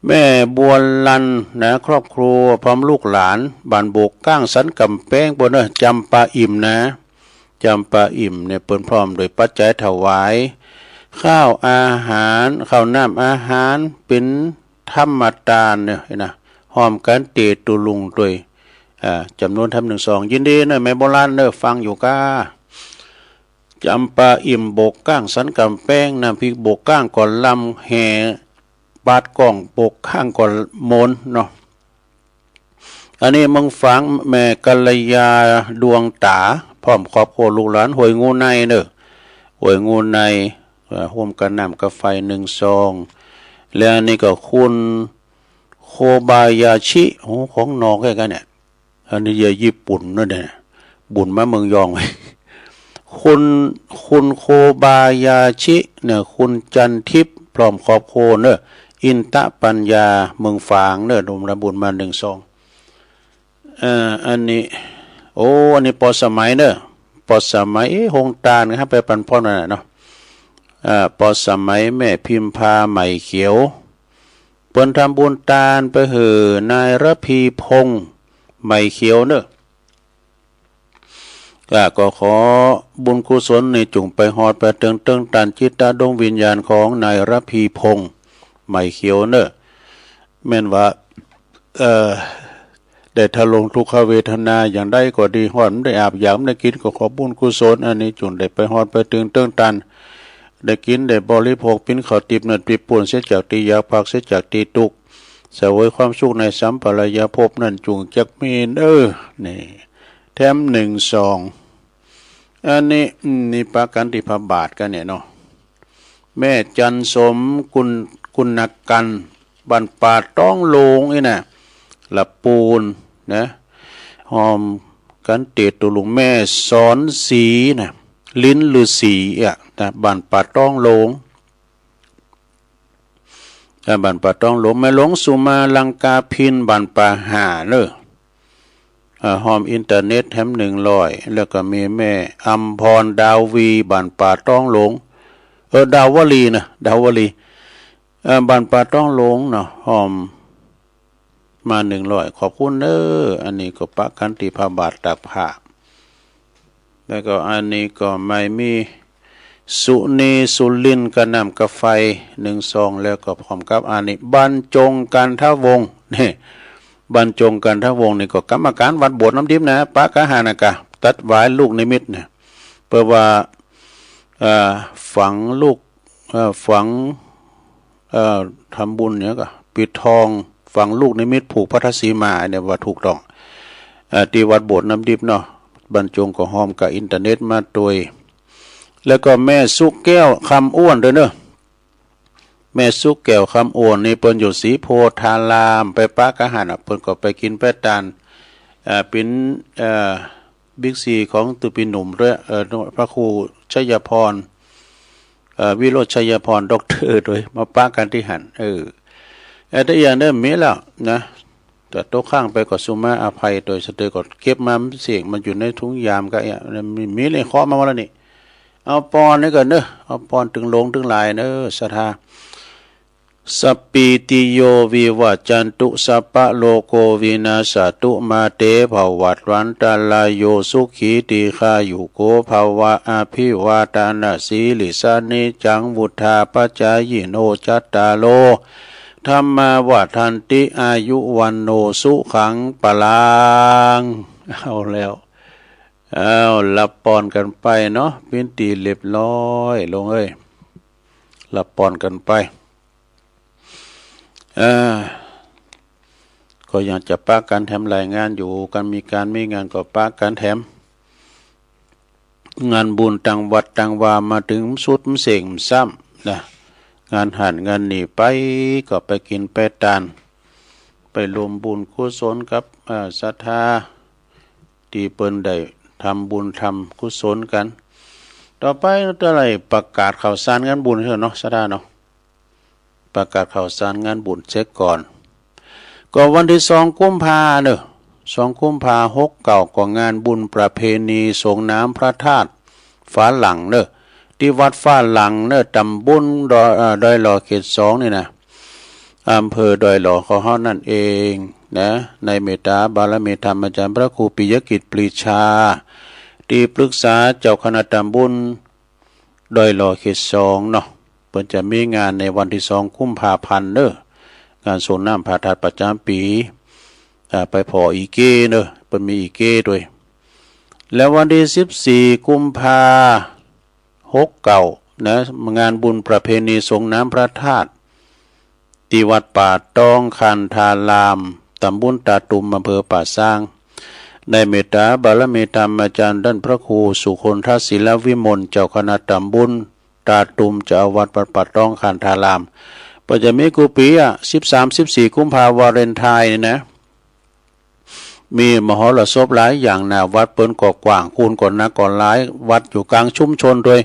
แม่บัวลันนะ ครอบครัวพร้อมลูกหลาน บ้านโบกก้างสันก๋ำแปงปู้นเนอะ จำปาอิ่มนะ จำปาอิ่มเนี่ย เปิ้นพร้อมโดยปัจจัยถวาย ข้าวอาหาร ข้าวน้ำอาหาร เป๋นธรรมตานเนี่ยนะ ฮ่อมกั๋นเตศน์ตุ๊ลุงตวย อ่า จ๋ำนวนธรรมหนึ่งซอง ยินดีเนอะ แม่บัวลันเนอะ ฟังอยู่ก้า จำปาอิ่มโบกก้างสันก๋ำแปง น้ำพริกโบกก้างก็ลำ แห่ปาดก้องโบกก้างก็โมนเนาะ อันนี้เมืองฝาง แม่กัลยาดวงต๋า พร้อมครอบครัวลูกหลาน ห้วยงูในเนอะ ห้วยงูใน เอ่อ ฮ่วมกับน้ำกับไฟหนึ่งซอง และอันนี้ก็คุณโคบายาชิ โอ้ ของนอกแค่กันเนี่ย อันนี้เยอะ ญี่ปุ่นนั่นเนี่ย บุญมาเมืองยอง โค คุณ คุณโคบายาชิเนี่ย คุณจันทิพย์พร้อมครอบครัวเนอะ อินตะปัญญา เมืองฝางเนอะ ร่วมทำบุญมาหนึ่งซอง เอ่อ อันนี้ โอ้ อันนี้ปอสมัยเนอะ ปอสมัย เอ๊ะ โฮงตานครับ ไปปันพ่อหน่อยเนาะ เอ่อ ปอสมัย แม่พิมพา ไหมเขียว เปิ้นทำบุญตานไปหื้อนายระพีพงษ์ ไหมเขียวเนอะ ก็ ก็ขอบุญกุศลนี้จุ่งไปฮอดไปเถิงเตื้องตันจิตดวงวิญญาณของนายระพีพงษ์ ไหมเขียวเนอะ แม่นว่า เอ่อ ได้ทรงทุกขเวทนาอย่างใดก็ดี ฮ้อนบ่ได้อาบ อยากบ่ได้กิ๋น ก็ขอบุญกุศลอันนี้จุ่งได้ไปฮอดไปเถิงเตื้องตัน ได้กิ๋นได้บริโภค ปิ้นข้าวติบเนิดติบปูน เสียจากตี้ยาก พรากเสียจากตี้ตุ๊กข์ เสวยความสุขในสัมปรายภพนั้นจุ่งจักมีเน่อ นี่ แถมหนึ่งซอง อันนี้ อืม นี่ปะกั๋นตี้พระบาทกั๋นเนี่ยเนาะ แม่จันสม กุล กุณกัน บ้านป่าต้องหลงนี่นะ ละปูนนะ ฮอมกั๋นตี้ตุ๊ลุงแม่สอนศรีนะ ลิ้นฤๅษีอะนะ บ้านป่าต้องหลง อ่า บ้านป่าต้องหลง แม่หลวงสุมาลังกาพิน บ้านป่าห่าเนอะ อ่า ฮอมอินเทอร์เน็ตแถมหนึ่งร้อย แล้วก็มีแม่อำพร ดาววี บ้านป่าต้องหลง เออ ดาววลีนะ ดาววลี เอ่อ บ้านป่าต้องหลงเนาะ ฮอมมาหนึ่งร้อย ขอบคุณเน่อ อันนี้ก็ปะกั๋นตี้พระบาทตากผ้า แล้วก็อันนี้ก็ไม่มี สุนีสุรินทร์ กะน้ำกะไฟ หนึ่งซอง แล้วก็พร้อมกับอันนี้ บรรจงกันทวงศ์ นี่ บรรจงกันทวงศ์นี่ก็กรรมการวัดโบสถ์น้ำดิบนะ ปะกั๋นหั้นนะกะ ตัดหวายลูกนิมิตนะ เปิ้นว่า เอ่อ ฝังลูก เอ่อ ฝัง เอ่อ ทำบุญเนี่ยก็ ปิดทอง ฝังลูกนิมิต ผูกพัทธสีมาเนี่ยว่าถูกต้อง เอ่อ ตี้วัดโบสถ์น้ำดิบเนาะ บรรจงก็ฮอมกับอินเทอร์เน็ตมาตวย แล้วก็แม่สุแก้ว คำอ้วน ด้วยเนอะ แม่สุแก้ว คำอ้วน นี่เปิ้นอยู่ศรีโพธาราม ไปปะกั๋นหั้นน่ะ เปิ้นก็ไปกิ๋นไปตาน เอ่อ ปิ้น เอ่อ บิ๊กซีของตุ๊ปี้หนุ่มด้วย เอ่อ พระครูชัยพร เอ่อ วิโรจน์ชัยพร ด็อกเตอร์ ด้วย มาปะกั๋นตี้หั้น เออ เอ่อ แต่อย่างเดิมมีแล้วนะ แต่ตกค้างไปก็สุมาอภัย โดยสะเตอก็เก็บมาเสียงมันอยู่ในถุงยามก็ เอ่อ มี มีเลย เคาะมาหมดแล้วนี่ เอาปอนนี่ก่อนเนอะ เอาปอนเถิงหลวงเถิงหลายเนอะ ศรัทธา สัพพีติโยวิวัจจันตุ สัพพะโรโควินัสสะตุ มาเตภวัตวันตะราโย สุขีตีฆายุโกภะวะ อะภิวาทะนะสีลิสสะ นิจจังวุฑฒาปะจายิโน จัตตาโรธัมมาวัฑฒันติ อายุวัณโณสุขังพะลัง เอาแล้ว เอา รับปอนกั๋นไปเนาะ ปิ้นตี้เรียบร้อย โยมเอ้ย รับปอนกั๋นไป เอ่อ ก็ยังจะปะกั๋นแถมหลายงานอยู่ กันมีก๋านมีงานก็ปะกั๋นแถม งานบุญตางวัดตางวา มาเถิงสุดมันเส้งมันซ้ำนะ งานหั้นงานนี่ไป ก็ไปกิ๋นไปตาน ไปร่วมบุญกุศลกับ เอ่อ ศรัทธา ตี้เปิ้นได้ทำบุญทำกุศลกั๋น ต่อไปจะได้ประกาศข่าวสารงานบุญเถอะเนาะ ศรัทธาเนาะ ประกาศข่าวสารงานบุญเสียก่อน ก็วันตี้สองกุมภาเนอะ สองกุมภาหกเก้า ก็งานบุญประเพณีสรงน้ำพระธาตุฟ้าหลั่งเนอะ ตี้วัดฟ้าหลั่งเนอะ ตำบลดอย เอ่อ ดอยหล่อ เขตสองนี่นะ อำเภอดอยหล่อของเฮานั่นเองนะ ในเมตตาบารมีธรรมอาจารย์พระครูปิยกิจปรีชา ตี้ปรึกษาเจ้าคณะตำบลดอยหล่อ เขตสองเนาะ เปิ้นจะมีงานในวันตี้สองกุมภาพันธ์เนอะ งานสรงน้ำพระธาตุประจ๋ำปี๋ อ่า ไปผ่ออีเก้เนอะ เปิ้นมีอีเก้ตวย แล้ววันตี้สิบสี่กุมภาหกเก้านะ งานบุญประเพณีสรงน้ำพระธาตุ ตี้วัดป่าตองคันธาราม ตำบลตาตุม อำเภอป่าซาง ในเมตตาบารมีธรรมอาจารย์ต้านพระครูสุคนทศิลวิมล เจ้าคณะตำบลตาตุม เจ้าอาวาสวัดป่าตองคันธาราม เปิ้นจะมีกู้ปี๋อะ สิบสาม สิบสี่กุมภาวาเลนไทน์นี่นะ มีมหรสพหลายอย่างนะ วัดเปิ้นก็กว้าง คูณก็นักก็หลาย วัดอยู่กลางชุมชนตวย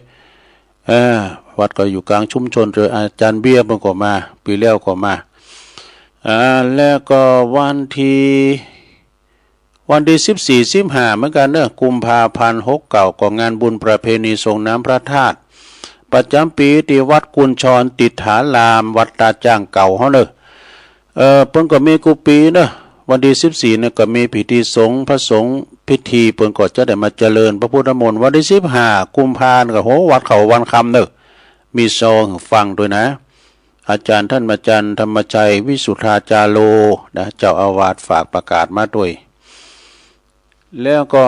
เออ วัดก็อยู่กลางชุมชนตวย อาจารย์เบี้ยเปิ้นก็มา ปี๋แล้วก็มา อ่า แล้วก็วันตี้ วันตี้สิบสี่ สิบห้าเหมือนกั๋นเนาะ กุมภาพันธ์ หกเก้า ก็งานบุญประเพณีส่งน้ำพระธาตุประจ๋ำปี๋ ตี้วัดกุญชรติฏฐาราม วัดต๋าจ้างเก่าเฮาเนาะ เออ เปิ้นก็มีกู้ปี๋เนาะ วันตี้สิบสี่เนี่ยก็มีพิธีสงฆ์ พระสงฆ์พิธี เปิ้นก็จะได้มาเจริญพระพุทธมนต์ วันตี้สิบห้า กุมภาพันธ์ก็ โห วัดเขาวันคำเนาะ มีซอหื้อฟังตวยนะ อาจ๋ารย์ท่านอาจ๋ารย์ธรรมชัย วิสุทธาจาโร นะ เจ้าอาวาสฝากประกาศมาตวย แล้วก็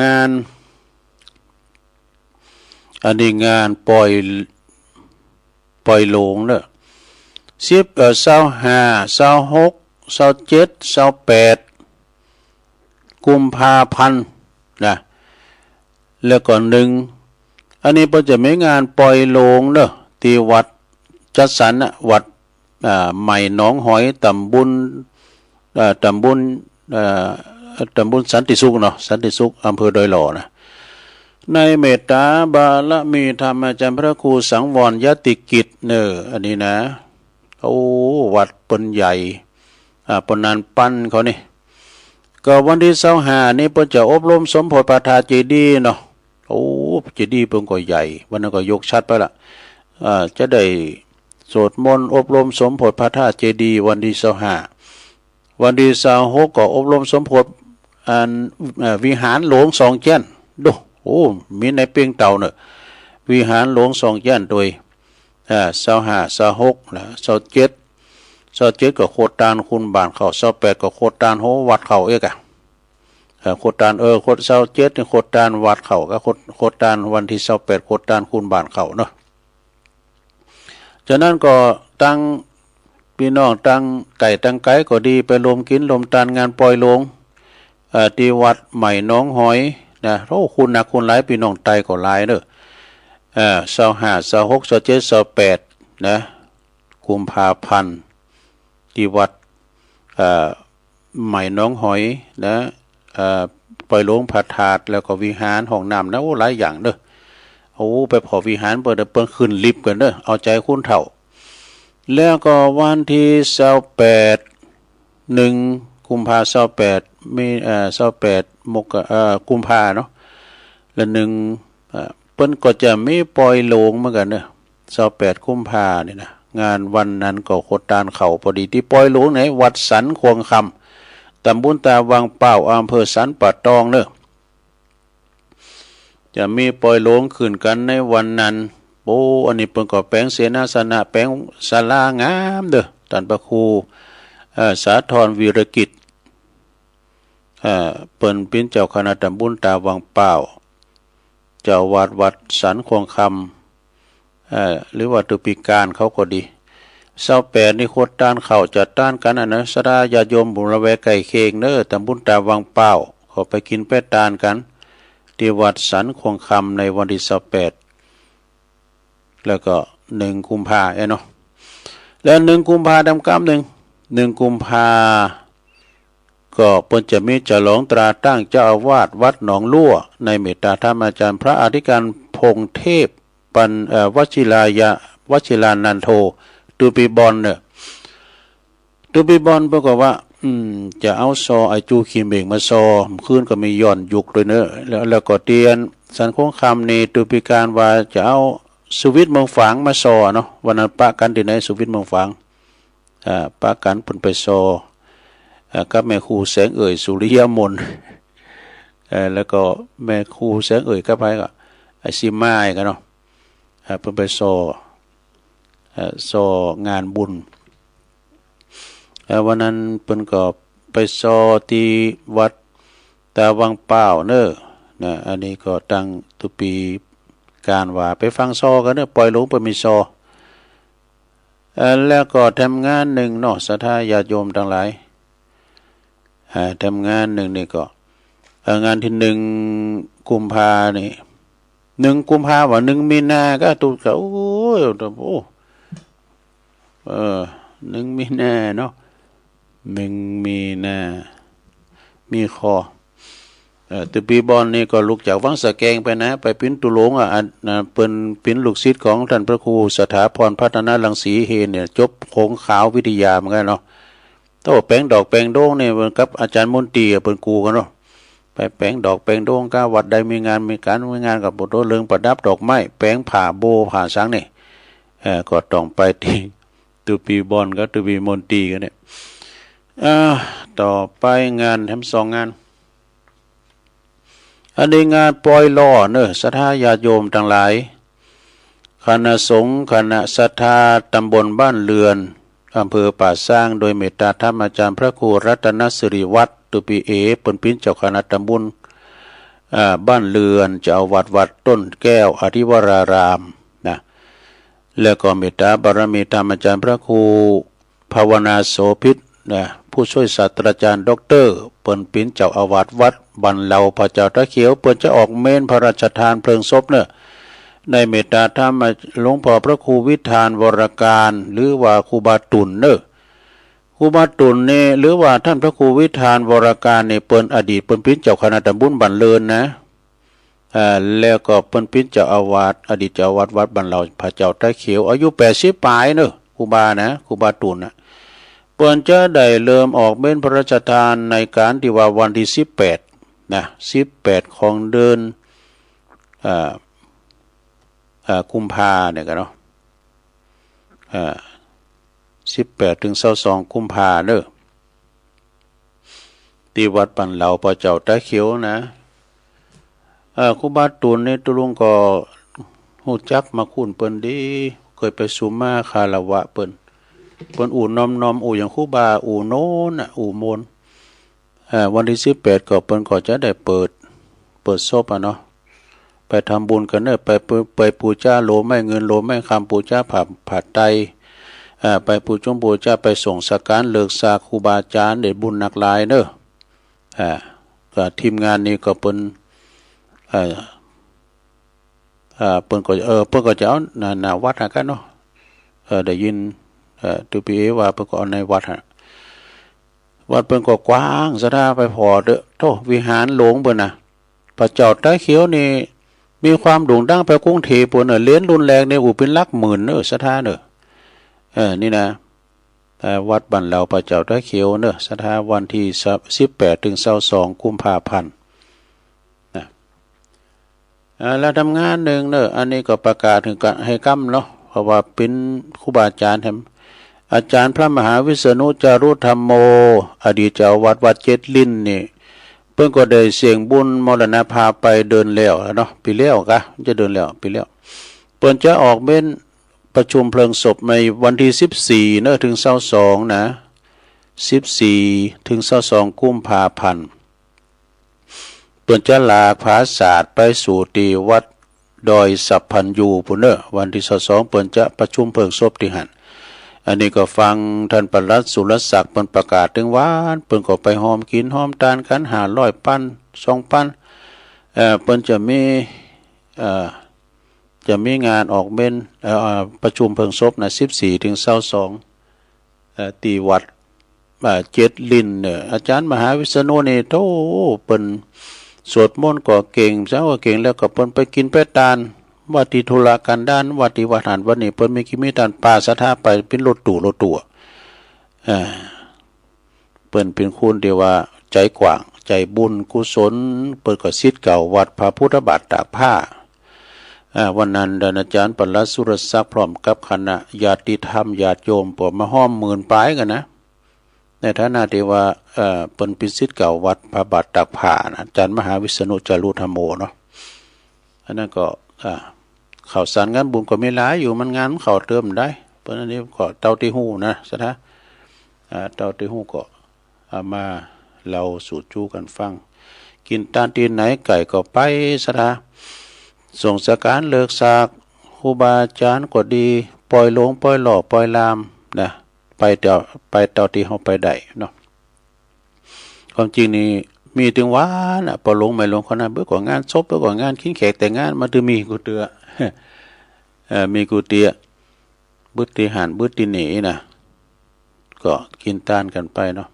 งาน อันนี้งานปอย ปอยโลงเนาะ สิบ เอ่อ ซาวห้า ซาวหก ซาวเจ็ด ซาวแปด กุมภาพันธ์นะ แล้วก็หนึ่ง อันนี้เปิ้นจะมีงานปอยโลงเนาะ ตี้วัดจัดสรรน่ะ วัด อ่า ใหม่หนองหอย ต๋ำบล เอ่อ ต๋ำบล เอ่อ ต๋ำบลสันติสุขเนาะ สันติสุข อำเภอดอยหล่อนะ ในเมตตาบารมีธรรมอาจ๋ารย์พระครูสังวรยติกิจเนาะ อันนี้นะ โอ้ วัดเปิ้นใหญ่ อ่า เปิ้นนานปั้นเขานี่ ก็วันตี้ซาวห้านี่เปิ้นจะอบรมสมโภชน์พระธาตุเจดีย์เนาะ โอ้ เจดีย์เปิ้นก็ใหญ่ วันนั้นก็ยกฉัตรไปละ อ่า จะได้สวดมนต์อบรมสมโภชน์พระธาตุเจดีย์ วันตี้ซาวห้า วันตี้ซาวหกก็อบรมสมโภชน์ อัน เอ่อ วิหารหลวงสองแจ้น โด โอ้ มีในเปียงเต่าเนาะ วิหารหลวงสองแจ้นตวย อ่า ซาวห้า ซาวหกนะ ซาวเจ็ด ซาวเจ็ดก็โครงก๋านคูณบ้านเข้า ซาวแปดก็โครงก๋านโฮวัดเข้าเอ๊ะ อ่า โครงก๋าน เออ โครง ซาวเจ็ดนี่โครงก๋านวัดเข้า ก็โครง โครงก๋านวันตี้ซาวแปดโครงก๋านคูณบ้านเข้าเนาะ ฉะนั้นก็ตังปี้น้องตังใก้ตังไก๋ก็ดี ไปรวมกิ๋นรวมตานงานปอยโลง เอ่อ ตี้วัดใหม่หนองหอยนะ โอ้ คูณนักคูณหลาย ปี้น้องใต้ก็หลายเนาะ เอ่อ ซาวห้า ซาวหก ซาวเจ็ด ซาวแปด นะ กุมภาพันธ์ ตี้วัด เอ่อ ใหม่หนองหอยนะ เอ่อ ปอยโลงพระธาตุ แล้วก็วิหารห้องน้ำนะ โอ้ หลายอย่างเนาะ โอ้ ไปผ่อวิหารเปิ้น เปิ้นขึ้นลิฟต์กั๋นเนาะ เอาใจ๋คนเฒ่า แล้วก็วันตี้ซาวแปด หนึ่ง กุมภา ซาวแปด มี เอ่อ ซาวแปด มก เอ่อ กุมภาเนาะ และหนึ่ง เอ่อ เปิ้นก็จะมีปอยโลงเหมือนกั๋นเนาะ ซาวแปด กุมภานี่นะ งานวันนั้นก็โครงก๋านเข้าพอดี ตี้ปอยโลงในวัดสันข่วงคำ ต๋ำบลตาวังป้าว อำเภอสันป่าตองเนาะ จะมีปอยโลงขึ้นกั๋นในวันนั้น โอ้ อันนี้เปิ้นก็แป๋งเสนาสนะ แป๋งศาลางามเนาะ ต้านพระครู เอ่อ สาธรวีรกิจ เอ่อ เปิ้นเป๋นเจ้าคณะต๋ำบลตาวังป้าว เจ้าอาวาสวัดสันข่วงคำ เอ่อ หรือว่าตุ๊ปีก๋านเขาก็ดี ซาวแปดนี่โครงก๋านเข้าจะตานกั๋นอะนะ ศรัทธาญาติโยมบุญละแวกใก้เคียงเนาะ ต๋ำบลตาวังป้าว ก็ไปกิ๋นไปตานกั๋น ตี้วัดสันข่วงคำในวันตี้ซาวแปด แล้วก็หนึ่งกุมภาเอ๊ะเนาะ และหนึ่งกุมภาดำกำนึ่ง หนึ่งกุมภา ก็เปิ้นจะมีฉลองตราตั้งเจ้าอาวาสวัดหนองลั่ว ในเมตตาธรรมอาจ๋ารย์พระอธิการพงษ์เทพ ปัน เอ่อ วชิรายะ วชิรานันโท ตุ๊ปีบ่อนเนาะ ตุ๊ปีบ่อนเปิ้นก็ว่า อืม จะเอาซอไอ้จูขี้เหม่งมาซอ คืนก็มีย้อนยุคตวยเนาะ แล้ว แล้วก็ตี้สันข่วงคำนี่ตุ๊ปีก๋านว่าจะเอาสุวิทย์เมืองฝางมาซอเนาะ วันนั้นปะกั๋นตี้ไหน สุวิทย์เมืองฝาง อ่า ปะกั๋นเปิ้นไปซอ อ่า กับแม่ครูแสงเอ่ย สุริยมน เอ่อ แล้วก็แม่ครูแสงเอ่ยกับใผก็ ไอ้สิมากั๋นเนาะ อ่า เปิ้นไปซอ เอ่อ ซองานบุญ เอ่อ วันนั้นเปิ้นก็ไปซอตี้วัดตาวังป้าวเนาะ นะ อันนี้ก็ตั้งตุ๊ปีก๋านว่าไปฟังซอกั๋นเนาะ ปอยโลงเปิ้นมีซอ เอ่อ แล้วก็แถมงานนึ่งเนาะ ศรัทธาญาติโยมตังหลาย อ่า แถมงานนึ่งนี่ก็ เอ่อ งานตี้หนึ่งกุมภานี่ หนึ่งกุมภาว่า หนึ่งมีนาก็ตุ๊กะ โอ้ย โอ้ เออ หนึ่งมีนาเนาะ หนึ่งมีนา มีข้อ เอ่อ ตุ๊ปีบ่อนนี่ก็ลุกจากวังสะแกงไปนะ ไปเป๋นตุ๊หลงอ่ะ อัน อ่า เป๋น เป๋นลูกศิษย์ของต้านพระครูสถาพรพัฒนรังสีเฮเนี่ย จบหงส์ขาววิทยาเหมือนกั๋นเนาะ แต่ว่าแป๋งดอกแป๋งดวงนี่เหมือนกับอาจ๋ารย์มนตรีอะ เป๋นครูกั๋นเนาะ ไปแป๋งดอกแป๋งดวง กาวัดใดมีงานมีก๋านมีงานกับโบสถ์เรืองประดับดอกไม้ แป๋งผ้าโบว์ผ้าสังนี่ เอ่อ ก็ต้องไปตี้ตุ๊ปีบ่อนกับตุ๊ปีมนตรีกั๋นเนี่ย อ่า ต่อไปงานแถมสองงาน อันนี้งานปอยหล่อเนอะ ศรัทธาญาติโยมตังหลาย คณะสงฆ์คณะศรัทธาตำบลบ้านเรือน อำเภอป่าซาง โดยเมตตาธรรมอาจ๋ารย์พระครูรัตนสิริวัฒน์ ตุ๊ปีเอ เปิ้นเป๋นเจ้าคณะตำบล อ่า บ้านเรือน เจ้าอาวาสวัดต้นแก้วอธิวรารามนะ แล้วก็เมตตาบารมีธรรมอาจ๋ารย์พระครู ภาวนาโสภิตนะ ผู้ช่วยศาสตราจ๋ารย์ด็อกเตอร์ เปิ้นเป๋นเจ้าอาวาสวัดบ้านเหล่าผาเจ้าตาเขียว เปิ้นจะออกเมรุพระราชทานเพลิงศพเนอะ ในเมตตาธรรมหลวงพ่อพระครูวิธานวรการ หรือว่าครูบาตุ่นเนอะ ครูบาตุ่นนี่ หรือว่าต้านพระครูวิธานวรการนี่ เปิ้นอดีตเปิ้นเป๋นเจ้าคณะตำบลบ้านเรือนนะ อ่า แล้วก็เปิ้นเป๋นเจ้าอาวาส อดีตเจ้าอาวาสวัดบ้านเหล่าผาเจ้าตาเขียว อายุแปดสิบป๋ายเนอะ ครูบานะ ครูบาตุ่นนะ เปิ้นจะได้เริ่มออกเมรุพระราชทานในก๋านตี้ว่าวันตี้สิบแปดนะ สิบแปดของเดือน อ่า อ่า กุมภาเนี่ยกั๋นเนาะ อ่า สิบแปดเถิงซาวสองกุมภาเนอะ ตี้วัดบ้านเหล่าผาเจ้าตาเขียวนะ เอ่อ ครูบาตุ่นนี่ตุ๊ลุงก็ฮู้จักมาคุ้นเปิ้นดี เกยไปสุมมาคารวะเปิ้น เปิ้นอู้น้อมๆ อู้อย่างครูบา อู้โน้นน่ะ อู้มนต์ เอ่อ วันตี้สิบแปดก็เปิ้นก็จะได้เปิด เปิดศพอะเนาะ ไปทำบุญกั๋นเนอะ ไปปู ไปปู๋จาโลงไม้เงินโลงไม้คำ ปู๋จาผ้า ผ้าไตร อ่า ไปปู๋จงปู๋จา ไปส่งสังฆารเลิกซากครูบาอาจ๋ารย์ ได้บุญนักหลายเนอะ อ่า ก็ทีมงานนี้ก็เปิ้น เอ่อ อ่า เปิ้นก็ เออ เปิ้นก็จะเอาหน้า หน้าวัดหั้นกั๋นเนาะ เออ ได้ยิน เอ่อ ตุ๊ปีเอว่าเปิ้นก็เอาในวัดหั้น วัดเปิ้นก็กว้าง ศรัทธาไปผ่อเต๊อะ โธ่ วิหารหลวงเปิ้นนะ ผาเจ้าตาเขียวนี่ มีความโด่งดังไปกรุงเทพฯปู๊นเนอะ เหรียญรุ่นแรกนี่ อู้ เป๋นหลักหมื่นเนอะ ศรัทธาเนอะ เออ นี่นะ เอ่อ วัดบ้านเหล่าผาเจ้าตาเขียวเนอะ ศรัทธา วันตี้สิบแปดเถิงซาวสองกุมภาพันธ์นะ อ่า แล้วทำงานนึ่งเนอะ อันนี้ก็ประกาศหื้อกั๋น หื้อก้ำเนาะ เพราะว่าเป๋นครูบาอาจ๋ารย์แถม อาจ๋ารย์พระมหาวิษณุ จารุธัมโม อดีตเจ้าอาวาสวัดเจ็ดลิ้นนี่ เปิ้นก็ได้เสี้ยงบุญมรณภาพไปเดือนแล้วเนาะ ปี๋แล้วกา จะเดือนแล้ว ปี๋แล้ว เปิ้นจะออกเมรุประชุมเพลิงศพในวันตี้สิบสี่เนอะ เถิงซาวสองนะ สิบสี่เถิงซาวสองกุมภาพันธ์ เปิ้นจะหลากผาสาทไปสู่ตี้วัดดอยสัพพัญญูปู๊นเนอะ วันตี้ซาวสองเปิ้นจะประชุมเพลิงศพตี้หั้น อันนี้ก็ฟังต้านปลัดสุรศักดิ์เปิ้นประกาศเถิงวัน เปิ้นก็ไปฮอมกิ๋นฮอมตานกั๋น ห้าร้อยปัน สองปัน เอ่อ เปิ้นจะมี เอ่อ จะมีงานออกเมรุ เอ่อ เอ่อ ประชุมเพลิงศพนะ สิบสี่เถิงซาวสอง เอ่อ ตี้วัด อ่า เจ็ดลิ้นเนอะ อาจ๋ารย์มหาวิษณุนี่ โธ่ เปิ้นสวดมนต์ก็เก่ง สังก็เก่ง แล้วก็เปิ้นไปกิ๋นไปตาน ว่าตี้ธุระกันดาร ว่าตี้วัดหั้นวัดนี่ เปิ้นมีกิ๋นมีตาน ปาศรัทธาไปเป๋นรถตู้ รถตู้ อ่า เปิ้นเป๋นคนตี้ว่าใจ๋กว้าง ใจ๋บุญกุศล เปิ้นก็ศิษย์เก่าวัดพระพุทธบาทตากผ้า อ่า วันนั้นต้านอาจ๋ารย์ปลัดสุรศักดิ์พร้อมกับคณะญาติธรรมญาติโยมก็มาฮอมหมื่นป๋ายกั๋นนะ ในฐานะตี้ว่า เอ่อ เปิ้นเป๋นศิษย์เก่าวัดพระบาทตากผ้านะ อาจ๋ารย์มหาวิษณุ จารุธัมโมเนาะ อันนั้นก็ อ่า ข่าวสารงานบุญก็มีหลายอยู่ มันงานมันเข้าเติมได้ เพราะอันนี้ก็เต้าตี้ฮู้นะ ศรัทธา อ่า เต้าตี้ฮู้ก็เอามาเล่าสู่จู้กั๋นฟัง กิ๋นตานตี้ไหนใก้ก็ไป ศรัทธา ส่งสังฆารเลิกซากครูบาอาจ๋ารย์ก็ดี ปอยหลงปอยหล่อปอยลามนะ ไปเต้า ไปเต้าตี้เฮาไปได้เนาะ ความจริงนี่มีตึงวันน่ะ ปอยหลงไม่หลงเขานั้น เปิ้นก็งานศพ เปิ้นก็งานกิ๋นแขกแต่งงาน มันตึงมีกู้เตื้อ เอ่อ มีกู้เตื้อ บึดตี้หั้นบึดตี้นี่นะ ก็กิ๋นตานกั๋นไปเนาะ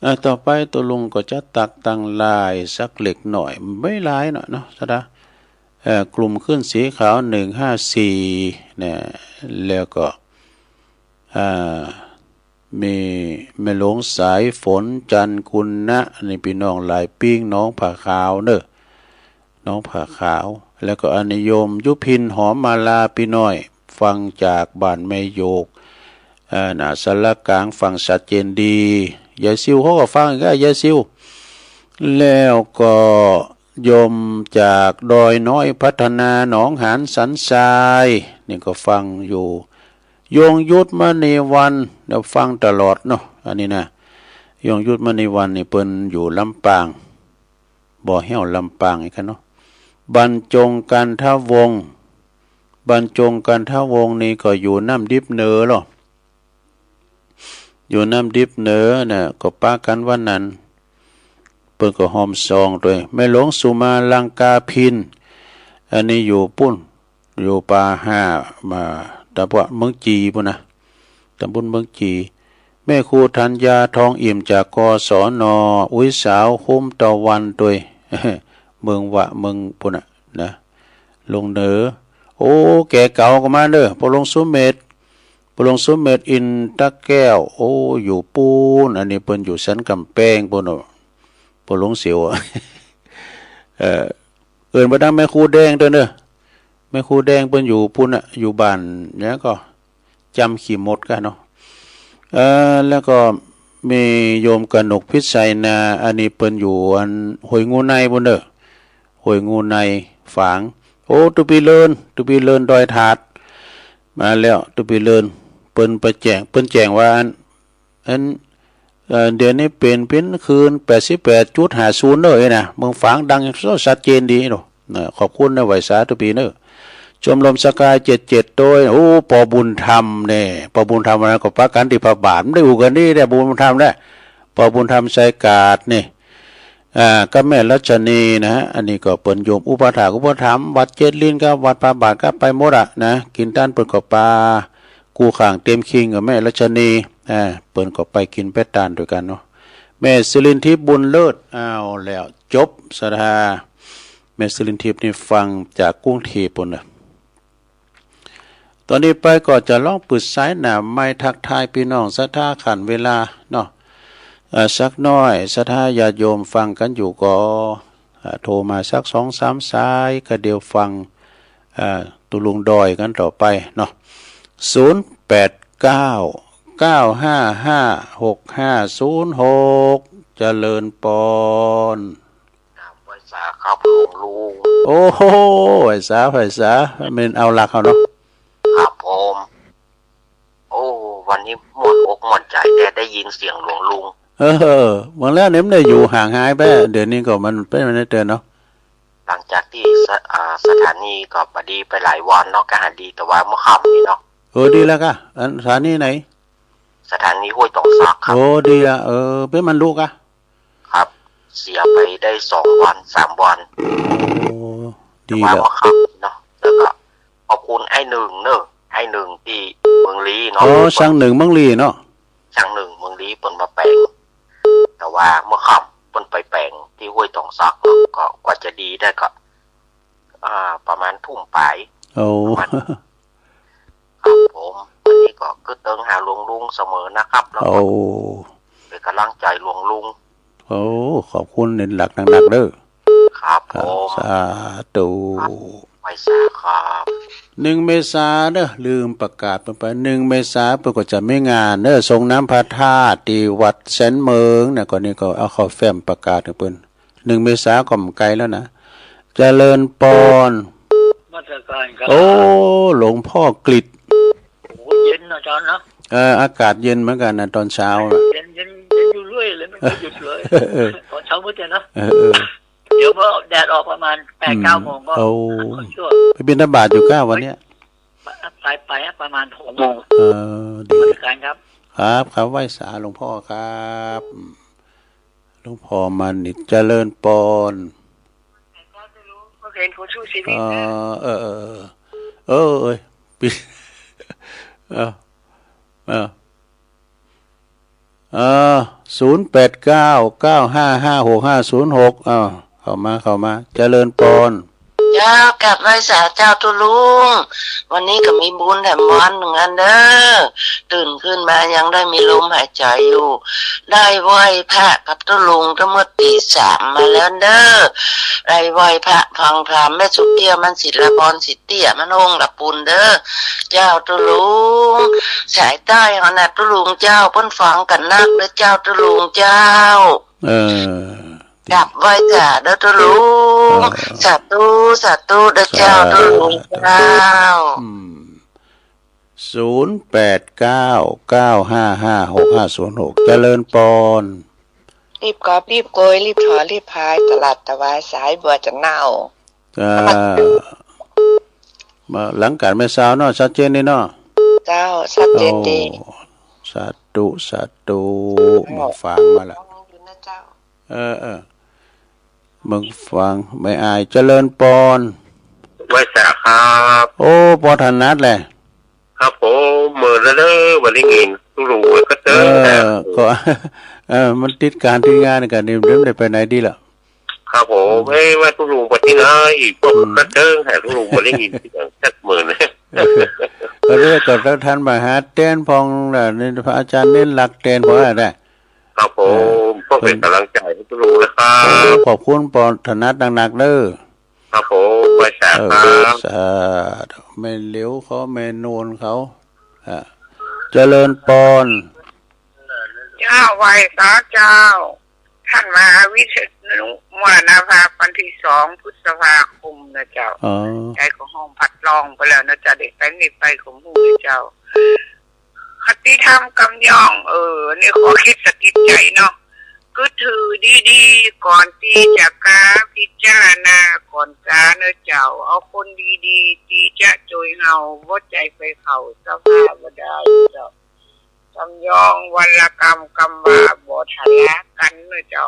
อ่ะ ต่อไปตุ๊ลุงก็จะตักตังลายสักเล็กหน่อย บ่หลายเนาะ เนาะ ศรัทธา เอ่อ กลุ่มขึ้นสีขาว หนึ่งห้าสี่ เนี่ย แล้วก็ อ่า มีแม่หลวงสายฝน จันทร์กุณะ นี่ปี้น้องหลายปิ้ง หนองผาขาวเนาะ หนองผาขาว แล้วก็อันนี้โยมยุพิน หอมมาลา ปี้น้อย ฟังจากบ้านแม่โยก เอ่อ หน้าศาลากลาง ฟังชัดเจนดี ยายซิวเขาก็ฟังอีกอะ ยายซิว แล้วก็โยมจากดอยน้อยพัฒนา หนองหานสันทราย นี่ก็ฟังอยู่ ยงยุทธมณีวรรณ เดี๋ยวฟังตลอดเนาะ อันนี้นะ ยงยุทธมณีวรรณนี่เปิ้นอยู่ลำปาง บ่อแห้วลำปางอีกคันเนาะ บรรจงกันทวงศ์ บรรจงกันทวงศ์นี่ก็อยู่น้ำดิบเหนือลอ อยู่น้ำดิบเหนือน่ะ ก็ปะกั๋นวันนั้น เปิ้นก็ฮอมซองตวย แม่หลวงสุมาลังกาภิณ อันนี้อยู่ปุ้น อยู่ป่าห้า มา ตำบลเมืองจี่ปุ้นนะ ตำบลเมืองจี่ แม่ครูธัญญา ทองอิ่ม จาก กศน อุ๊ยสาว คุ้มตะวันตวย เมืองวะ เมืองปุ้นน่ะนะ ลงเหนือ โอ้ แก่เก๋าก็มาเน่อ ป้อหลวงสุเมธ ป้อหลวงสุเมธ อินทะแก้ว โอ้ อยู่ปู๊น อันนี้เปิ้นอยู่สันก๋ำแปงปู๊นเนาะ ป้อหลวงเสียว เอ่อ เอิ้นไปตางแม่ครูแดงตวยเน่อ แม่ครูแดงเปิ้นอยู่ปู๊นน่ะ อยู่บ้านหยังก็ จำขี้หมดกั๋นเนาะ เอ่อ แล้วก็มีโยมกนกพิชัยนา อันนี้เปิ้นอยู่อันห้วยงูในปู๊นเน่อ ห้วยงูในฝาง โอ้ ตุ๊ปี้เลิน ตุ๊ปี้เลินดอยถาด มาแล้ว ตุ๊ปี้เลิน เปิ้นไปแจ้ง เปิ้นแจ้งว่าอัน อัน เอ่อ เดี๋ยวนี้เป๋น เป๋นคลื่น แปดสิบแปดจุดห้าศูนย์ เน่อ เอ้ยนะ เมืองฝางดังชัดเจนดีเนาะ นะ ขอบคุณนะ ไหว้สาตุ๊ปี้เน่อ ชมรมสกาย เจ็ดเจ็ด ตวย โอ้ ป้อบุญธรรมเนี่ย ป้อบุญธรรมนะ ก็ปะกั๋นตี้พระบาท บ่ได้อู้กั๋นนี่แหละ ป้อบุญธรรมแหละ ป้อบุญธรรม ไชยกาดนี่ อ่า กับแม่รัชนีนะฮะ อันนี้ก็เปิ้นโยมอุปัฏฐากอุปถัมภ์ วัดเจ็ดลิ้นกับวัดพระบาทก็ไปหมดอะนะ กิ๋นตานเปิ้นก็ปา กู้ข้างเต็มคิงกับแม่รัชนี อ่า เปิ้นก็ไปกิ๋นไปตานตวยกั๋นเนาะ แม่สิรินทิพย์ บุญเลิศ เอาแล้ว จบ ศรัทธา แม่สิรินทิพย์นี่ฟังจากกรุงเทพฯปู๊นเน่อ ต๋อนนี้ไปก็จะลองเปิดสายหน้าไมค์ทักทายปี้น้องศรัทธา ขันเวลาเนาะ เอ่อ สักหน้อย ศรัทธาญาติโยมฟังกั๋นอยู่ก็ อ่า โทรมาสักสองสามสาย ก็เดี๋ยวฟัง อ่า ตุ๊ลุงดอยกั๋นต่อไปเนาะ ศูนย์แปดเก้า เก้าห้าห้า หกห้าศูนย์หก เจริญปอน ครับ ไหว้สาครับหลวงลุง โอ้โห ไหว้สา ไหว้สา แม่นเอาหลักเอาเนาะ ครับผม โอ้ วันนี้ม่วนอกม่วนใจ๋ แต่ได้ยินเสียงหลวงลุง เออ หวังแล้วเนี่ยมันได้อยู่ห่างหายไป เดี๋ยวนี้ก็มันเป๋นมาได้เตินเนาะ หลังจากตี้สะ อ่า สถานีก็บ่ดีไปหลายวันเนาะ ก็หาดีแต่ว่าเมื่อค่ำนี้เนาะ เออ ดีแล้วกะ อันสถานีไหน สถานีห้วยตองสักครับ โอ้ ดีละ เออ เป๋นมันลุกอะ ครับ เสียไปได้สองวัน สามวัน โอ้ ดีละ แต่ว่าเมื่อค่ำเนาะ แล้วก็ขอบคุณไอ้หนึ่งเนอะ ไอ้หนึ่งตี้เมืองลี้เนาะ อ๋อ ช่างหนึ่งเมืองลี้เนาะ ช่างหนึ่งเมืองลี้เปิ้นมาแป๋ง แต่ว่าเมื่อค่ำเปิ้นไปแป๋งตี้ห้วยตองสักเนาะ ก็กว่าจะดีได้ก็ อ่า ประมาณทุ่มป๋าย โอ้ ประมาณ ครับผม อันนี้ก็กึ๊ดเติงหาหลวงลุงเสมอนะครับ แล้วก็ โอ้ เป๋นก๋ำลังใจ๋หลวงลุง โอ้ ขอบคุณเน้นหลักหนักๆ เด้อ ครับ ครับผม สาธุ ครับ ไหว้สาครับ หนึ่งเมษาเด้อ ลืมประกาศไป หนึ่งเมษาเปิ้นก็จะมีงานเด้อ ส่งน้ำพระธาตุตี้วัดแสนเมิงนะ ก็นี่ก็เอาเข้าแฟ้มประกาศหื้อเปิ้น หนึ่งเมษาก็บ่ไกลแล้วนะ เจริญปอน นมัสการครับ โอ้ หลวงพ่อกฤษ โอ้ เย็นนะอาจารย์นะ เออ อากาศเย็นเหมือนกั๋นนะ ต๋อนเช้าน่ะ เย็น เย็น เย็นอยู่เรื่อยเลย ไม่เคยหยุดเลย เออ ต๋อนเช้ามืดเลยนะ เออ เออ เดี๋ยวพอแดดออกประมาณแปด อืม เก้าโมงก็ โอ้ ชั่ว ไปบิณฑบาตอยู่ก้าวันเนี้ย ไป ไป ไปประมาณหกโมง เออ ดี นมัสการครับ ครับ ครับ ไหว้สาหลวงพ่อครับ อืม หลวงพ่อมานิต เจริญปอน ก็เห็นเขาสู้ชีวิตนะ เออ เออ เออ เออ เอ้ย ปิด เออ เออ เออ ศูนย์แปดเก้า เก้าห้าห้า หกห้าศูนย์หก อ้าว เข้ามา เข้ามา เจริญปอน เจ้า กราบไหว้สาเจ้าตุ๊ลุง วันนี้ก็มีบุญแถมวันหนึ่งอันเด้อ ตื่นขึ้นมายังได้มีลมหายใจอยู่ ได้ไหว้พระกับตุ๊ลุงตั้งเมื่อตีสามมาแล้วเด้อ ได้ไหว้พระฟังธรรม แม่สุเตี้ย มันศิลปอน ศิเตี้ย มันองค์ละปูนเด้อ เจ้าตุ๊ลุง สายใต้เฮานะตุ๊ลุงเจ้า เปิ้นฟังกั๋นนักเด้อเจ้าตุ๊ลุงเจ้า เออ กราบไหว้สาเด้อตุ๊ลุง เออ สาธุ สาธุเด้อเจ้า สาธุ ตุ๊ลุงเจ้า อืม ศูนย์แปดเก้า เก้าห้าห้า หกห้าศูนย์หก เจริญปอน รีบกอบรีบโกย รีบถอนรีบพาย ตลาดตะวายสายบัวจะเน่า อ่า มาหลังก๋านแม่สาวเนาะ ชัดเจนดีเนาะ เจ้า ชัดเจนดี โอ้ สาธุ สาธุ เจ้า เมืองฝางมาละ ฟังอยู่นะเจ้า เออ เออ เมืองฝาง แม่อาย เจริญปอน ไหว้สาครับ โอ้ ปอถนัดแหละ ครับผม เมินแล้วเด้อ บ่ได้ยินตุ๊ลุงเลยก็เจอ เออ แล้ว ก็ เออ มันติดก๋านติดงานกั๋นนี่ เดี๋ยวได้ไปไหนดีล่ะ ครับผม อืม เอ้ย ว่าตุ๊ลุงไปตี้ไหน พวก อืม ก็เจอ หาตุ๊ลุงบ่ได้ยินเสียงสักเมิน เออ ก็เรียกก็ท่านมาหาแตนพ่องล่ะ นี่พระอาจารย์เน้นหลักแตนพ่องได้ ครับผม เออ ก็เป๋นก๋ำลังใจ๋หื้อตุ๊ลุงนะครับ โอ้ ขอบคุณปอถนัดหนักๆ เด้อ ครับผม ไหว้สาครับ เออ สาธุ แม่เหลียวเขา แม่นวลเขา อ่ะ เจริญปอน เจ้า ไหว้สาเจ้า ท่านมหาวิษณุมรณภาพวันตี้สองพฤษภาคมนะเจ้า อ๋อ ใจ๋ก็ฮ้องผัดร้องไปแล้วนะเจ้า ได้ไปไม่ไปก็บ่ฮู้นะเจ้า คติธรรมกำยอง เออ นี่ข้อคิดสะกิดใจ๋เนาะ กึ๊ดหื้อดีๆ ก่อนตี้จะกา พิจารณาก่อนกาเนาะเจ้า เอาคนดีๆ ตี้จะจ้วยเฮา บ่ใจ้ไปเข้าสภาบ่ได้เจ้า กำยองวรรณกรรม กำว่าบ่ทะเลาะกั๋นเนาะเจ้า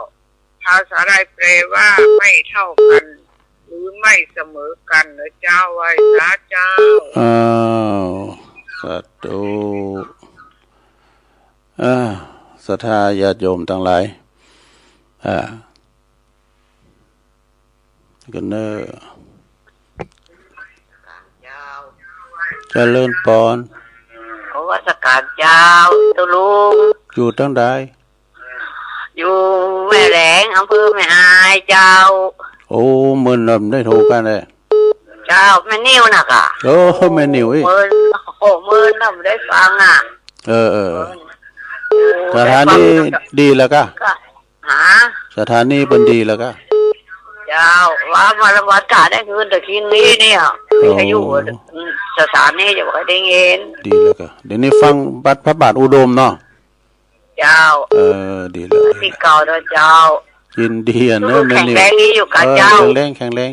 ภาษาไทยแปลว่าไม่เท่ากัน หรือไม่เสมอกันเนาะเจ้า ไหว้สาเจ้า อ้าว สาธุ อ่า ศรัทธาญาติโยมตังหลาย อ่า กั๋นเน่อ เจริญปอน นมัสก๋านเจ้า ตุ๊ลุง อยู่ตังใด อยู่แม่แหลง อำเภอแม่อายเจ้า โอ้ เมินนำได้โทรกั๋นเลย เจ้า แม่นิวน่ะก่ะ โอ้ แม่นิวอี้ เมิน โอ้ เมินนำได้ฟังอ่ะ เออ เออ เออ สถานีดีแล้วก่ะ ค่ะ ฮะ สถานีเปิ้นดีแล้วก่ะ เจ้า ว่ามาละวันกาได้เงินแต่กินนี้เนี่ย โอ้ วิทยุ อืม สถานีจะบ่ค่อยได้ยิน ดีแล้วก่ะ เดี๋ยวนี้ฟังบัดพระบาทอุดมเนาะ เจ้า เออ ดีแล้ว ตี้เก่าเนาะเจ้า ยินดีอะเนอะ แม่นิว แข็งแรงดีอยู่ก่ะ เออ เจ้า แข็งแรง แข็งแรง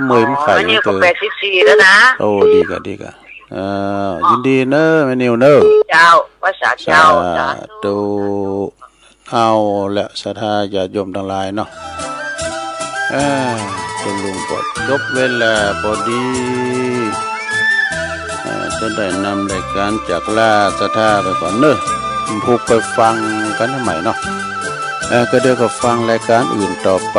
เมื่อยมันไข้ อ๋อ แม่นิวก็ เออ แปดสิบสี่แล้วนะ โอ้ ดีก่ะ ดีก่ะ อ่า อ๋อ ยินดีเนอะ แม่นิวเนอะ เจ้า ไหว้สาเจ้า สาธุ สาธุ เอาละ ศรัทธาญาติโยมตังหลายเนาะ อ่า ตุ๊ลุงก็จบเวลาปอดี อ่า จะได้นำรายก๋านจากลาศรัทธาไปก่อนเนอะ พุกไปฟังกั๋นใหม่เนาะ เอ่อ ก็เดี๋ยวก็ฟังรายก๋านอื่นต่อไป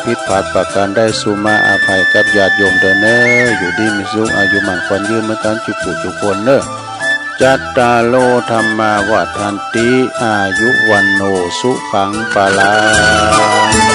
ผิดพลาดประก๋านใด สุมาอภัยกับญาติโยมเต๊อะเน่อ อยู่ดีมีสุข อายุหมั้นขวัญยืนเหมือนกั๋นจุ๊กผู้จุ๊กคนเน่อ จัตตาโร ธัมมา วัฑฒันติ อายุ วัณโณ สุขัง พลัง